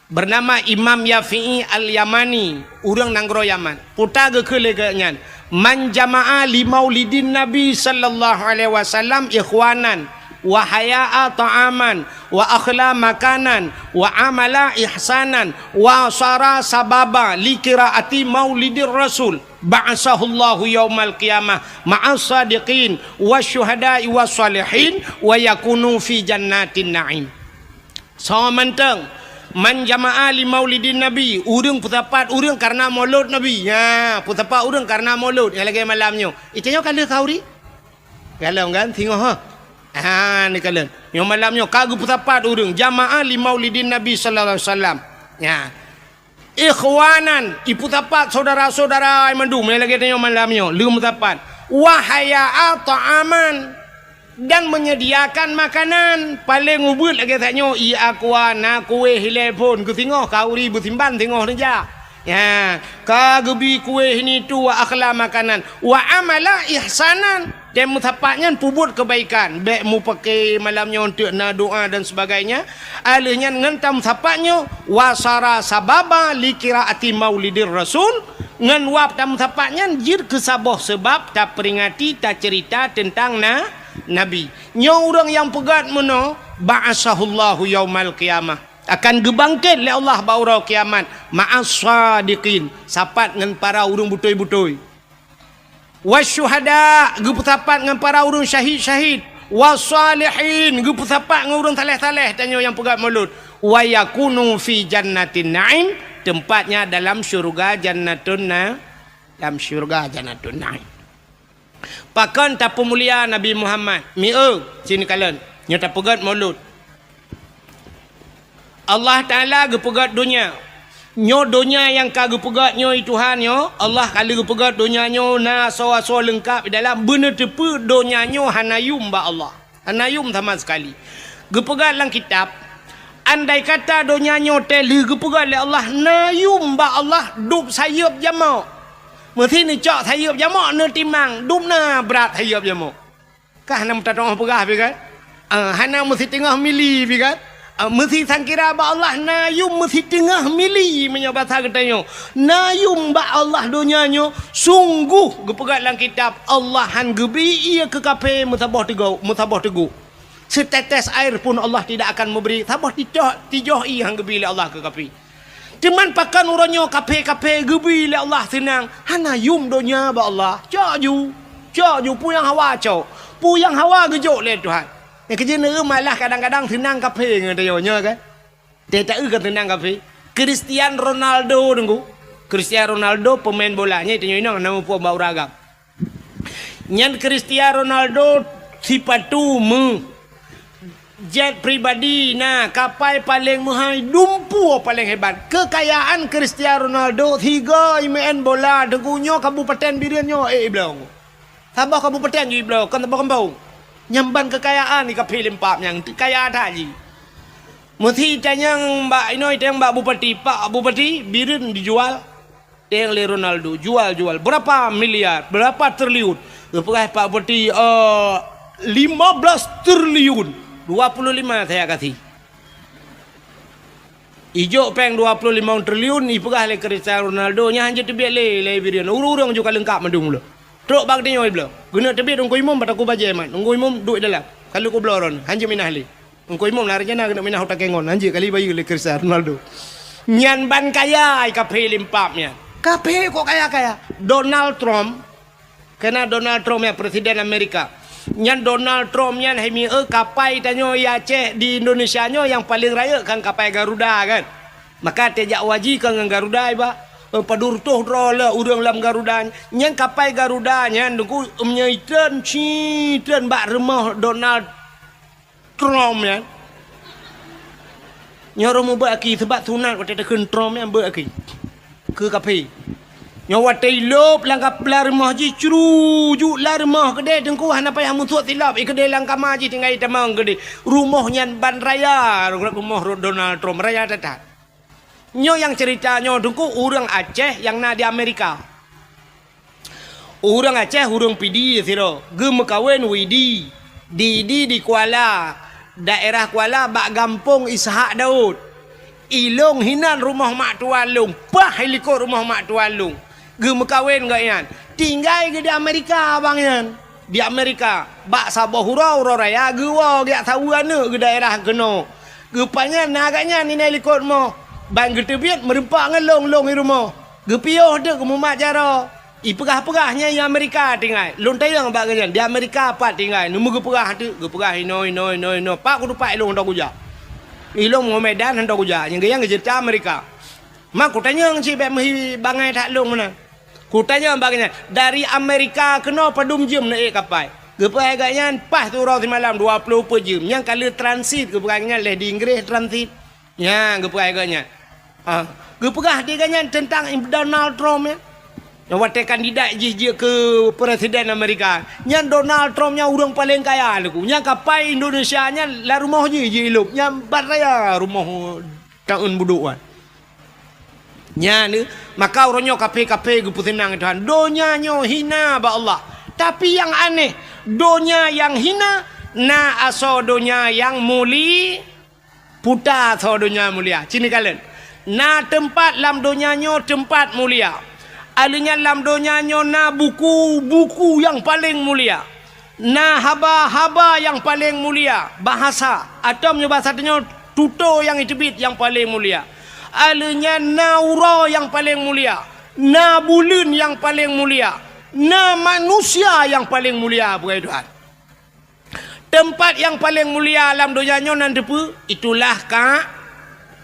bernama Imam Yafi'i Al-Yamani, ureuëng nanggroe Yaman. Puta geukheun lé geuh nyan, "Man jama'a li maulidin Nabi sallallahu alaihi wasallam ikhwanan, wa haya'a ta'aman, wa akhla makanan, wa amala ihsanan, wa sara sababa li qiraati maulidir Rasul, ba'asahullahu yaumal qiyamah ma'as sadiqin, wa syuhada'i, wa salihin, wa yakunu fi jannatin na'im." Soe mantong, "Man jama'a li maulidin Nabi," ureuëng peusapat ureuëng karena maulud Nabi. Ya, peusapat ureuëng karena maulud. Nyang lagée malam nyoe. Itu nyoe ka lheueh khauri? Galom kan? Singoh, ha? Ha, ni kalon. Nyoe malam nyoe ka geupeusapat ureuëng, "Jama'a li maulidin Nabi sallallahu alaihi wasallam." Ya. "Ikhwanan," ipeusapat saudara-saudara mandum, nyang lagée tanyoe malam nyoe, lheueh meusapat. "Wa haya'a ta'aman," dan menyediakan makanan. Paleng ubeuet lagée tanyoe, ie aqua, na kueh ilée phon, keu singoh khauri beusimban singoh neujak. Ya, ka geubi kueh ini itu, wa akhla makanan, wa amala ihsanan. Dan meusapat nyan peubuet keubaikan, bék mupake malam nyoe eunteuk na doa dan sebagainya. Aleuh nyan ngon tameusapat nyoe, wasara sababa li qiraati maulidir rasul, ngon wab tameusapat nyan jeuet keu saboh seubab taperingati, taceurita teuntang na, Nabi. Nyoe ureuëng nyang peugét meunoe, ba'asahullahu yaumal qiyamah, akan geubangket lé Allah bak uroe kiamat, ma'as sadiqin, sapat ngon para ureuëng beutôi-beutôi. Wasyuhada, geupeusapat ngon para ureuëng syahid-syahid. Wasalihin, geupeusapat ngon ureuëng saleh-saleh, tanyoe nyang peugét maulud. Wa yakunu fi jannatin na'im, tempatnya dalam syurga Jannatun Na-, dalam syurga Jannatun Na'im. Pakon tapeumulia Nabi Muhammad? Mieu, sini kalon. Nyoe tapeugét maulud. Allah Taala geupeugét donya. Nyoe donya nyang ka geupeugét nyoe, Tuhan nyoe, Allah ka lheueh geupeugét donya nyoe na asoe-asoe leungkab di dalam, beuneuteupeu donya nyoe hana yum bak Allah. Hana yum sama sekali. Geupeugét lam kitab, andai kata donya nyoe teuh lheueh geupeugét lé Allah na yum bak Allah, dub sayeuep jamok. Meusi neucok sayeuep jamok, neutimang, dub na brat sayeuep jamok. Ka hana meutatong peugah pih kan? Ah, hana meusiteungoh mili pih kan? Ah, meusi sangkira bak Allah na yum meusiteungoh mili meunyoe basa geutanyoe. Na yum bak Allah donya nyoe, sungguh geupeugah lam kitab, Allah han geubi ie keu kafé meusaboh teugok, meusaboh teugok. Setetes air pun Allah tidak akan memberi, saboh tijoh, tijoh ie han geubi lé Allah keu kafé. Teuma pakon uroe nyoe kafé-kafé geubi lé Allah seunang, hana yum donya bak Allah. Cok ju, cok ju, peue nyang hawa cok. Peue nyang hawa geujok lé Tuhan. Nyang keujeuet neueu malah kadang-kadang seunang kafé ngon tanyoe nyoe kan. Teuh taeu kan seunang kafé. Cristiano Ronaldo deungoe. Cristiano Ronaldo pemain bola, nyan tanyoe inong na muphom bak ureueng agam. Nyan Cristiano Ronaldo sipatu meu, jet pribadi na, kapai paleng meuhai, dumpeue paleng hebat. Keukayaan Cristiano Ronaldo sigoe imeu'en bola deungoe nyoe kabupaten Bireuen nyoe, eh, ibloe. Saboh kabupaten ju ibloe, kon saboh gampông. Nyan ban keukayaan di kafé limpab nyang kaya that jih. Meusi tanyong bak inoe, tanyong bak bupati, "Pak Bupati, Bireuen dijual?" Teng lé Ronaldo, jual, jual. Berapa miliar? Berapa triliun? Geupeugah Pak Bupati, eh, lima belas triliun. Dua puluh lima saya kasih. Ijok péng dua puluh lima triliun, ipeugah lé Cristiano Ronaldo, nyan hanjeuet teubiet lé, lé Bireuen. Ureueng-ureueng ju ka leungkab mandum lom. Trok bak geutanyoe ibloe. Geuneuk teubiet Teungku Imum bak takue bajée mat. Teungku Imum duek dalam. Ka lheueh kubloe droeneuh, hanjeuet minah lé. Teungku Imum na rencana keuneuk minah u Takengon, hanjeuet kali bayeue lé Cristiano Ronaldo. Nyan ban kaya kafé limpab nyan. Kafé kok kaya-kaya. Donald Trump, kena Donald Trump nyan, Presiden Amerika. Nyan Donald Trump nyan hai mieu kapai tanyoe i Aceh di Indonesia nyoe nyang paleng rayeuk kan kapai Garuda kan. Maka teuh jak haji kon ngon Garuda iba. Eh, padub reutôh droe le ureuëng lam Garuda nyan. Nyan kapai Garuda nyan, Teungku, meunyoe itreun, ci treun bak rumoh Donald Trump nyan. Nyoe roh mubeuet aki, seubab sunat watée takheun Trump nyan beuet aki. Keu kaphé. Nyoe watée ilop lam kap-, lam rumoh jih, crujuk lam rumoh keudeh, Teungku, hana payah musuet silop, i keudeh lam kama jih tinggai tamong keudeh. Rumoh nyan ban raya, rumoh Donald Trump, raya that-that. Nyoe nyang cerita nyoe, Teungku, ureuëng Aceh nyang na di Amerika. Ureuëng Aceh, ureuëng Pidie sidroe, geumeukawen Widi. Di, di, di Kuala, daerah Kuala, bak gampông Ishak Daud. Ilong hinan rumoh mak tuan lôn, paih likot rumoh mak tuan lôn. Geumeukawen gobnyan. Tinggai geuh di Amerika abang nyan. Di Amerika, bak saboh uroe, uroe raya, geuwoe geujak saweue aneuëk geuh daerah keunoe. Geupanyang na gobnyan inan likot rumoh. Ban geuteubiet meureumpok ngon lôn, lôn i rumoh. Geupiôh teuk geumumat jaroe. Ipeugah-peugah nyan i Amerika tinggai. Lôn tanyong bak gobnyan, di Amerika pat tinggai. Neumeu geupeugah teuk, geupeugah inoe, inoe, inoe, inoe. Pat kuteumpat ilong hana kujak. Ilong Medan hana kujak. Nyang geuh nyang geuceurita Amerika. Ma kutanyong cit bék meuhi bangai that lôn meunan. Kutanyong bak gobnyan, dari Amerika keunoe padum jeuem neuék kapai? Geupeugah gobnyan, paih siuroe simalam, dua ploh peuet jeuem. Nyang ka lheueh transit, geupeugah gobnyan, lheueh di Inggréh transit. Nyan geupeugah gobnyan. Ah, geupeugah di gobnyan teuntang Donald Trump nyan. Nyang watée kandidat jih jeuet keu presiden Amerika. Nyan Donald Trump nyan ureuëng paleng kaya, Teungku. Nyan kapai Indonesia nyan lam rumoh jih jiilop. Nyan ban raya rumoh taun budok nyan. Nyan, maka uroe nyoe kaphé-kaphé geupeuseunang Tuhan. Donya nyoe hina bak Allah. Tapi nyang aneh, donya nyang hina na asoe donya nyang muli-, puta asoe donya mulia. Ci neukalon. Na teumpat lam donya nyoe teumpat mulia. Alheuh nyan lam donya nyoe na buku-buku nyang paleng mulia. Na haba-haba nyang paleng mulia, bahasa, atau meunyoe bahasa tanyoe, tutoe nyang iteubiet nyang paleng mulia. Alheuh nyan na uroe nyang paleng mulia, na buleuen nyang paleng mulia, na manusia nyang paleng mulia, peugah Tuhan. Teumpat nyang paleng mulia lam donya nyoe nan teupeue? Itulah ka-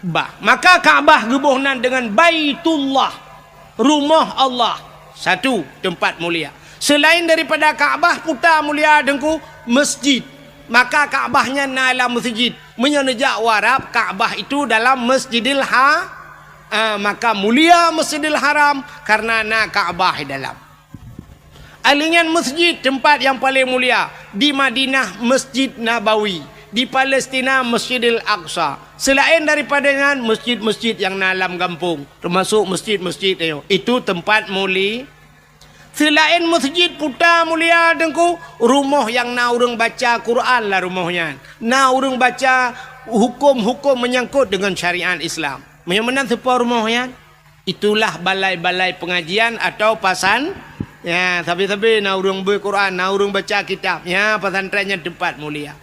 Ka'bah. Maka Ka'bah geuboh nan deungon Baitullah, rumoh Allah. Satu, teumpat mulia. Seulaén daripada Ka'bah, puta mulia Teungku, masjid. Maka Ka'bah nyan na lam masjid. Meunyoe neujak u Arab, Ka'bah itu dalam Masjidil Ha-, ah, maka mulia Masjidil Haram karena na Ka'bah di dalam. Alheuh nyan masjid, teumpat nyang paleng mulia, di Madinah Masjid Nabawi, di Palestina Masjidil Aqsa. Seulaén daripada nyan, masjid-masjid nyang na lam gampông, teumasok masjid-masjid nyoe, itu teumpat muli-, seulaén masjid puta mulia Teungku, rumoh nyang na ureuëng baca Quran lam rumoh nyan, na ureuëng baca huköm-huköm meunyangkot deungon syariat Islam. Meunyoe meunan, soe po rumoh nyan? Itulah balai-balai pengajian atau pasan-, ya, sabe-sabe na ureuëng beuet Quran, na ureuëng baca kitab. Ya, pesantren nyan teumpat mulia.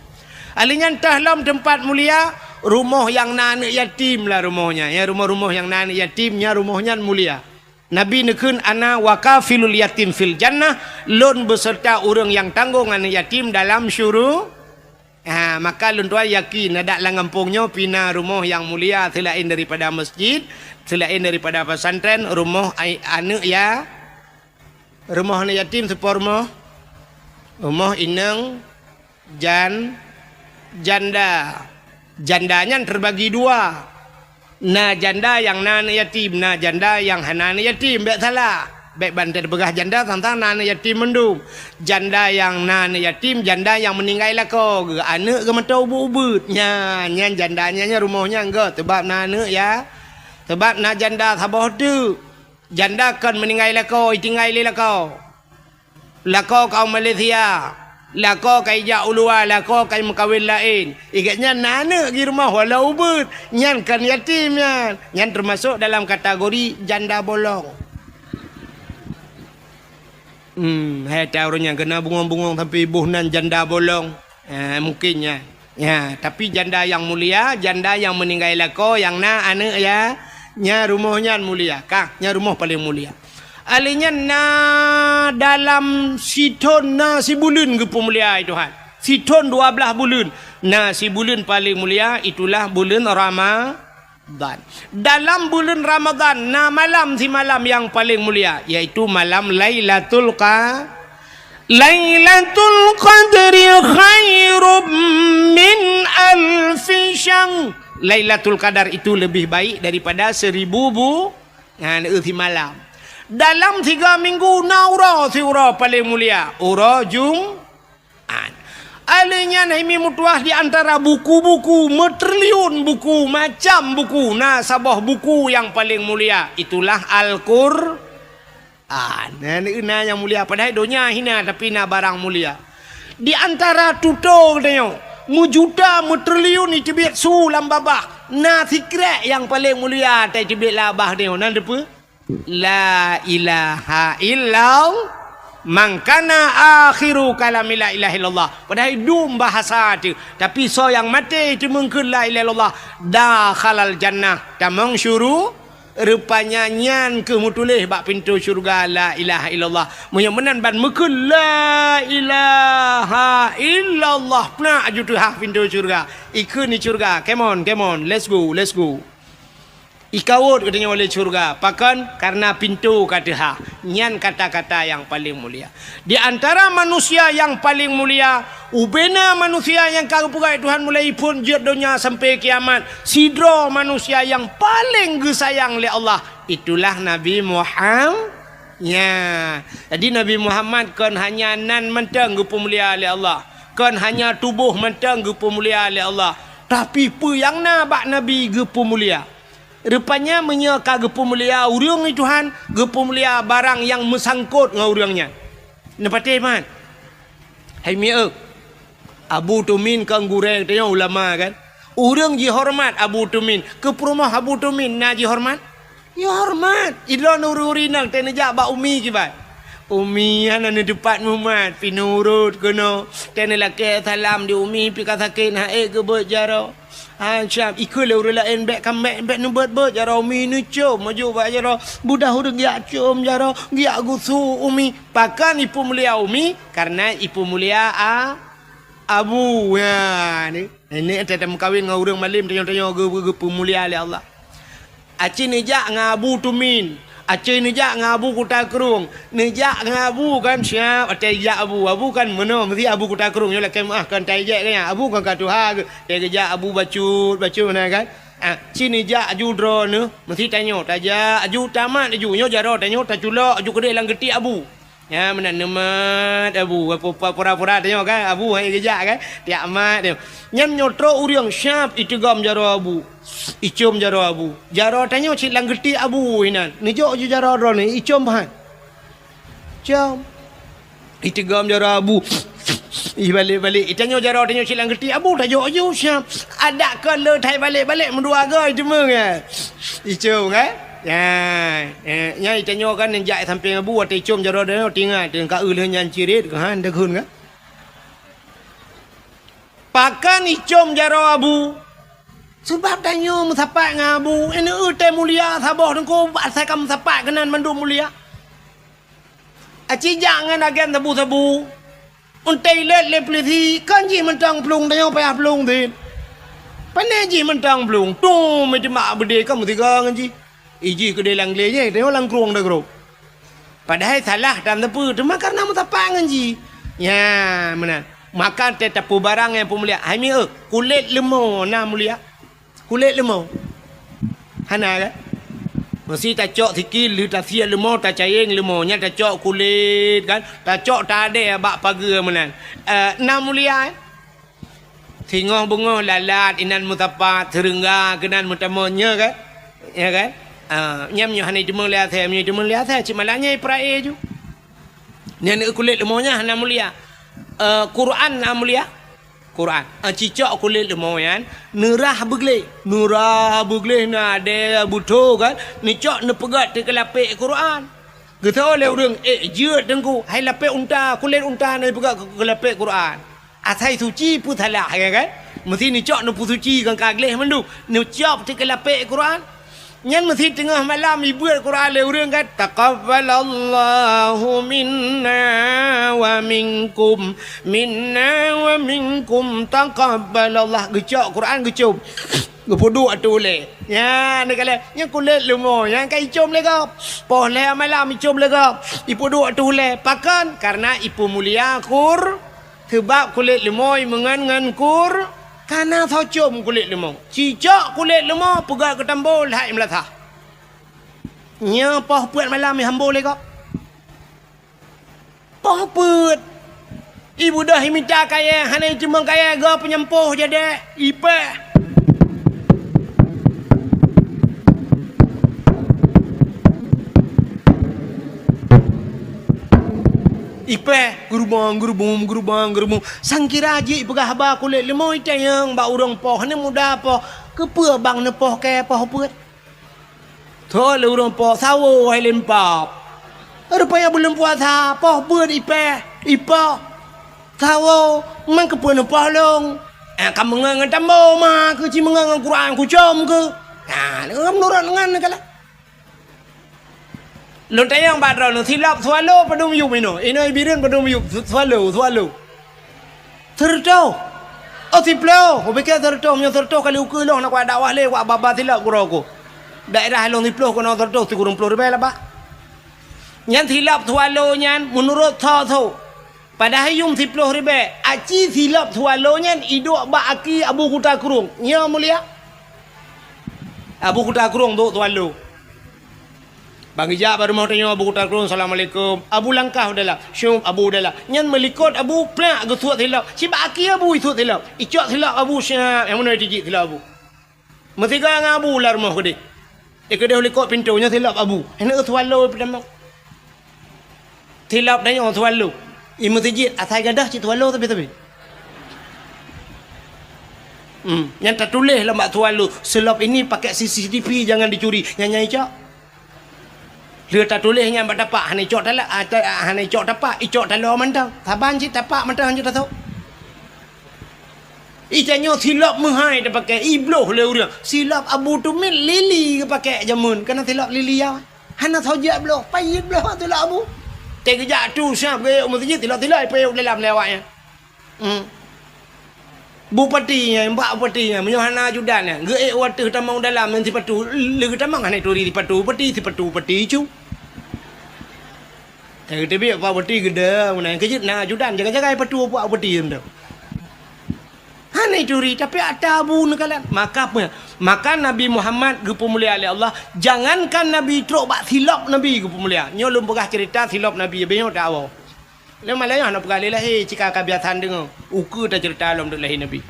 Alheuh nyan teuh lom teumpat mulia, rumoh nyang na aneuëk yatim lam rumoh nyan. Ya, rumoh-rumoh nyang na aneuëk yatim, nyan rumoh nyan mulia. Nabi neukheun, "Ana wa kafilul yatim fil jannah," lôn beuseurta ureuëng nyang tanggong aneuëk yatim dalam syuru-, Ha, maka lôn tuan yakin, adak lam gampông nyoe pih na rumoh nyang mulia seulaén daripada masjid, seulaén daripada pesantren, rumoh ai-, aneuëk ya-, rumoh aneuëk yatim soe po rumoh, rumoh inong jan-, janda. Janda nyan teubagi dua. Na janda nyang na aneuëk yatim, na janda nyang hana aneuëk yatim, bék salah. Bék ban teupeugah janda sang-sang na aneuëk yatim mandum. Janda nyang na aneuëk yatim, janda nyang meuninggai lakoe geuh, aneuëk geuh mantong ubeuet-ubeuet. Nyan, nyan janda nyan, nyan rumoh nyan geuh, sabab na aneuëk ya. Sabab na janda saboh teuk. Janda kon meuninggai lakoe, itinggai lé lakoe. Lakoe kaum Malaysia, lakoe ka ijak u luwa, lakoe ka imeukawen laén. Igét nyan na aneuëk di rumoh walau ubeuet, nyan kon yatim nyan. Nyan teumasok dalam kategori janda bolong. Hmm, hai ta ureuëng nyang keuneuk bungong-bungong sampoe boh nan janda bolong. Ha, mungkin nyan. Ya, tapi janda nyang mulia, janda nyang meuninggai lakoe, nyang na aneuëk ya, nyan rumoh nyan mulia. Ka, nyan rumoh paleng mulia. Alheuh nyan na dalam sithon na sibuleuen geupeumulia Tuhan. Sithon dua blaih buleuen. Na sibuleuen paleng mulia, itulah buleuen Rama-, Ramadan. Dalam buleuen Ramadan na malam simalam nyang paleng mulia, yaitu malam Lailatul Qa-, Lailatul Qadri khairum min alfi syahr. Lailatul Qadar itu lebih baik daripada seribu bu-, nah, simalam. Dalam tiga minggu na uroe siuroe paleng mulia, uroe Jum-, An. Alheuh nyan hai mi meutuah di antara buku-buku, meutriliun buku, macam buku, na saboh buku nyang paleng mulia, itulah Al-Qur'an. Na, na nyang mulia, padahai donya hina, tapi na barang mulia. Di antara tutoe geutanyoe, meujuta, meutriliun iteubiet su lam babah, na sikrek nyang paleng mulia, tai teubiet lam babah tanyoe, na dipeue? La ilaha illallah. Man kana akhiru kalami la ilaha illallah. Padahai dum bahasa teuh. Tapi soe nyang maté teumeung kheun la ilaha illallah, dakhalal jannah. Tamong syuru-, rupanya nyan keuh meutuléh bak pintoe syeuruga la ilaha illallah. Meunyoe meunan ban meukheun la ilaha illallah, peunak aju teuhah pintoe syeuruga. Ikheun di syeuruga. Come on, come on. Let's go, let's go. Ikawot geutanyoe lé syeuruga. Pakon? Kareuna pintoe ka teuhah. Nyan kata-kata nyang paleng mulia. Di antara manusia nyang paleng mulia, ubena manusia nyang ka geupeugah Tuhan mulai phon jeuet donya sampai kiamat, sidroe manusia nyang paleng geusayang lé Allah, itulah Nabi Muham-, nya. Jadi, Nabi Muhammad kon hanya nan mantong geupeumulia lé Allah, kon hanya tuboh mantong geupeumulia lé Allah, tapi peue nyang na bak Nabi geupeumulia. Rupanya meunyoe ka geupeumulia ureuëng di Tuhan, geupeumulia barang nyang meusangkot ngon ureuëng nyan. Neupatéh mat? Hai mieu, Abu Tumin kan gurée tanyoe ulama kan? Ureuëng jihoreumat Abu Tumin, keu peurumoh Abu Tumin na jihoreumat? Jihoreumat. Ilôn ureuëng-ureuëng inong teuneujak bak umi kiban. Umi hana neuteupat mumat, pi nurot keunoe. Teuneulakée salam di umi pi ka sakét, hana ék geubeuet jaroe. Ha, siab, ikheun lé ureuëng laén bék ka bék, bék neubeuet-beuet jaroe, umi neucom maju bak jaroe. Budah ureuëng geujak com jaroe, geujak geusu umi. Pakon ipeumulia umi? Kareuna ipeumulia a-, abu. Ya, ni. Nenek teuh meukawen ngon ureuëng malem tanyoe-tanyoe geu-, geu-, geupeumulia lé Allah. Aci neujak ngon Abu Tumin. Aci neujak ngon Abu Kuta Krueng. Neujak ngon Abu kan siab, até jak Abu. Abu kan meunoe, meusti Abu Kuta Krueng nyoe lakée meuáh kan tai jek kan. Abu kan ka tuha geu-, teugeujak Abu bacut, bacut na kan. Ah, ci neujak aju droeneuh, meusti tanyoe, tajak aju tamat aju. Nyoe jaroe tanyoe taculok aju keudeh lam geuti Abu. Nyan meunan neumat Abu, pura-pura tanyoe kan, Abu hai geujak kan, tiak mat nyoe. Nyan nyoe trok ureuëng siab iteugom jaroe Abu, icom jaroe Abu. Jaroe tanyoe cit lam geuti Abu inan, neujok ju jaroe droeneuh, icom pahan. Com. Iteugom jaroe Abu. Ih, balek-balek. Itanyoe jaroe tanyoe cit lam geuti Abu, tajok aju siab. Adak kon le thai balek-balek meudua goe iteumeueng, ya. Icom kan? Ya, eh, nyan itanyoe kan neujak sampéng Abu, watée icom jaroe tanyoe tingat, teungka eu lheueh nyan cirit, keuhan, deughun kan? Pakon icom jaroe Abu? Sabab tanyoe meusapat ngon Abu, ineuk teuh mulia saboh teungku, asai ka meusapat keunan mandum mulia. Aci jak ngon agen sabu-sabu. Untée ilét lé peulisi, kon jih mantong plueng, tanyoe payah plueng cit. Pane jih mantong plueng, tum, iteumak beudé ka meusigoe ngon jih. Ijih keudeh lam glé jih, tanyoe lam krueng dagrob. Padahai salah tan sapeue, teuma kareuna meusapat ngon jih. Nya, meunan. Maka teuh tapeubarang nyang peumulia. Hai mieu, kulét leumo na mulia. Kulét leumo. Hana kan? Meusti tacok sikil, lheueh tasiet leumo, tacayeng leumo. Nyan tacok kulét kan? Tacok tadée bak pageue meunan. Eh, na mulia, eh? Singoh beungoh lalat inan meusapat, seureungga keunan meutamong, nya kan? Ya kan? Ah, nyan meunyoe hana iteumeuliasée, meunyoe iteumeuliasée, cit malam nyan ipeurae ju. Nyan kulét leumo nyan hana mulia. Eh, Quran na mulia? Quran. Ah, cicok kulét leumo nyan, neurah beugleh. Neurah beugleh na adée beutôi kan? Neucok neupeugét teuh keu lapék Quran. Geutho lé ureuëng, "Eh, jeuet teungku, hai lapék unta, kulét unta na ipeugét keu, keu lapék Quran." Asai suci peue salah, ya kan? Meusti neucok neupeusuci ngon ka gleh mandum, neucok teuh keu lapék Quran. Nyan meusti teungoh malam ibeuet Quran lé ureuëng kan, "Taqabbalallahu minna wa minkum, minna wa minkum, taqabbalallah." Geucok Quran geucom. Geupeuduek ateueh ulèe. Nyan, neukalon, nyan kulét leumo, nyan ka icôm lé gob. Poh lhèe malam icôm lé gob. Ipeuduek ateueh ulèe. Pakon? Kareuna ipeumulia Qur-, seubab kulét leumo imeungon ngon Qur-, ka na soe com kulét leumo. Cicok kulét leumo peugöt keu tambo lhai meulasah. Nyoe poh peuet malam ihambo lé gob. Poh peuet. Ibeudôh imita kayèe, hana iteumeung kayèe, gob peunyampoh jadèe, ipèh. Ipèh, geurubong, geurubong, geurubong, geurubong. Sangkira jih ipeugah haba kulét leumo itanyong bak ureueng poh, hana muda poh. Keupeue bang neupoh kèe poh peuet? Thôn lé ureueng po sawo hai lempap. Rupanya buleuen puasa, poh beuet ipèh, ipoh. Sawo, man keupeue neupoh lôn? Eh, ka meungon ngon tambo ma, keu ci meungon ngon Quran kucom keu. Nah, meunurot ngon neukalon. Lôn tanyong bak droeneuh, silop swallow padum yup inoe? Inoe Bireuen padum yup? Swallow, swallow. Sireutôh. Oh, siplôh. Kupike sireutôh, meunyoe sireutôh kali ukeue lôn, na kuat dakwah lé, kuat ba-ba silop keudroe ku. Daerah lôn siplôh keunoe sireutôh sikureueng plôh ribèe lah bah. Nyan silop swallow nyan meunurot tho-tho. Padahai yuem siplôh ribèe, aci silop swallow nyan iduek bak aki Abu Kuta Krueng. Nyo mulia. Abu Kuta Krueng duek swallow. Ban geujak bak rumoh tanyoe Abu Kuta Krueng, "Assalamualaikum." Abu langkah u dalam. Syup, Abu u dalam. Nyan meulikot Abu, plak geusuet silop. Sibak aki Abu isuet silop. Icok silop Abu, syap, nyang meunoe tijik silop Abu. Meusigoe ngon Abu lam rumoh keudeh. Di keudeh likot pintoe, nyoe silop Abu. Hana swallow peutamong. Silop tanyoe swallow. I meuseujid, asai gadôh cit swallow tapi-tapi. Hmm, nyang tatuléh lam bak swallow, "Silop ini pakai C C T V, jangan dicuri." Nyan, nyan icok. Lheueh tatuléh nyan bak tapak, hana icok tala-, ah, ta-, ah, hana icok tapak, icok taloe mantong. Saban cit tapak mantong hanjeuet tasôk. Itanyoe silop meuhai tapakèk, ibloh lé ureueng. Silop Abu Tumit lili geupakèk jameun, kana silop lili ya. Hana soe jak bloh, payet bloh silop Abu. Teugeujak tu siap geuék u meuseujid, silop-silop ipayet u dalam lé awaknyan. Hmm. Bupati nyan, bak bupati nyan, meunyoe hana ajudan nyan, geuék u ateueh tamong dalam ngon sipatu, lé geutamong hana ituri sipatu bupati, sipatu bupati cu. Nyang geuteubiet bak bupati geude, meunan keujeuet na ajudan, jaga-jaga sipatu bak bupati nyan. Hana ituri, tapi ata Abu neukalon. Maka peue? Maka Nabi Muhammad geupeumulia lé Allah, jangankan Nabi trok bak silop Nabi geupeumulia. Nyoe lôn peugah ceurita silop Nabi, beuh nyoe tawoe. Lé malam nyoe hana peugah lé lahé, cit ka kabiasaan deungoe. Ukeue taceurita lom deuek lahé Nabi.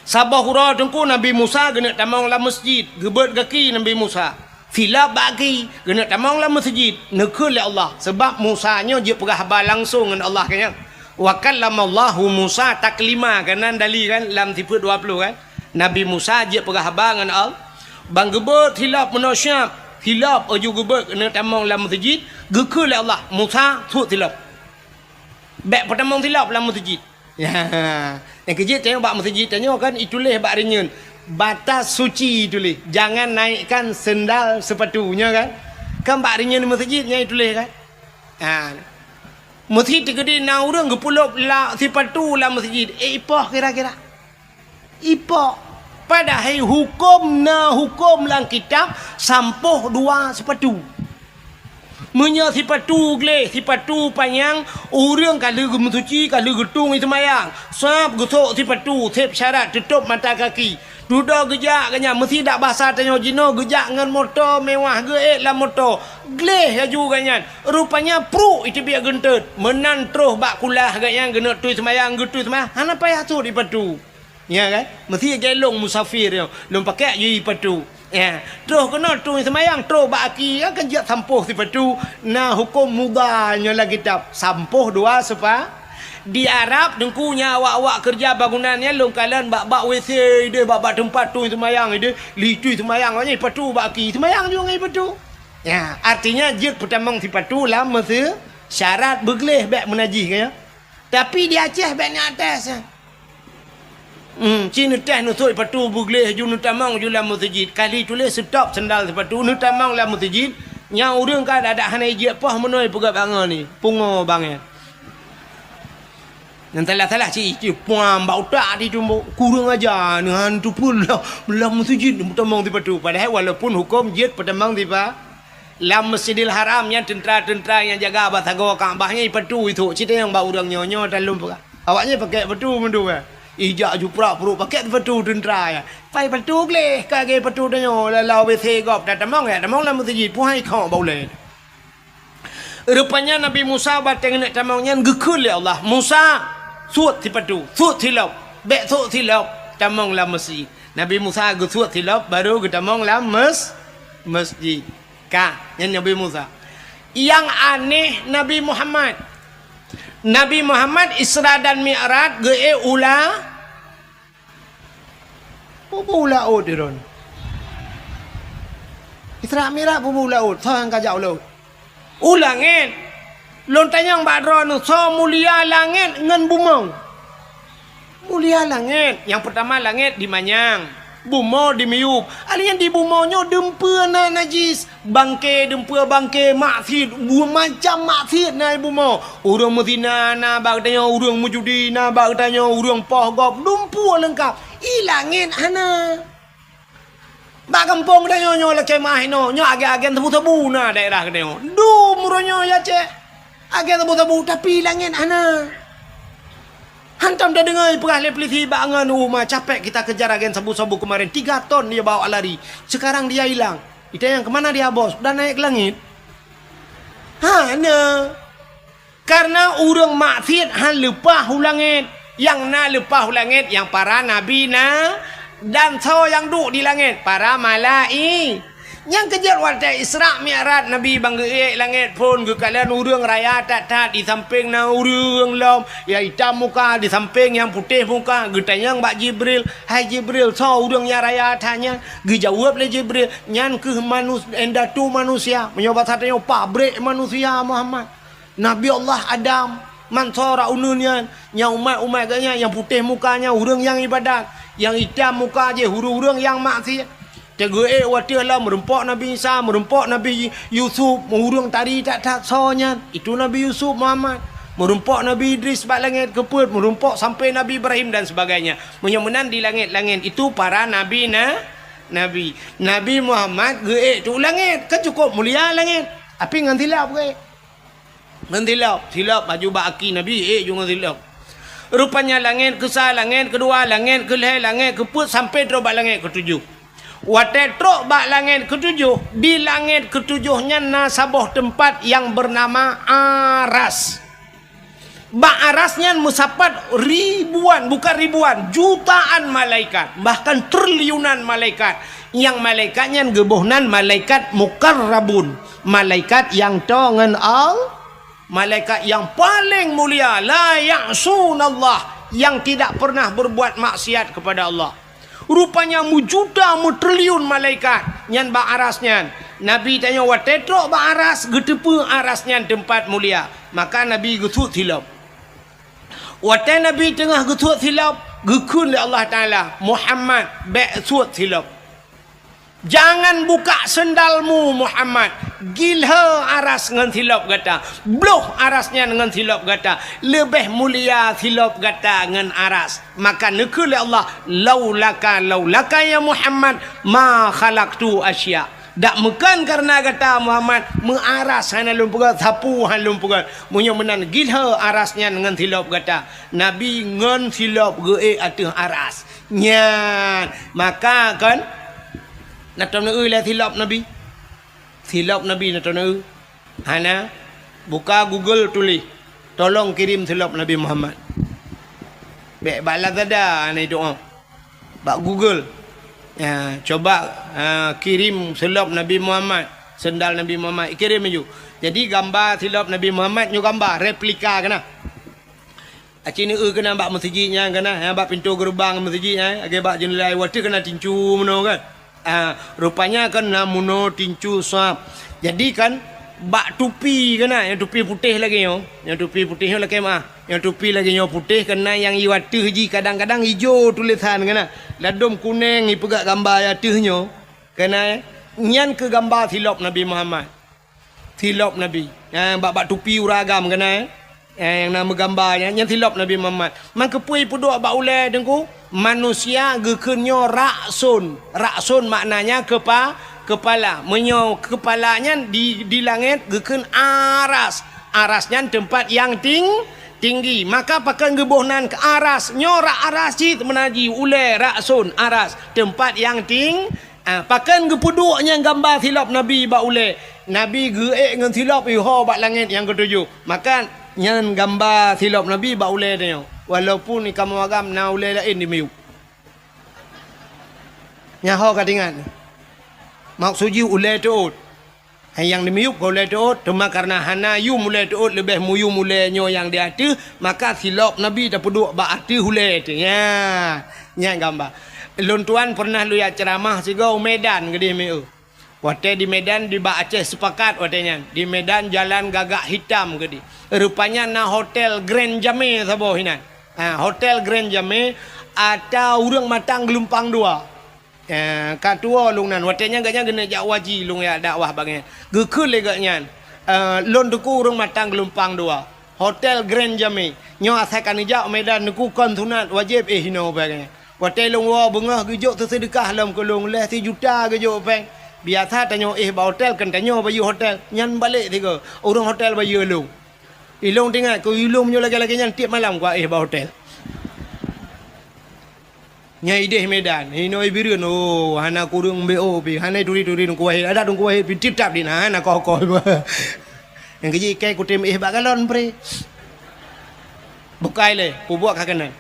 Saboh uroe teungku Nabi Musa geuneuk tamong lam meuseujid, geubeuet gaki Nabi Musa. Silop bak gaki, geuneuk tamong lam meuseujid, neukheun lé Allah, sabab Musa nyoe jeuet peugah haba langsong ngon Allah keu nyan. Wa kallamallahu Musa taklima, keunan dali kan, lam sifeuet dua ploh kan. Nabi Musa jeuet peugah haba ngon Allah. Ban geubeuet silop meunoe siap, silop laju geubeuet keuneuk tamong lam meuseujid, geukheun lé Allah, "Musa, suet silop. Bèk peutamong silop lam meuseujid." Ya, nyang keujeuet tanyoe bak meuseujid tanyoe kan ituléh bak rinyeun, "Batas suci" ituléh, "Jangan naikkan sendal sepatu," nyoe kan. Kan bak rinyeun meuseujid nyan ituléh kan. Ha. Meuseujid teukeudi na ureueng geupeulop la-, sipatu lam meuseujid, eh, ipoh kira-kira. Ipoh. Padahai huköm na huköm lam kitab sampoh dua sipatu. Meunyoe sipatu gleh, sipatu panyang, ureueng ka lheueh geumeusuci, ka lheueh geutung i seumayang, sab geusok sipatu, seb syarat teutôb mata kaki. Dudoe geujak gobnyan, meusidak basa tanyoe jinoe, geujak ngon moto mewah, geuék lam moto. Gleh laju gobnyan, rupanya pruek iteubiet geunteut. Meunan troh bak kulah gobnyan, geuneuk tui seumayang, geutui seumayang, hana payah sot sipatu. Ya kan? Meusti gelong musafir nyoe, lôn pakai jih patu. Ya, troh keunoe tui seumayang, troh bak aki, ya kan, jak sampoh sipatu, na huköm mudha nyoe lam kitab, sampoh dua sepa-, di Arab teungku nyan awak-awak keureuja bangunan nyan lôn kalon bak-bak W C ideh, bak-bak teumpat tui seumayang ideh, li tui seumayang awak nyan patu bak aki, seumayang juga ngon patu. Ya, artinya jeuet peutamong sipatu lam meuse-, syarat beugleh bèk meunajih, ya. Tapi di Aceh bèk na tes, ya. Hmm, ci neuteh neusok sipatu beugleh ju neutamong ju lam meuseujid. Kali tuléh stop sendal sipatu neutamong lam meuseujid. Nyang ureueng ka adak hana ijak poh meunoe peugah bangon ni. Pungo bang nyan. Nyang salah-salah cit, cit puang bak utak di tumbok. Kurang aja, neuhan tu pun lah, lam meuseujid tamong sipatu. Padahai walaupun huköm jeuet peutamong sipa-, lam Masjidil Haram nyan teuntra-teuntra nyang jaga bak sagoe Ka'bah nyan ipatu isok. Cit nyang bak ureuëng nyoe, nyoe talom peugah. Awak nyan pakai patu meunduwa. Ijak juprak pruet pakai patu teuntra nyan. Pai patu gleh ka lagée patu tanyoe, lalau W C gob tatamong ya, tamong lam meuseujid, puhai khok bak ulée. Rupanya Nabi Musa watée geuneuk tamong nyan geukheun lé Allah, "Musa, suet sipatu, suet silop, bék suet silop, tamong lam meuseujid." Nabi Musa geusuet silop, baru geutamong lam mes-, meuseujid. Ka, nyan Nabi Musa. Nyang aneh Nabi Muhammad. Nabi Muhammad Isra dan Mi'raj geuék u la-, Peue-peue u laôt droeneuh? Isra Mi'raj peue-peue u laôt? Soe nyang ka jak u laôt? U langét. Lôn tanyong bak droeneuh, soe mulia langét ngon bumoe? Mulia langét. Nyang peutama langét dimanyang, bumoe dimiyueb. Alèh nyan di bumoe nyoe dumpeue na najis. Bangke, dumpeue bangke, maksiet, bu-, macam maksiet na i bumoe. Ureuëng meuzina na bak geutanyoe, ureuëng meujudi na bak geutanyoe, ureuëng poh gob, dumpeue leungkap. I langét hana. Bak gampông geutanyoe nyoe lakée meuah inoe, nyoe agen-agen sabu-sabu na daerah geutanyoe. Dum uroe nyoe ya cek. Agen sabu-sabu, tapi langét hana. Hantom tadeungoe peugah lé polisi bak ngon uma, "Capek kita kejar agen sabu-sabu kemarin, tiga ton dia bawa lari. Sekarang dia hilang." Itanyong, "Kemana dia, Bos? Udah naik ke langit?" Hana. Karena ureuëng maksiet han leupah u langét. Nyang na leupah u langét nyang para nabi na, dan soe nyang duek di langét, para malai-, Nyang keujeuet watée Isra Mi'raj Nabi ban geuék langét phon geukalon ureuëng raya that-that, di sampéng na ureuëng lom, nyang itam muka, di sampéng nyang putéh muka, geutanyong bak Jibril, "Hai Jibril, soe ureuëng nyang raya that nyan?" Geujaweueb lé Jibril, "Nyan kheueh manus-, indatu manusia, meunyoe basa tanyoe pabrék manusia, Muhammad." Nabi Allah Adam, man soe rot uneuen nyan, nyang umat-umat geuh nyan, nyang putéh muka nyan ureuëng nyang ibadat, nyang itam muka jih ureuëng-ureuëng nyang maksiet. Teugeuék watée lom meurumpok Nabi Isa, meurumpok Nabi Yusuf, ureuëng tari that-that soe nyan, itu Nabi Yusuf Muhammad. Meurumpok Nabi Idris bak langét keupeuet, meurumpok sampai Nabi Ibrahim dan sebagainya. Meunyoe meunan di langét-langét itu para nabi na-, nabi. Nabi Muhammad geuék tu langét, kan cukup mulia langét. Tapi ngon silap geuék. Ngon silop, silop baju bak aki Nabi, ék ju ngon silop. Rupanya langét keusa, langét keudua, langét keulhée, langét keupeuet sampai trok bak langét keutujoh. Watée trok bak langét keutujoh, di langét keutujoh nyan na saboh teumpat nyang beunama Aras. Bak Aras nyan meusapat ribuan, bukan ribuan, jutaan malaikat, bahkan triliunan malaikat. Nyang malaikat nyan geuboh nan malaikat mukarrabun, malaikat nyang toe ngon Al-, malaikat nyang paleng mulia, la ya'sunallah, nyang tidak pernah berbuat maksiat kepada Allah. Rupanya meujuta meutriliun malaikat nyan bak Aras nyan. Nabi tanyoe watée trok bak Aras, geuteupeue Aras nyan teumpat mulia. Maka Nabi geusuet silop. Watée Nabi teungoh geusuet silop, geukheun lé Allah Taala, "Muhammad, bék suet silop. Jangan buka sendalmu, Muhammad. Gilhée Aras ngon silop gata. Bloh Aras nyan ngon silop gata. Leubeh mulia silop gata ngon Aras." Maka neukheun lé Allah, "Laulaka, laulaka ya Muhammad, ma khalaqtu asya." Dak meukan kareuna gata Muhammad, meu Aras hana lôn peugét, sapeue hana lôn peugét. Meunyoe meunan gilhée Aras nyan ngon silop gata. Nabi ngon silop geuék ateueh Aras. Nyan, maka kon na tom neueu lé silop Nabi. Silop Nabi na tom neueu. Hana, buka Google tuléh, "Tolong kirim silop Nabi Muhammad." Bék bak Lazada hana doa. Bak Google. Ya, coba, ha, kirim silop Nabi Muhammad, sendal Nabi Muhammad, kirim laju. Jadi gamba silop Nabi Muhammad nyoe gamba replika keunan. Aci neueu keunan bak meuseujid nyan keunan, ha, bak pintoe geureubang meuseujid nyan, lagée bak jeunela watée keunan tincu meunoe kan. Ah, rupanya kan na meunoe tincu sab. Jadi kan bak tupi keunan, nyang tupi putéh lagée nyoe, nyang tupi putéh nyoe lakée meuah. Nyang tupi lagée nyoe putéh keunan nyang i ateueh jih kadang-kadang ijo tulésan keunan. Ladôm kuneng ipeugah gamba i ateueh nyoe. Keunan nyan keu gamba silop Nabi Muhammad. Silop Nabi. Ha, bak, bak tupi ureuëng agam keunan, eh. Eh, nyang na meugamba nyan, nyan silop Nabi Muhammad. Man keupeue peuduek bak ulée teungku? Manusia geukheun nyoe rakson. Rakson maknanya kepa-, kepala. Meunyoe kepala nyan di, di langét geukheun aras. Aras nyan teumpat nyang ting-, tinggi. Maka pakon geuboh nan keu aras? Nyoe rak aras cit meunaji ulée rakson aras. Teumpat nyang ting-, Ah, pakon geupeuduek nyan gamba silop Nabi bak ulée? Nabi geuék ngon silop iho bak langét nyang keutujoh. Maka nyan gamba silop Nabi bak ulée tanyoe. Walaupun di kamoe agam na ulée laén di miyueb. Nyan ho ka teuingat. Maksud jih ulée teuôt. Hai nyang di miyueb ka ulée teuôt, teuma kareuna hana yum ulée teuôt leubeh muyum ulée nyoe nyang di ateueh, maka silop Nabi tapeuduek bak ateueh ulée teuh. Nya, nyan gamba. Lôn tuan peureunah lôn jak ceuramah sigoe u Medan keudeh mieu. Watée di Medan, di bak Aceh Sepakat watée nyan. Di Medan jalan gagak hitam keudeh. Rupanya na Hotel Grand Jame saboh inan. Ha, Hotel Grand Jame ata ureuëng matang geulumpang dua. Eh, ka tuwoe lôn nan, watée nyan gobnyan geuneuk jak haji lôn jak dakwah bak gobnyan. Geukheun lé gobnyan, eh, lôn teungku ureuëng matang geulumpang dua. Hotel Grand Jame. Nyoe asai ka neujak u Medan teungku kon sunat wajéb éh inoe bak gobnyan. Watée lôn woe beungoh geujok teuseudeukah lom keu lôn lhée sijuta geujok péng. Biasa tanyoe éh bak hotel kon tanyoe bayeue hotel. Nyan balek sigoe. Ureuëng hotel bayeue lôn. Ilôn teuingat keu ilôn nyoe lagée-lagée nyan tieb malam kuéh bak hotel. Nyang ideh Medan, inoe Bireuen, oh, hana kureueng B O pih, hana turi-turi Teungku Wahid, adak Teungku Wahid pih titap di na, hana koh-koh. Nyang keujih ikai kutem éh bak galon pre. Bukai lé, pubuak ka keunan.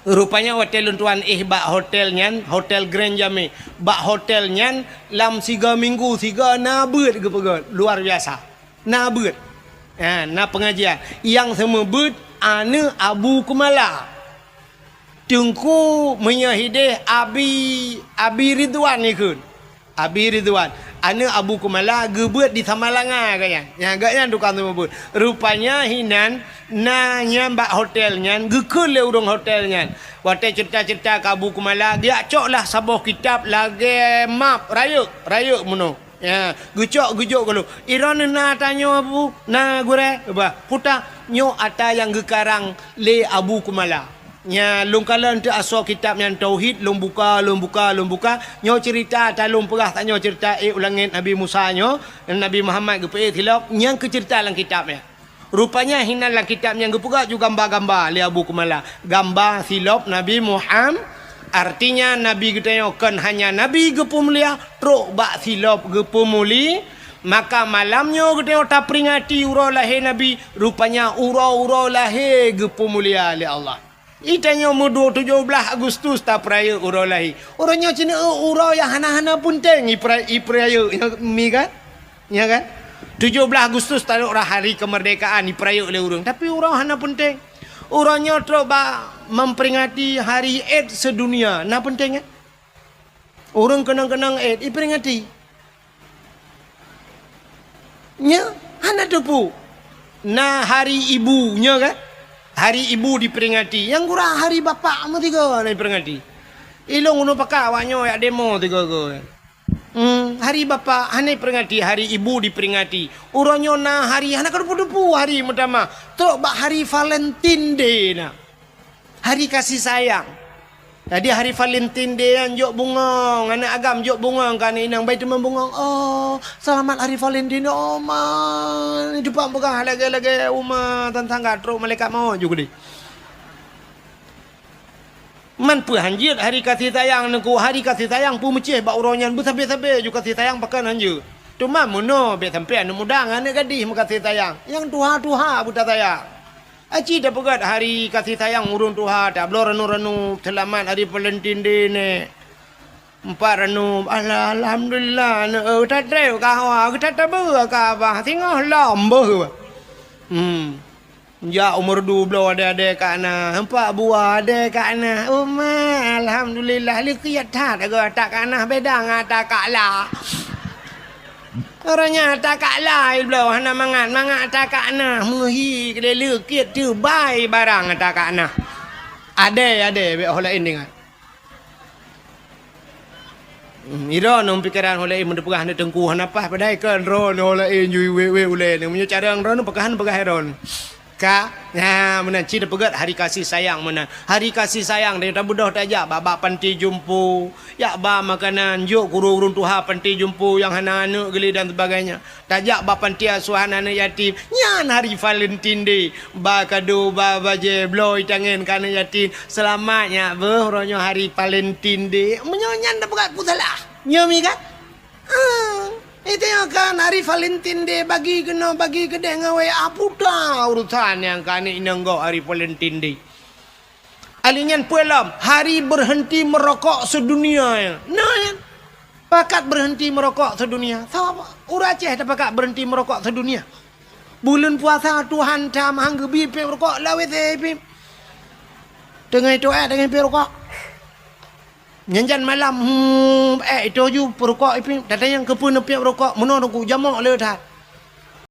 Rupanya watée lôn tuan éh bak hotel nyan, Hotel Grand Jame. Bak hotel nyan lam siga minggu siga na beuet geupeugah, luar biasa. Na beuet. Ha, na pengajian. Nyang seumeubeuet aneuk Abu Kumala. Teungku meunyoe hideh Abi, Abi Ridwan ikheun. Abi Ridwan, aneuk Abu Kumala geubeuet di Samalanga gobnyan. Nyang gobnyan tukang seumeubeuet. Rupanya hinan na nyan bak hotel nyan, geukheun lé ureuëng hotel nyan. Watée ceurita-ceurita keu Abu Kumala, geujak coklah saboh kitab lagée map rayeuk, rayeuk meunoe. Ya, geucok geujok gohlom. Droeneuh na tanyoe bu, na gurée, bah, puta nyoe ata nyang geukarang lé Abu Kumala. Nya lôn kalon teuh asoe kitab nyan tauhid, lôn buka, lôn buka, lôn buka. Nyoe ceurita ata lôn peugah tanyoe ceurita ék u langét Nabi Musa nyoe, Nabi Muhammad geupeuék silop, nyang keu ceurita lam kitab nyan. Rupanya hinan lam kitab nyang geupeugah ju gamba-gamba lé Abu Kumala. Gamba silop Nabi Muham-, artinya Nabi geutanyoe kon hanya Nabi geupeumulia, trok bak silop geupeumuli. Maka malam nyoe geutanyoe taperingati uroe lahé Nabi. Rupanya uroe-uroe lahé geupeumulia lé Allah. Itanyoe meuduek tujoh blaih Agustus tapeurayeuk uroe lahé. Uroe nyoe cit uroe nyang hana-hana peunteng ipera-, ipeurayeuk nyoe mi kan? Nya kan? Tujoh blaih Agustus taduek rah hari kemerdekaan ipeurayeuk lé ureuëng, tapi uroe hana peunteng. Uroe nyoe trok bak memperingati hari AIDS sedunia, na peunteng kan? Ureuëng keunong-keunong AIDS iperingati. Nya hana teupeu. Na hari ibu nya kan? Hari ibu diperingati. Nyang gura hari bapak meusigoe na diperingati. Ilong gunong pakat awak nyoe yak demo tiga-tiga. Hmm, hari bapak hana diperingati, hari ibu diperingati. Uroe nyoe na hari hana ka teupeu-teupeu hari meutamah. Trok bak hari Valentine Day na. Hari kasih sayang. Jadi hari Valentine Day nyan jok bungong, aneuk agam jok bungong keu aneuk inong, bai teuma bungong. Oh, selamat hari Valentine, oh ma. Teupang peugah lagée-lagée uma tan tangga trok malaikat maut ju keudeh. Man peue hanjeuet hari kasih sayang nangku, hari kasih sayang peumeucéh bak uroe nyan beusabe-sabe ju kasih sayang pakon hanjeuet. Teuma meunoe bék sampoe aneuk muda ngon aneuk gadih meukasih sayang, nyang tuha-tuha beuta sayang. Aci tapeugét hari kasih sayang ureuëng tuha, tabloe ranu-ranu seulamat hari Valentine Day nyoe. Empat ranu, alah, alhamdulillah, aneuk eu tatreb ka hawa, geuta tabeue ka abah, singoh lom beuh. Hmm. Jak umur dua belas ade-ade ka na, empat buah ade ka na. Uma, alhamdulillah, leukiet that agoe ata ka na, beda ngon ata ka la. Uroe nyan ata ka la, ibloe hana mangat, mangat ata ka na, meuhi keudeh leukiet teubai barang ata ka na. Ade, ade, bék ho laén ingat. Hmm, droeneuh pikeran ho laén meupeugah aneuk teungku hana paih, padahai kan droeneuh ho laén jui wéh-wéh ulée nyoe. Meunyoe carông droeneuh peugah hana peugah droeneuh. Ka, nah, meunan cit peugét hari kasih sayang meunan. Hari kasih sayang, dia tabeudôh tajak bak, bak panti jompo, jak ba makanan, jok keu ureuëng tuha panti jompo nyang hana aneuk geuli dan sebagainya. Tajak bak panti asuhan aneuk yatim, nyan hari Valentine Day. Ba kado, ba bajée, bloe itangen keu aneuk yatim. Seulamat nyak beuh, uroe nyoe hari Valentine Day. Meunyoe nyan tapeugét peue salah. Nyoe mi kan? Ah, itu nyoe kan hari Valentine Day, bagi keunoe, bagi keudeh ngon W A, puta urusan nyang keu aneuk inong gob hari Valentine Day. Ali nyan peue lom, hari berhenti merokok sedunia nyan. Nah, nyan. Pakat berhenti merokok sedunia. Sapa? Ureuëng Aceh tapakat berhenti merokok sedunia. Buleuen puasa Tuhan that meuhang geubi piep rukok lam W C pih. Teungoh itu, eh, teungoh piep rukok. Nyan jan malam, hmm, eh, itu ju peurukok ipih. Tatanyong keupeue neupiep rukok, meunoe teungku jamok le that.